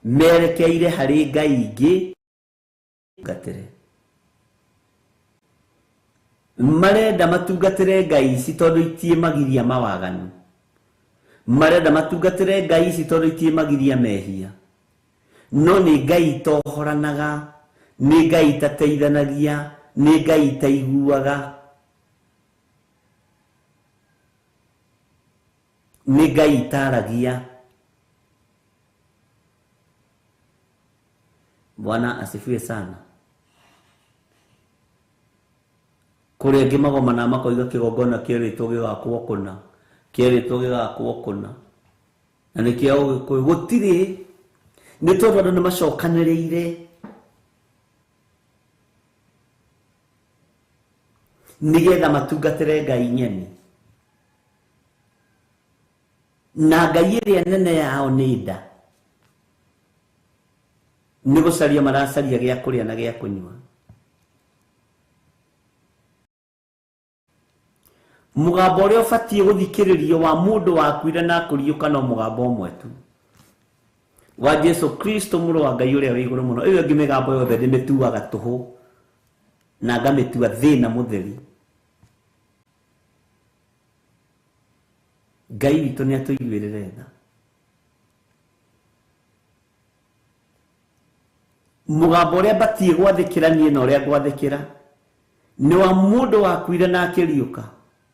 Merekeire harĩ ngai ingĩ tungatĩre. Marenda matungatĩre ngai ici tondũ itiĩmagiria mawaganu. Marenda matungatĩre ngai ici tondũ itiĩmagiria mehia. No nĩ ngai itohoranaga, nĩ ngai itateithanagia, nĩ ngai itaiguaga, nĩ ngai itaragia. Bwana asifiwe sana. Kũrĩa angĩ magomana makoiga kĩgongona kĩerĩtwo gĩgakwo kũna, kĩerĩtwo gĩgakwo kũna, na nĩ kĩa Ũgĩkũyũ. Gũtirĩ, nĩ tondũ andũ nĩ macokanĩrĩire nĩgetha matungatĩre ngai nyeni. Na ngai ĩrĩa nene yao nĩ nda. Nĩ gũcaria maracaria gĩa kũrĩa na gĩa kũnyua. Mũgambo ũrĩa ũbatiĩ gũthikĩrĩrio wa mũndũ wakuire na akũriũka no mũgambo ũmwe tu, wa Jesu Kristo mũrũ wa Ngai ũrĩa wĩ igũrũ mũno. Ĩyo ĩngĩ mĩgambo yothe ndĩmĩtuaga tũhũ na ngamĩtua thĩna mũtheri. Ngai witũ nĩ atũiguĩrĩre tha. Mũgambo ũrĩa batiĩ gwathĩkĩra niĩ na ũrĩa ngwathĩkĩra nĩ wa mũndũ wakuire na akĩriũka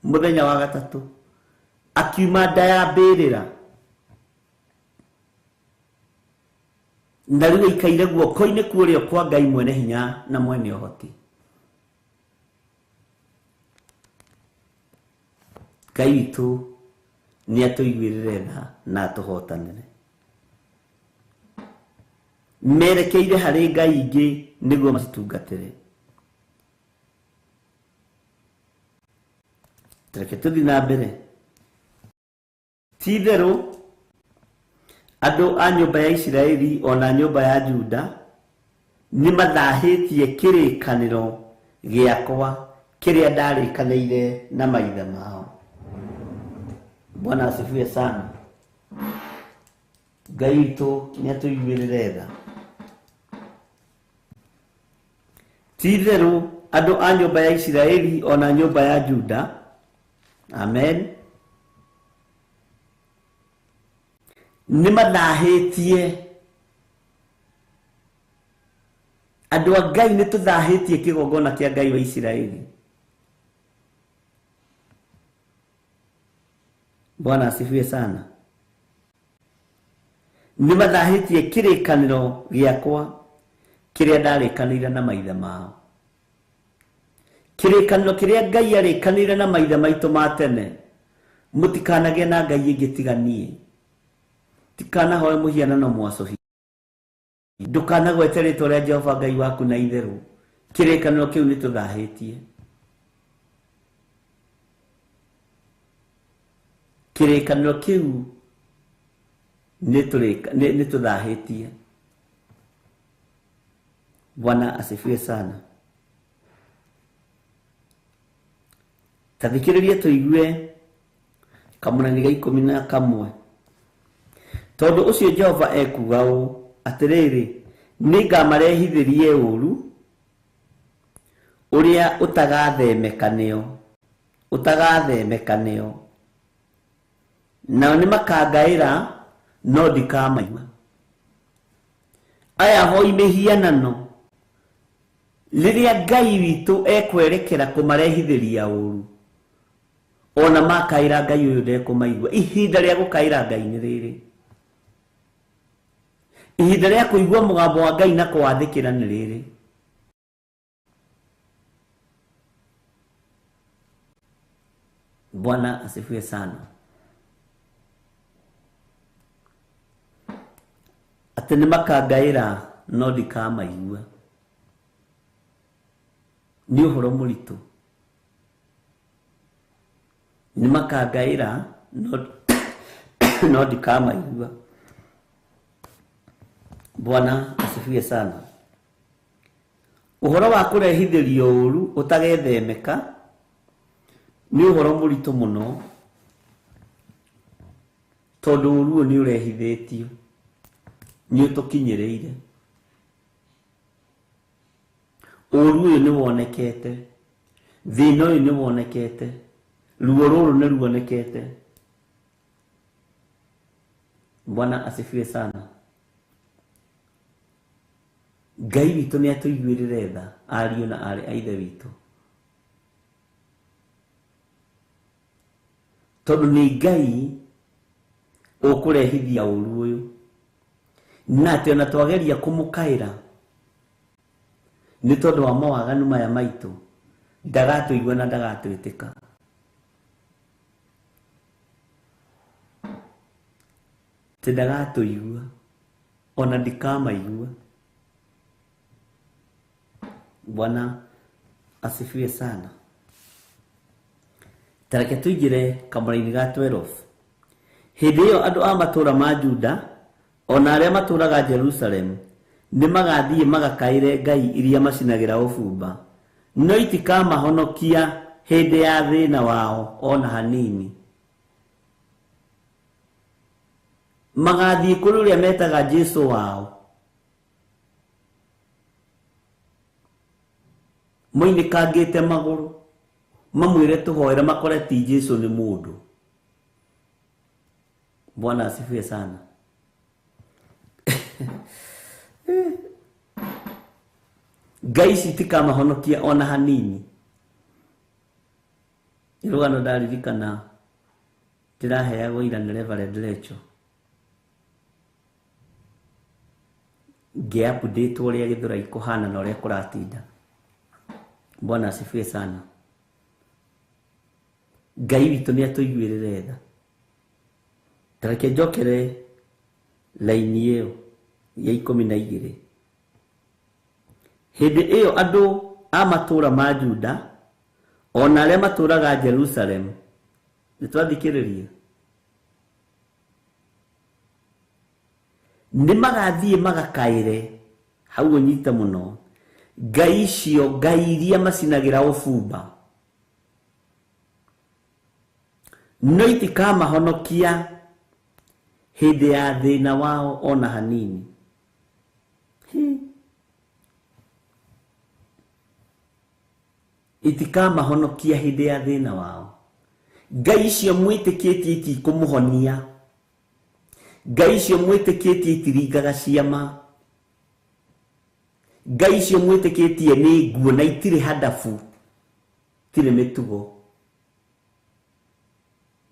mũthenya wa gatatũ, akiuma nda ya mbĩrĩra, Na rĩu aikaire guoko-inĩ kwa ũrĩo kwa Ngai mwene hinya na mwene ũhoti. Ngai witũ nĩ atũiguĩrĩre tha na atũhotanĩre. Merekeire harĩ ngai ingĩ nĩguo macitungatĩre. Reke tũthiĩ na mbere. Ti itherũ andũ a nyũmba ya Isiraeli ona nyũmba ya Juda nĩ mathahĩtie kĩrĩkanĩro gĩakwa kĩrĩa ndarĩkanĩire na maithe mao. Bwana asifiwe sana. Ngai witũ nĩ atũiguĩrĩre tha. Ti itherũ andũ a nyũmba ya Isiraeli ona nyũmba ya Juda, amen, nĩ mathahĩtie. Andũ a Ngai nĩ tũthahĩtie kĩgongona kĩa Ngai wa Isiraeli. Bwana asifiwe sana. Nĩ mathahĩtie kĩrĩkanĩro gĩakwa kĩrĩa ndarĩkanĩire na maithe mao. Kĩrĩkanĩro kĩrĩa Ngai arĩkanĩire na maithe maitũ ma tene, mũtikanagĩe na ngai ĩngĩ tiga niĩ. Tikanahoe mũhianano mwacũhie. Ndũkanagwete rĩtwa rĩa Jehova Ngai waku na itherũ. Kĩrĩkanĩro kĩu nĩ tũthahĩtie. Kĩrĩkanĩro kĩu nĩ tũthahĩtie. Bwana asifiwe sana. Ta thikĩrĩria tũigue kamũranĩ ga 11. Tondũ ũcio Jehova ekuuga ũũ, atĩrĩrĩ, nĩngamarehithĩrie ũũru ũrĩa ũtagathemeka nĩo, nao nĩmakangaĩra no ndikamaigua. Aya ahoi mĩhianano, rĩrĩa Ngai witũ ekwerekera kũmarehithĩria ũũru, ona makaĩra Ngai ũyũ ndekũmaigua. Ihinda rĩa gũkaĩra Ngai nĩ rĩrĩ. Ihinda rĩa kũigua mũgambo wa Ngai na kũwathĩkĩra nĩ rĩrĩ. Bwana asifiwe sana. Atĩ nĩmakangaĩra no ndikamaigua. Nĩ ũhoro mũritũ. Nĩmakangaĩra no ndikamaigua. Bwana asifiwe sana. Ũhoro wa kũrehithĩrio ũũru ũtagethemeka nĩ ũhoro mũritũ mũno, tondũ ũũru ũyũ nĩ ũrehithĩtio, nĩ ũtũkinyĩrĩire. Ũũru ũyũ nĩ wonekete, thĩna ũyũ nĩ wonekete, ruo rũrũ nĩ ruonekete. Bwana asifiwe sana. Ngai witũ nĩ atũiguĩrĩre tha, ariũ na aarĩ a Ithe witũ, tondũ nĩ Ngai ũkũrehithia ũũru ũyũ, na atĩ ona twageria kũmũkaĩra nĩ tondũ wa mawaganu maya maitũ, ndagatũigua na ndagatwĩtĩka. Atĩ ndagatũigua ona ndikamaigua. Bwana asifiwe sana. Tareke tũingĩre kamũra-inĩ ga 12. Hĩndĩ ĩyo andũ a matũũra ma Juda ona arĩa matũũraga Jerusalemu nĩmagathiĩ magakaĩre ngai iria macinagĩra ũbumba, no itikamahonokia hĩndĩ ya thĩna wao ona hanini. Magathiĩ kũrĩ ũrĩa metaga Jesũ wao, moinĩkangĩte magũrũ, mamwĩre tũhoere, makore ti Jesũ nĩ mũndũ. Bwana asifiwe sana. Ngai ici itikamahonokia ona hanini. Rũgano ndaririkana ndĩraheagwo ira nĩ Reverend Rachel. Ngĩ update ũrĩa Gĩthũrai kũhana na ũrĩa kũratinda. Bwana asifiwe sana. Ngai witũ nĩ atũiguĩrĩre tha. Ta reke njokere laini ĩyo ya 12. Hĩndĩ ĩyo andũ a matũũra ma Juda ona arĩa matũũraga Jerusalem, nĩ twathikĩrĩria, nĩ magathiĩ magakaĩre hau ũnyite mũno ngai icio, ngai iria macinagĩra ũbumba, no itikamahonokia hĩndĩ ya thĩna wao ona hanini. Itikamahonokia hĩndĩ ya thĩna wao. Ngai icio mwĩtĩkĩtie itikũmũhonia. Ngai icio mwĩtĩkĩtie itiringaga ciama. Ngai icio mwĩtĩkĩtie nĩ nguo na itirĩ hadabu, itirĩ mĩtugo,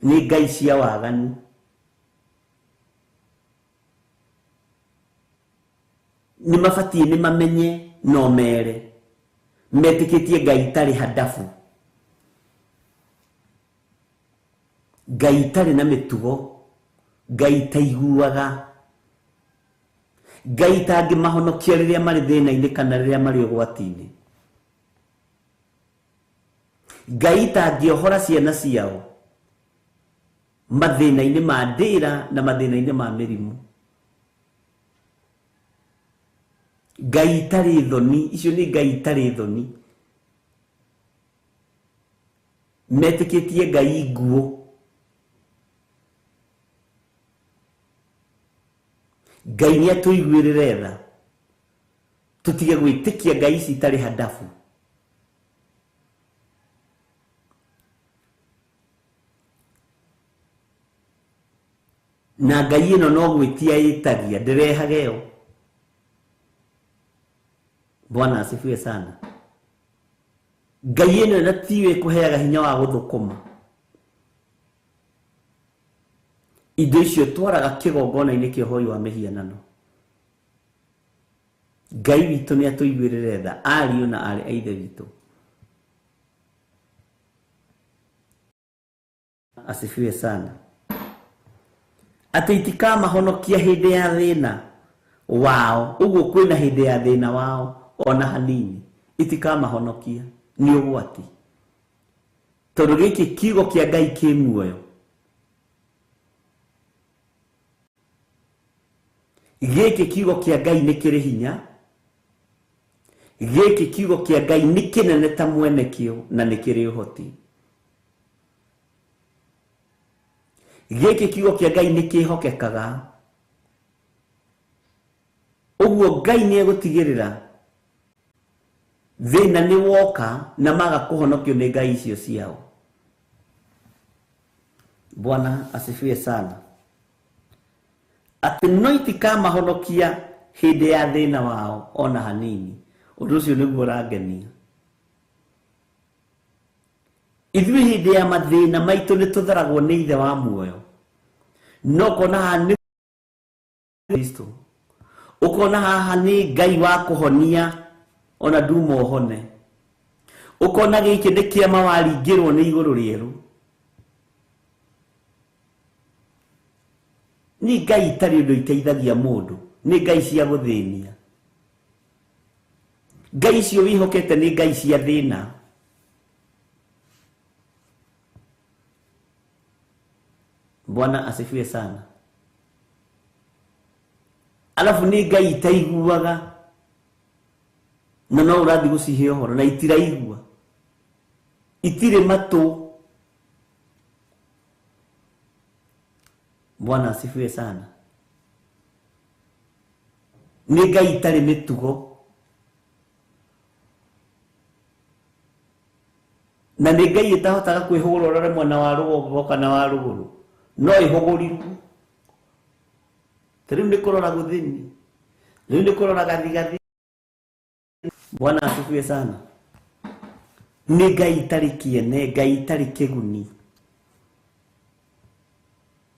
nĩ ngai cia waganu. Nĩ mabatiĩ nĩ mamenye no mere metĩkĩtie ngai itarĩ hadabu, ngai itarĩ na mĩtugo, ngai itaiguaga, ngai itangĩmahonokia rĩrĩa marĩ thĩna-inĩ kana rĩrĩa marĩ ũgwati-inĩ, ngai itangĩohora ciana ciao mathĩna-inĩ ma ndĩra na mathĩna-inĩ ma mĩrimũ, ngai itarĩ thoni. Icio nĩ ngai itarĩ thoni. Metĩkĩtie ngai nguo. Ngai nĩ atũiguĩrĩre tha, tũtige gwĩtĩkia ngai ici itarĩ hadabu. Na ngai ĩno no gwĩtia ĩtagia, ndĩrehage yo. Bwana asifiwe sana. Ngai ĩno na tiwe ĩkũheaga hinya wa gũthũkũma. Indo icio twaraga kĩgongona-inĩ kĩa ũhoi wa mĩhianano. Ngai witũ nĩ atũiguĩrĩre tha, ariũ na aarĩ a ithe witũ. Asifiwe sana. Atĩ itikamahonokia hĩndĩ ya thĩna wao, ũguo kwĩna hĩndĩ ya thĩna wao ona hanini, itikamahonokia, nĩ ũgwati. Tondũ gĩkĩ kiugo kĩa Ngai kĩ muoyo. Gĩkĩ kiugo kĩa Ngai nĩ kĩrĩ hinya. Gĩkĩ kiugo kĩa Ngai nĩ kĩnene ta mwene kĩo na nĩ kĩrĩ ũhoti. Gĩkĩ kiugo kĩa Ngai nĩ kĩhokekaga. Ũguo Ngai nĩ egũtigĩrĩra thĩna nĩ woka na maga kũhonokio nĩ ngai icio ciao. Bwana asifiwe sana. Atĩ no itikamahonokia hĩndĩ ya thĩna wao ona hanini. Ũndũ ũcio nĩguo ũrangenia. Ithuĩ hĩndĩ ya mathĩna maitũ nĩ tũtharagwo nĩ ithe wa muoyo. No ũkona haha nĩ Kristo, ũkona haha nĩ Ngai wa kũhonia ona nduma ũhone, ũkona gĩkĩ nĩ kĩama waringĩrwo nĩ igũrũ rĩerũ. Nĩ ngai itarĩ ũndũ iteithagia mũndũ, nĩ ngai cia gũthĩnia. Ngai icio wĩhokete nĩ ngai cia thĩna. Bwana asifiwe sana. Alafu nĩ ngai itaiguaga, na no ũrathiĩ gũcihe ũhoro na itiraigua, itirĩ matũ. Bwana asifiwe sana. Nĩ ngai itarĩ mĩtugo, na nĩ ngai ĩtahotaga kwĩhũgũra ũrore mwena wa rũgongo kana wa rũgũrũ, no ĩhũgũrirwo. Ta rĩu nĩ kũrora gũthini, rĩu nĩ kũrora gathigathi. Bwana asifiwe sana. Nĩ ngai itarĩ kĩene, ngai itarĩ kĩguni,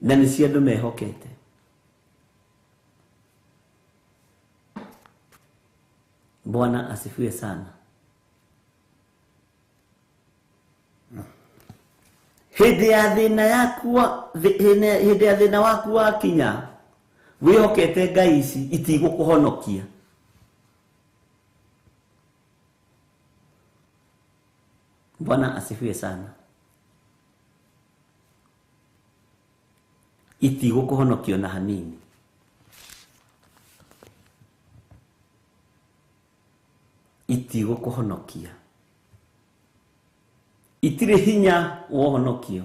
na nĩcio andũ mehokete. Bwana asifiwe sana. Hĩndĩ ya thĩna yaku hĩndĩ ya thĩna waku wakinya wĩhokete ngai ici itigũkũhonokia. Bwana asifiwe sana. Itigũkũhonokia na hanini. Itigũkũhonokia. Itirĩ hinya wa ũhonokio.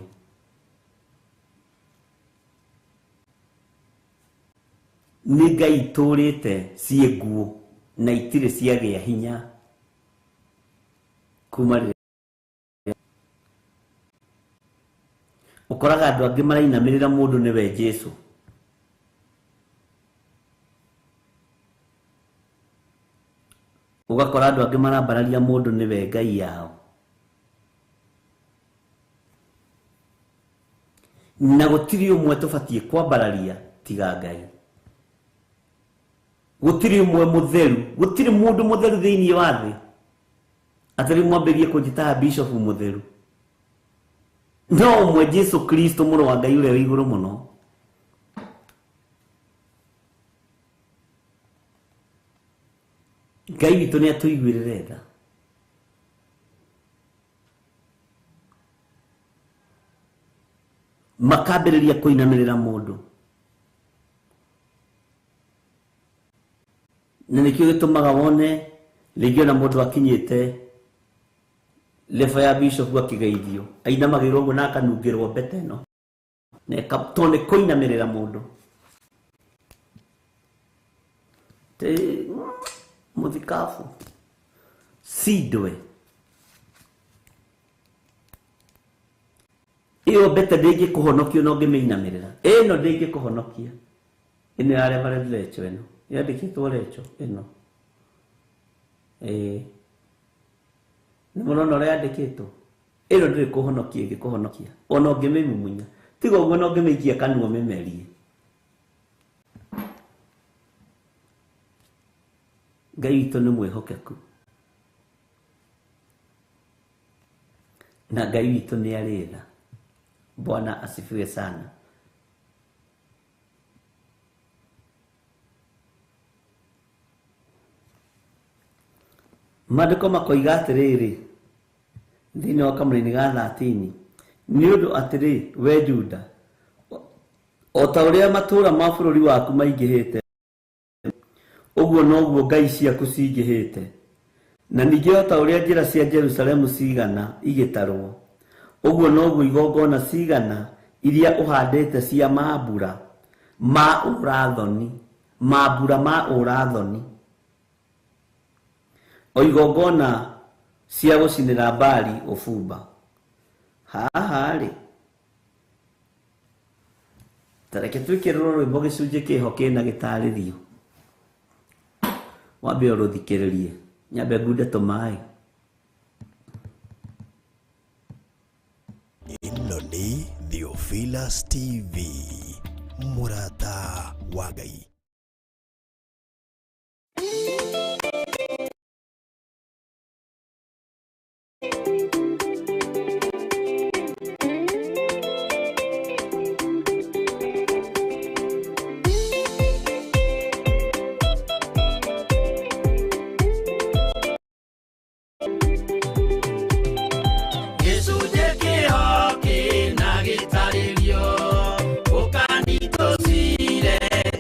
Nĩ ngai itũrĩte ciĩ nguo na itirĩ ciagĩa hinya kuma rĩrĩa ũkoraga andũ angĩ marainamĩrĩra mũndũ nĩwe Jesũ. Ũgakora andũ angĩ marambararia mũndũ nĩwe ngai yao. Na gũtirĩ ũmwe tũbatiĩ kwambararia tiga Ngai. Gũtirĩ ũmwe mũtheru, gũtirĩ mũndũ mũtheru thĩinĩ wa thĩ atĩ rĩu mwambĩrĩrie kũnjĩtaga bishop mũtheru. No ũmwe Jesũ Kristo mũrũ wa Ngai ũrĩa wĩ igũrũ mũno. Ngai witũ nĩ atũiguĩrĩre tha. Makambĩrĩria kũinamĩrĩra mũndũ. Na nĩkĩo gĩtũmaga wone rĩngĩ ona mũndũ akinyĩte level ya bishop akĩgeithio ainamagĩrĩrwo ũguo na akanungĩrwo mbete ĩno tondũ nĩ kũinamĩrĩra mũndũ. Mũthikabu cindwe ĩyo mbete ndĩngĩkũhonokia ona ũngĩmĩinamĩrĩra. Ĩno ndĩngĩkũhonokia. Ĩno ya Reverend Lecho ĩno yandĩkĩtwo Lecho ĩno. Nĩ mũrona ũrĩa yandĩkĩtwo? Ĩno ndĩrĩ kũhonokia ĩngĩkũhonokia ona ũngĩmĩmumunya. Tiga ũguo ona ũngĩmĩikia kanua ũmĩmerie. Ngai witũ nĩ mwĩhokeku na Ngai witũ nĩ arĩ tha. Bwana asifiwe sana. Maandĩko makoiga atĩrĩrĩ thĩinĩ wa kamũraini ga 13, nĩ ũndũ atĩrĩ we Juda, o ta ũrĩa matũũra ma bũrũri waku maingĩhĩte ũguo noguo ngai ciaku cingĩhĩte, na ningĩ o ta ũrĩa njĩra cia Jerusalemu cigana igĩtarwo ũguo noguo igongona cigana iria ũhandĩte cia mambura ma ũrathoni, mambura ma ũrathoni, o igongona cia gũcinĩra Baali ũbumba. Haha rĩ, ta reke twĩkĩrĩrwo rwĩmbo gĩcunjĩ kĩho kĩna gĩtarĩrio. Wambe ũrũthikĩrĩrie, nyambe ngunde tũmaĩ. Ĩno nĩ Theophilus TV, mũrata wa Ngai. Gĩcunjĩ kĩho kĩna gĩtarĩrio, ũkani tũcire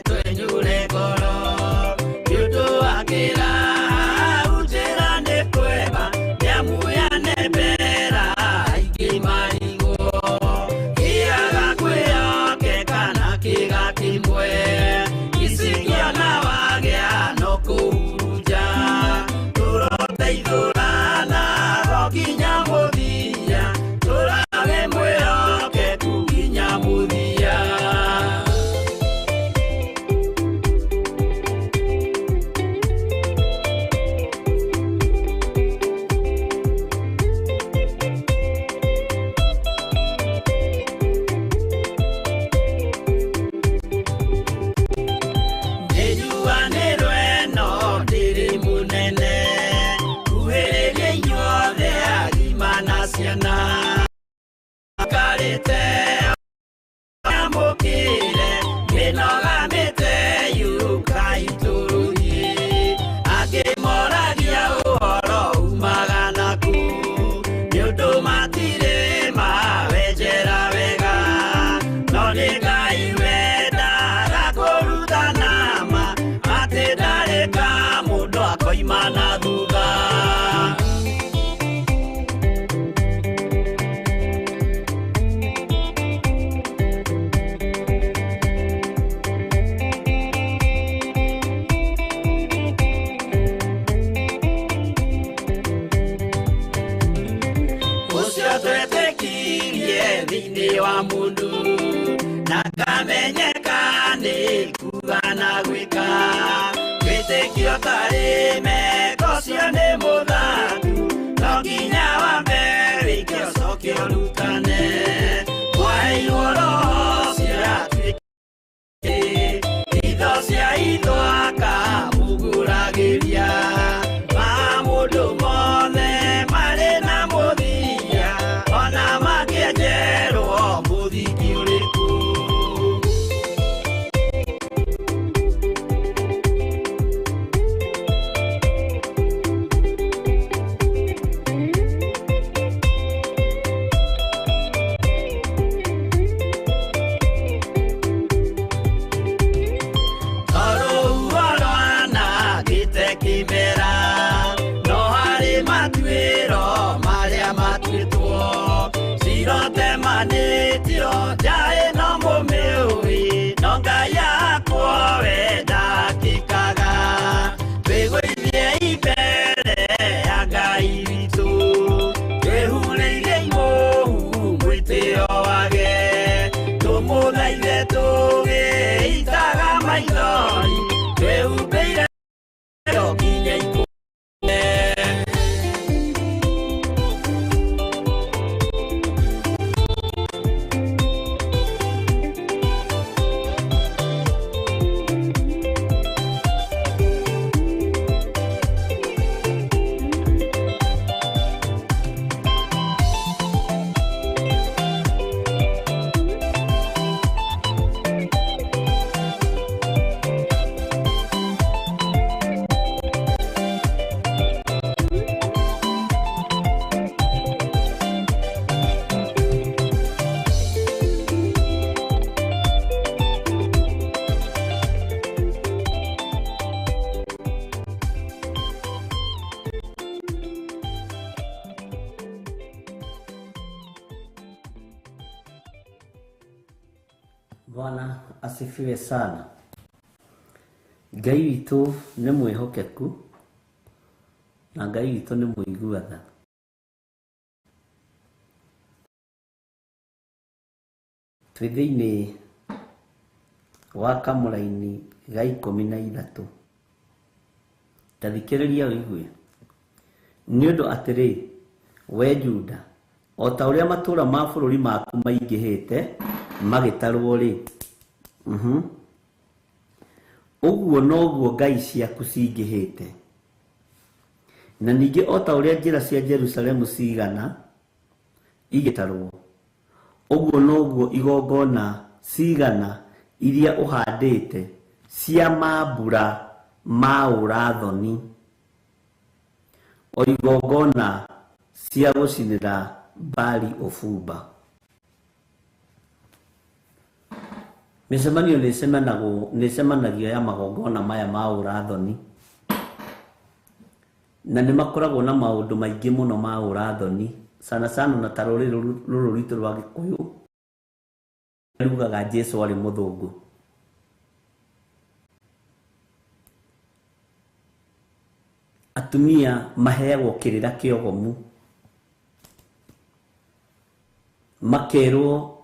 twenyũ Ũcio twetĩkirie thĩinĩ wa mũndũ na kamenyeka nĩ kuga na gwĩka wĩtĩkio tarĩ meko ũcio nĩ mũthaku no nginya wambe wĩke ũcoke ũrutane waheirwo roho ũcio atuĩke itho cia itho akamũgũragĩria ma mũndũ mothe marĩ na mũthia ona makĩenjerwo mũthingi ũrĩkũ. Kimera no harĩ matuĩro marĩa matuĩtwo cirotemanĩtio njaĩ no mũmĩũĩ no Ngai yakwo we ndakĩkaga twĩgũithie imbere ya Ngai witũ twĩhurĩire imũhu mwĩtĩo wage tũmũthaithe tũgĩitaga maithori twĩhumbĩire nginya ikũe. Bwana asifiwe sana. Ngai witũ nĩ mwĩhokeku na Ngai witũ nĩ mũigua tha. Twĩ thĩinĩ wa kamũraini ga 13. Ta thikĩrĩria ũigue. Nĩ ũndũ atĩrĩ, we Juda, o ta ũrĩa matũũra ma bũrũri maku maingĩhĩte magĩtarwo rĩ, ũguo noguo ngai ciaku cingĩhĩte. Na ningĩ o ta ũrĩa njĩra cia Jerusalemu cigana igĩtarwo, ũguo noguo igongona cigana iria ũhandĩte cia mambura ma ũrathoni, o igongona cia gũcinĩra Baali ũbumba. Mĩcemanio nĩ ĩcemanagio ya magongona maya ma ũrathoni, na nĩ makoragwo na maũndũ maingĩ mũno ma ũrathoni, sana sana na ta rũrĩrĩ rũrũ rwitũ rwa Gĩkũyũ rugaga Jesu arĩ mũthũngũ. Atumia maheagwo kĩrĩra kĩogomu, makerwo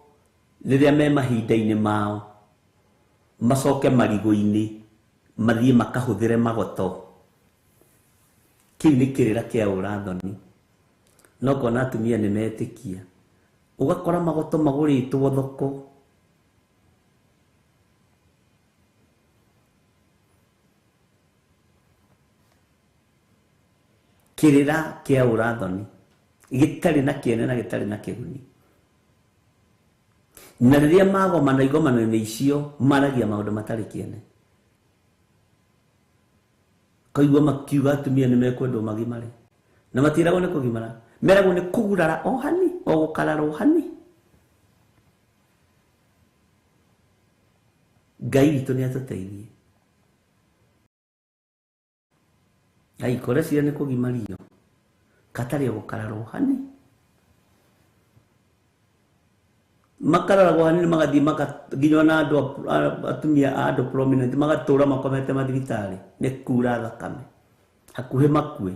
rĩrĩa me mahinda-inĩ mao macoke marigũ-inĩ mathiĩ makahũthĩre magoto. Kĩu nĩ kĩrĩra kĩa ũrathoni. No kona atumia nĩ metĩkia, ũgakora magoto magũrĩtwo thoko, kĩrĩra kĩa ũrathoni gĩtarĩ na kĩene na gĩtarĩ na kĩguni. Na rĩrĩa magomana igomano-inĩ icio maragia maũndũ matarĩ kĩene. Kaigua makiuga atumia nĩ mekwendwo magimare, na matiragwo nĩ kũgimara, meragwo nĩ kũgurara o hani, o gũkarara o hani. Ngai witũ nĩ atũteithie. Ngai kore cia nĩ kũgimario katarĩ o gũkarara o hani, makararagwo hanini magathiĩ nginya ona andũ atumia a andũ prominent magatũra makomete mathibitarĩ nĩ kura thakame hakuhĩ makue.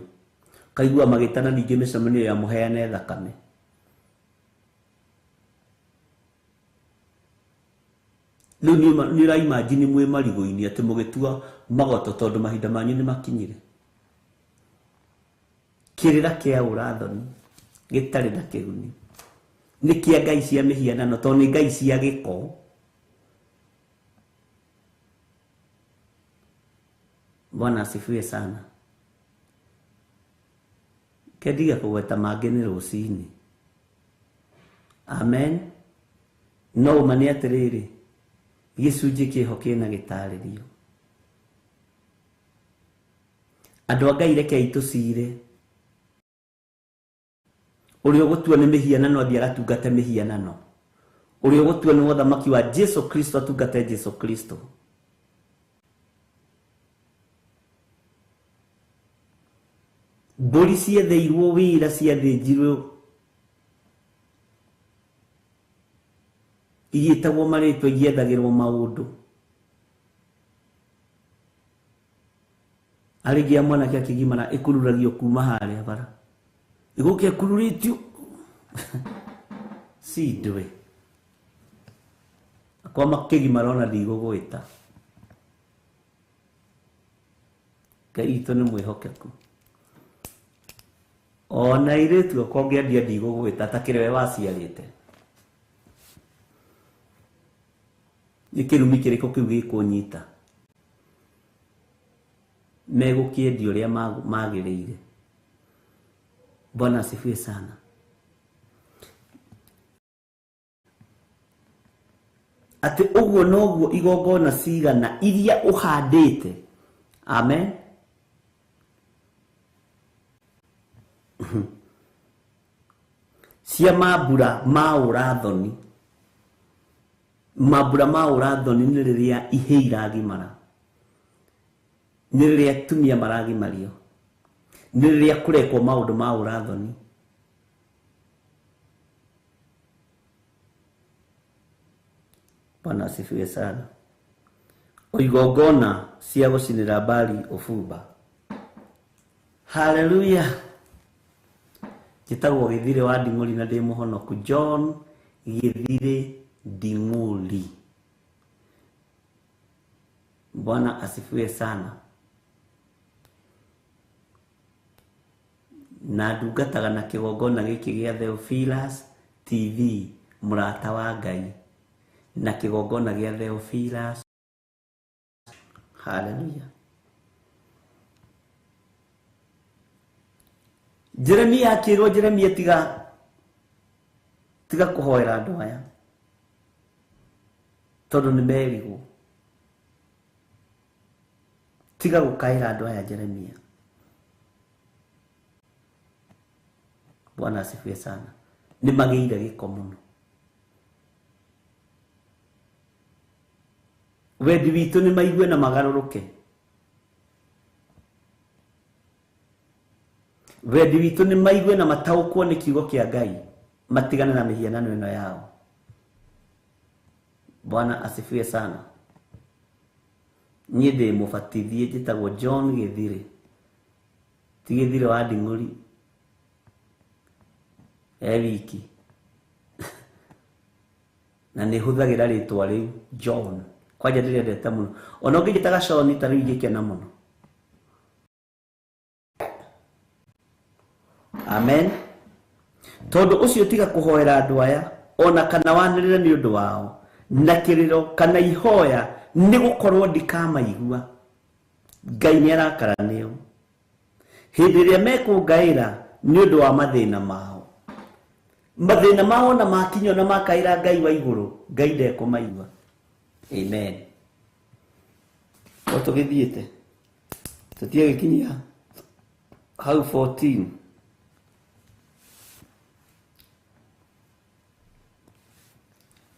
Kaigua magĩtana ningĩ mĩcemanio ya mũheane thakame. Rĩu nĩ ũraimagine mwĩ marigũ-inĩ atĩ mũgĩtua magoto tondũ mahinda manyu nĩ makinyire. Kĩrĩra kĩa ũrathoni gĩtarĩ na kĩguni nĩ kĩa ngai cia mĩhianano tondũ nĩ ngai cia gĩko. Bwana asifiwe sana. Kendige kũgweta mangĩ nĩ rũcinĩ. Amen. No ũma nĩ atĩrĩrĩ, gĩcunjĩ kĩho kĩna gĩtarĩrio. Andũ a Ngai rekei tũcire. Ũrĩa ũgũtua nĩ mĩhianano athiĩ agatungate mĩhianano. Ũrĩa ũgũtua nĩ ũthamaki wa Jesu Kristo atungate Jesu Kristo. Mbũri cietheirwo wĩra ciathĩnjirwo igĩtagwo marĩtwa igĩethagĩrwo maũndũ. Arĩgia mwanake akĩgimara ĩkururagio kuma harĩa bara ĩgũka ĩkururĩtio cindwe akwa makĩgimara ona ndigũgwĩta. Ngai witũ nĩ mwĩhokeku. Ona airĩtu akwa ũngĩandia ndigũgwĩta ta kĩrĩa we waciarĩte. Nĩ kĩrumi kĩrĩkũ kĩu gĩkũnyita? Megũkĩendia ũrĩa magĩrĩire. Bwana asifiwe sana. Atĩ ũguo noguo igongona cigana iria ũhandĩte. Amen. Cia mambura ma ũrathoni. Mambura ma ũrathoni nĩ rĩrĩa ihĩĩ iragimara, nĩ rĩrĩa atumia maragimario, nĩ rĩrĩa kũrekwo maũndũ ma ũrathoni. Bwana asifiwe sana. O igongona cia gũcinĩra Baali ũbumba. Haleluya. Njĩtagwo Gĩthirĩ wa Nding'ũri na ndĩ mũhonoku. John Gĩthirĩ Nding'ũri. Bwana asifiwe sana. Na ndungataga na kĩgongona gĩkĩ gĩa Theophilus TV, mũrata wa Ngai, na kĩgongona gĩa Theophilus. Haleluya. Jeremia akĩrwo, Jeremia tiga kũhoera andũ aya tondũ nĩ merigwo. Tiga gũkaĩra andũ aya Jeremia. Bwana asifiwe sana. Nĩ magĩire gĩko mũno. Wendi witũ nĩ maigue na magarũrũke. Wendi witũ nĩ maigue na mataũkwo nĩ kiugo kĩa Ngai, matigane na mĩhianano ĩno yao. Bwana asifiwe sana. Niĩ ndĩ mũbatithie, njĩtagwo John Gĩthirĩ, ti Gĩthirĩ wa Nding'ũri e wiki. Na nĩ hũthagĩra rĩtwa rĩu John. Kwanja ndĩrendete mũno. Ona ũngĩnjĩtaga Sean ta rĩu ingĩkena mũno. Amen. Tondũ ũcio tiga kũhoera andũ aya ona kana wanĩrĩre nĩ ũndũ wao na kĩrĩro kana ihoya, nĩ gũkorwo ndikamaigua. Ngai nĩ arakara nĩo hĩndĩ ĩrĩa mekũngaĩra nĩ ũndũ wa mathĩna mao. Mathĩna mao na makinywo na makaĩra Ngai wa igũrũ, Ngai ndekũmaigua. Amen. O tũgĩthiĩte tũtiagĩkinyia hau 14.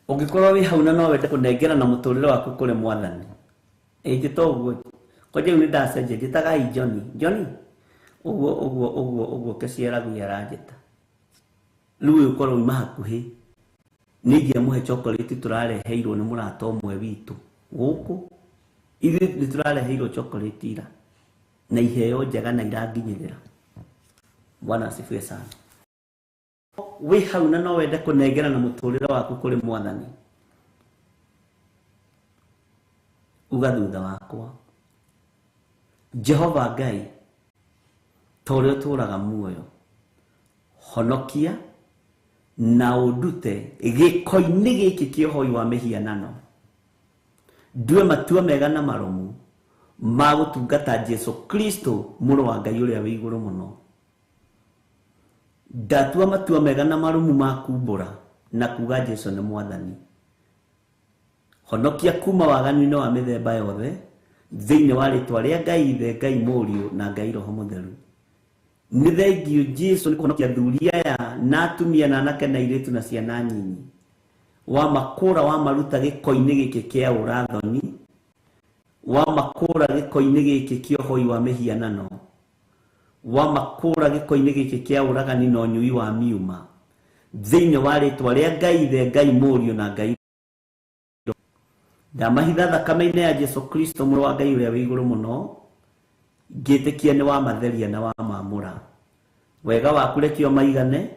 Ũngĩkorwo wĩ hau na no wende kũnengera na mũtũrĩre waku kũrĩ Mwathani, ĩ njĩta ũguo kwanja rĩu nĩ ndacenjia, njĩtagai Johnny. Johnny ũguo ũguo ũguo ũguo kĩciaragui aranjĩta. Rĩu ũyũ ũkorwo uma hakuhĩ, nĩ ingĩamũhe chocolate tũrareheirwo nĩ mũrata ũmwe witũ gũkũ. Ithuĩ nĩ tũrareheirwo chocolate ira na iheo njega na iranginyĩrĩra. Bwana asifiwe sana. Wĩ hau na no wende kũnengera na mũtũrĩre waku kũrĩ Mwathani, Uga thutha wakwa. Jehova Ngai, ta ũrĩa ũtũũraga muoyo, honokia na ũndute gĩko-inĩ gĩkĩ kĩa ũhoi wa mĩhianano. Ndue matua mega na marũmu ma gũtungata Jesu Kristo mũrũ wa Ngai ũrĩa wĩ igũrũ mũno. Ndatua matua mega na marũmu ma kumbũra na kuga Jesu nĩ mwathani. Honokia kuma waganu-inĩ wa mĩthemba yothe thĩinĩ wa rĩtwa rĩa Ngai Ithe, Ngai Mũriũ na Ngai Roho Mũtheru. Nĩ thengio Jesu nĩ kũhonokia athuri aya na atumia na anake na airĩtu na ciana nyinyi. Wamakũra wamaruta gĩko-inĩ gĩkĩ kĩa ũrathoni, wamakũra gĩko-inĩ gĩkĩ kĩa ũhoi wa mĩhianano, wamakũra gĩko-inĩ gĩkĩ kĩa ũragani na ũnyui wa miuma, thĩinĩ wa rĩtwa rĩa Ngai Ithe, Ngai Mũriũ na Ngai. Ndamahitha thakame-inĩ ya Jesu Kristo mũrũ wa Ngai ũrĩa wĩ igũrũ mũno, ngĩtĩkia nĩ wamatheria na wamamũra. Wega waku reke ũmaigane,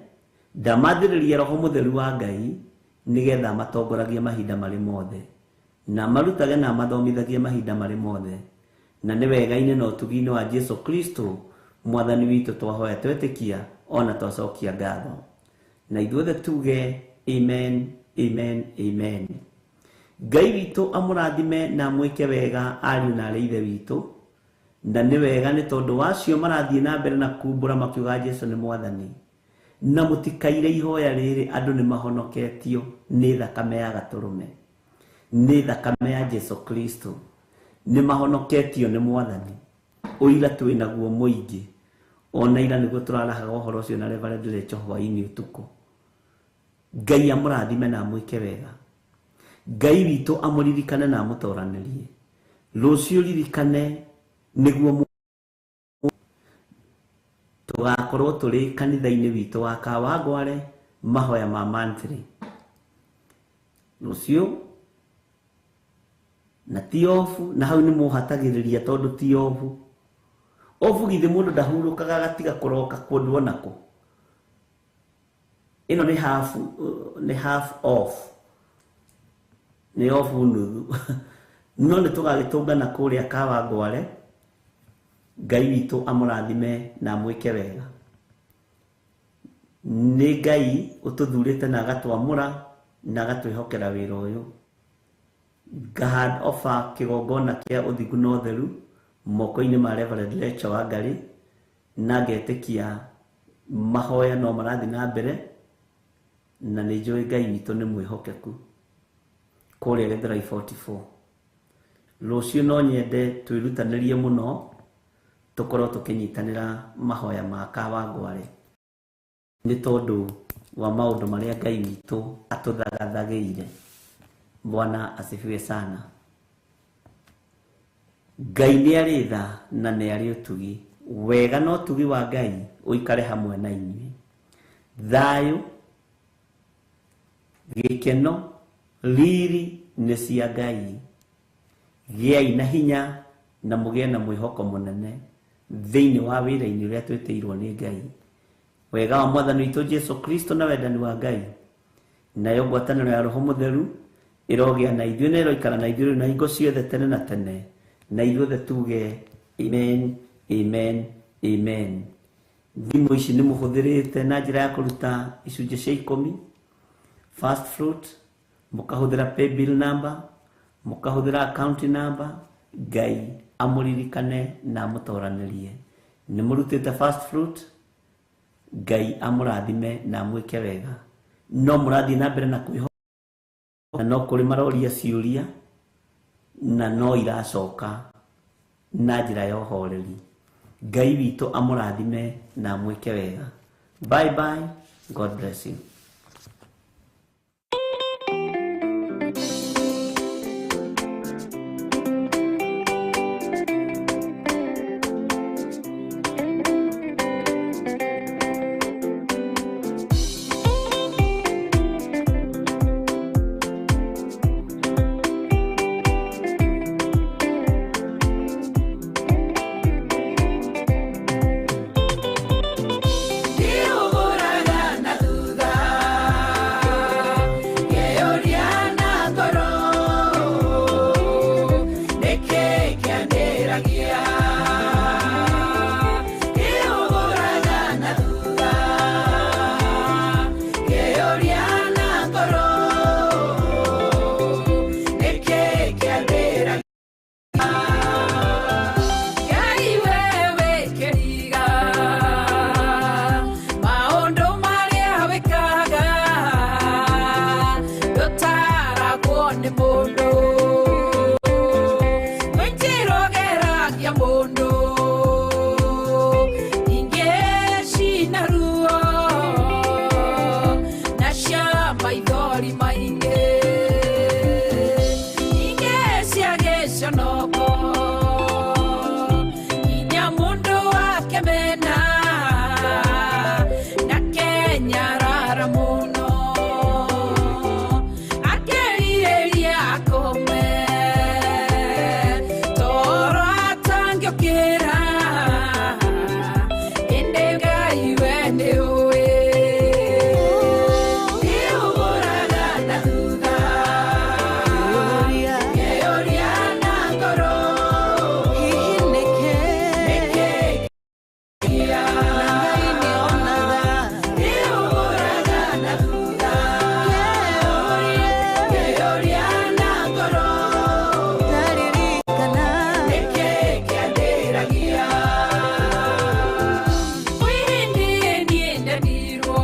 ndamathĩrĩria Roho Mũtheru wa Ngai nĩgetha matongoragie mahinda marĩ mothe, na marutage na mathomithagie mahinda marĩ mothe. Na nĩ wega-inĩ na ũtugi-inĩ wa Jesu Kristo mwathani witũ twahoya twetĩkia ona twacokia ngatho. Na ithuothe tuge amen, amen, amen. Ngai witũ amũrathime na amwĩke wega ariũ na arĩ ithe witũ. Na nĩ wega nĩ tondũ wacio marathiĩ na mbere na kumbũra makiuga Jesu nĩ mwathani. Na mũtikaire ihoya rĩrĩ, andũ nĩ mahonoketio nĩ thakame ya gatũrũme, nĩ thakame ya Jesu Kristo. Nĩ mahonoketio nĩ mwathani. Ũira twĩ naguo mũingĩ, ona ira nĩguo tũrarahaga ũhoro ũcio na Reverend Rachel hwaĩ-inĩ ũtukũ. Ngai amũrathime na amwĩke wega. Ngai witũ amũririkane na amũtoranĩrie. Rũciũ ririkane nĩguo tũgakorwo tũrĩ kanitha-inĩ witũ wa Kawangware mahoya ma monthly. Rũciũ na ti obu, na hau nĩ mũhatagĩrĩria tondũ ti obu. Obu githĩ mũndũ ndahurũkaga agatiga kũroka kũndũ onakũ. Ĩno nĩ half, nĩ half off, nĩ obu nuthu. No nĩ tũgagĩtũngana kũrĩa Kawangware. Ngai witũ amũrathime na amwĩke wega. Nĩ Ngai ũtũthurĩte na agatwamũra na agatwĩhokera wĩra ũyũ. Ngahand offer kĩgongona kĩa ũthingu na ũtheru moko-inĩ ma Reverend Rachel Wangari, na ngetĩkia mahoya no marathiĩ na mbere, na nĩ njũĩ Ngai witũ nĩ mwĩhokeku. Kũrĩa Gĩthũrai 44. Rũciũ no nyende twĩrutanĩrie mũno tũkorwo tũkĩnyitanĩra mahoya ma Kawangware, nĩ tondũ wa maũndũ marĩa Ngai witũ atũthagathagĩire. Bwana asifiwe sana. Ngai nĩ arĩ tha na nĩ arĩ ũtugi. Wega na ũtugi wa Ngai ũikare hamwe na inyuĩ. Thayũ, gĩkeno, riri nĩ cia Ngai. Gĩai na hinya na mũgĩe na mwĩhoko mũnene thĩinĩ wa wĩra-inĩ ũrĩa twĩtĩirwo nĩ Ngai. Wega wa mwathani witũ Jesu Kristo na wendani wa Ngai nayo ngwatanĩro ya Roho Mũtheru ĩrogĩa na ithuĩ na ĩroikara na ithuĩ na hingo ciothe tene na tene. Na ithuothe tuge amen, amen, amen. Thimũ ici nĩ mũhũthĩrĩte na njĩra ya kũruta icunjĩ cia 10, first fruit, mũkahũthĩra paybill number, mũkahũthĩra account number. Ngai amũririkane na amũtoranĩrie. Nĩ mũrutĩte first fruit, Ngai amũrathime na amwĩke wega. No mũrathiĩ na mbere na kwĩhoka, na no kũrĩ maroria ciũria na no iracoka na njĩra ya ũhoreri. Ngai witũ amũrathime na amwĩke wega. Bye bye. God bless you. Ndiũhũraga na thutha. Akĩrwara mũno akĩrirĩria akome toro atangĩũkĩra ĩndĩ Ngai we nĩũĩ nĩũhũraga na thutha ngeyũria na ngoro nĩkĩ nĩũhũraga na thutha ngeyũria na ngoro nĩkĩ kĩandĩragia kwĩ hĩndĩ niĩ ndendirwo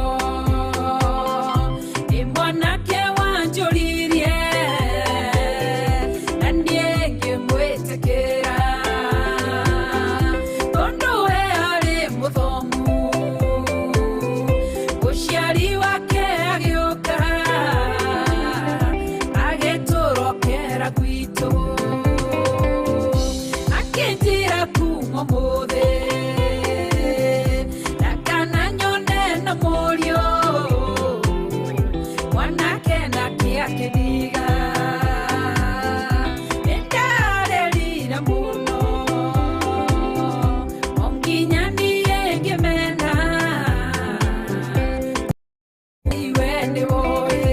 nĩ mwanake wanjũririe na niĩ ngĩmwĩtĩkĩra tondũ we arĩ mũthomu mũciari wake agĩũka agĩtũrokera gwitũ akĩnjĩra kuma ũmũthĩ ndakana nyone na mũriũ mwanake nake akĩndiga nĩndarĩrire mũno o nginya niĩ ngĩmena iwe nĩwoĩ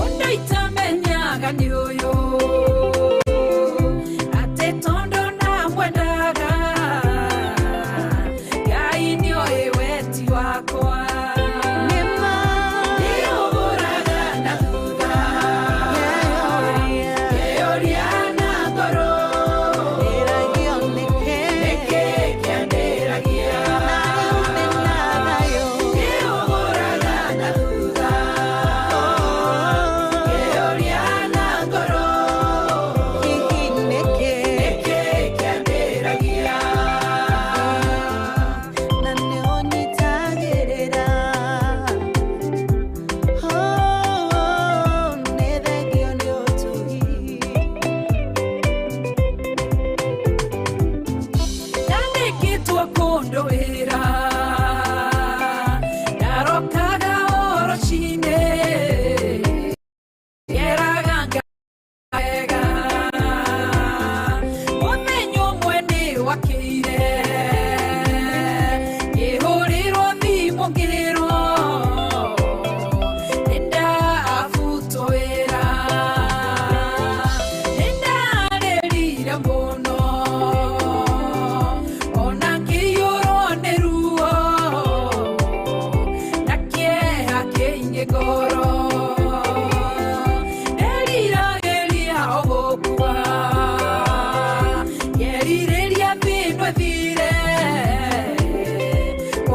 ũndũ itamenyaga nĩ ũyũ atĩ tondũ ndamwendaga Ngai nĩoĩ weti wakwa nĩũhũraga na thutha ngeyũria na ngoro nĩkĩ kĩandĩragia nĩũhũraga na thutha ngeyũria na ngoro nĩkĩ kĩandĩragia. Na nĩũnyitagĩrĩra nĩ thengio nĩ ũtugi. Ndandĩkĩtwo kũndũ wĩra ndarokaga o rũcinĩ ngeraga ngawega mũthenya ũmwe nĩ wakĩire ngĩhũrĩrwo thimũ ngĩrwo nĩndabutwo wĩra nĩndarĩrire mũno ona ngĩiyũrwo nĩ ruo na kĩeha kĩingĩ ngoro nderiragĩria o gũkua ngerirĩria thĩno ĩthire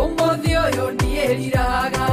ũmũthĩ ũyũ ndiĩriraga.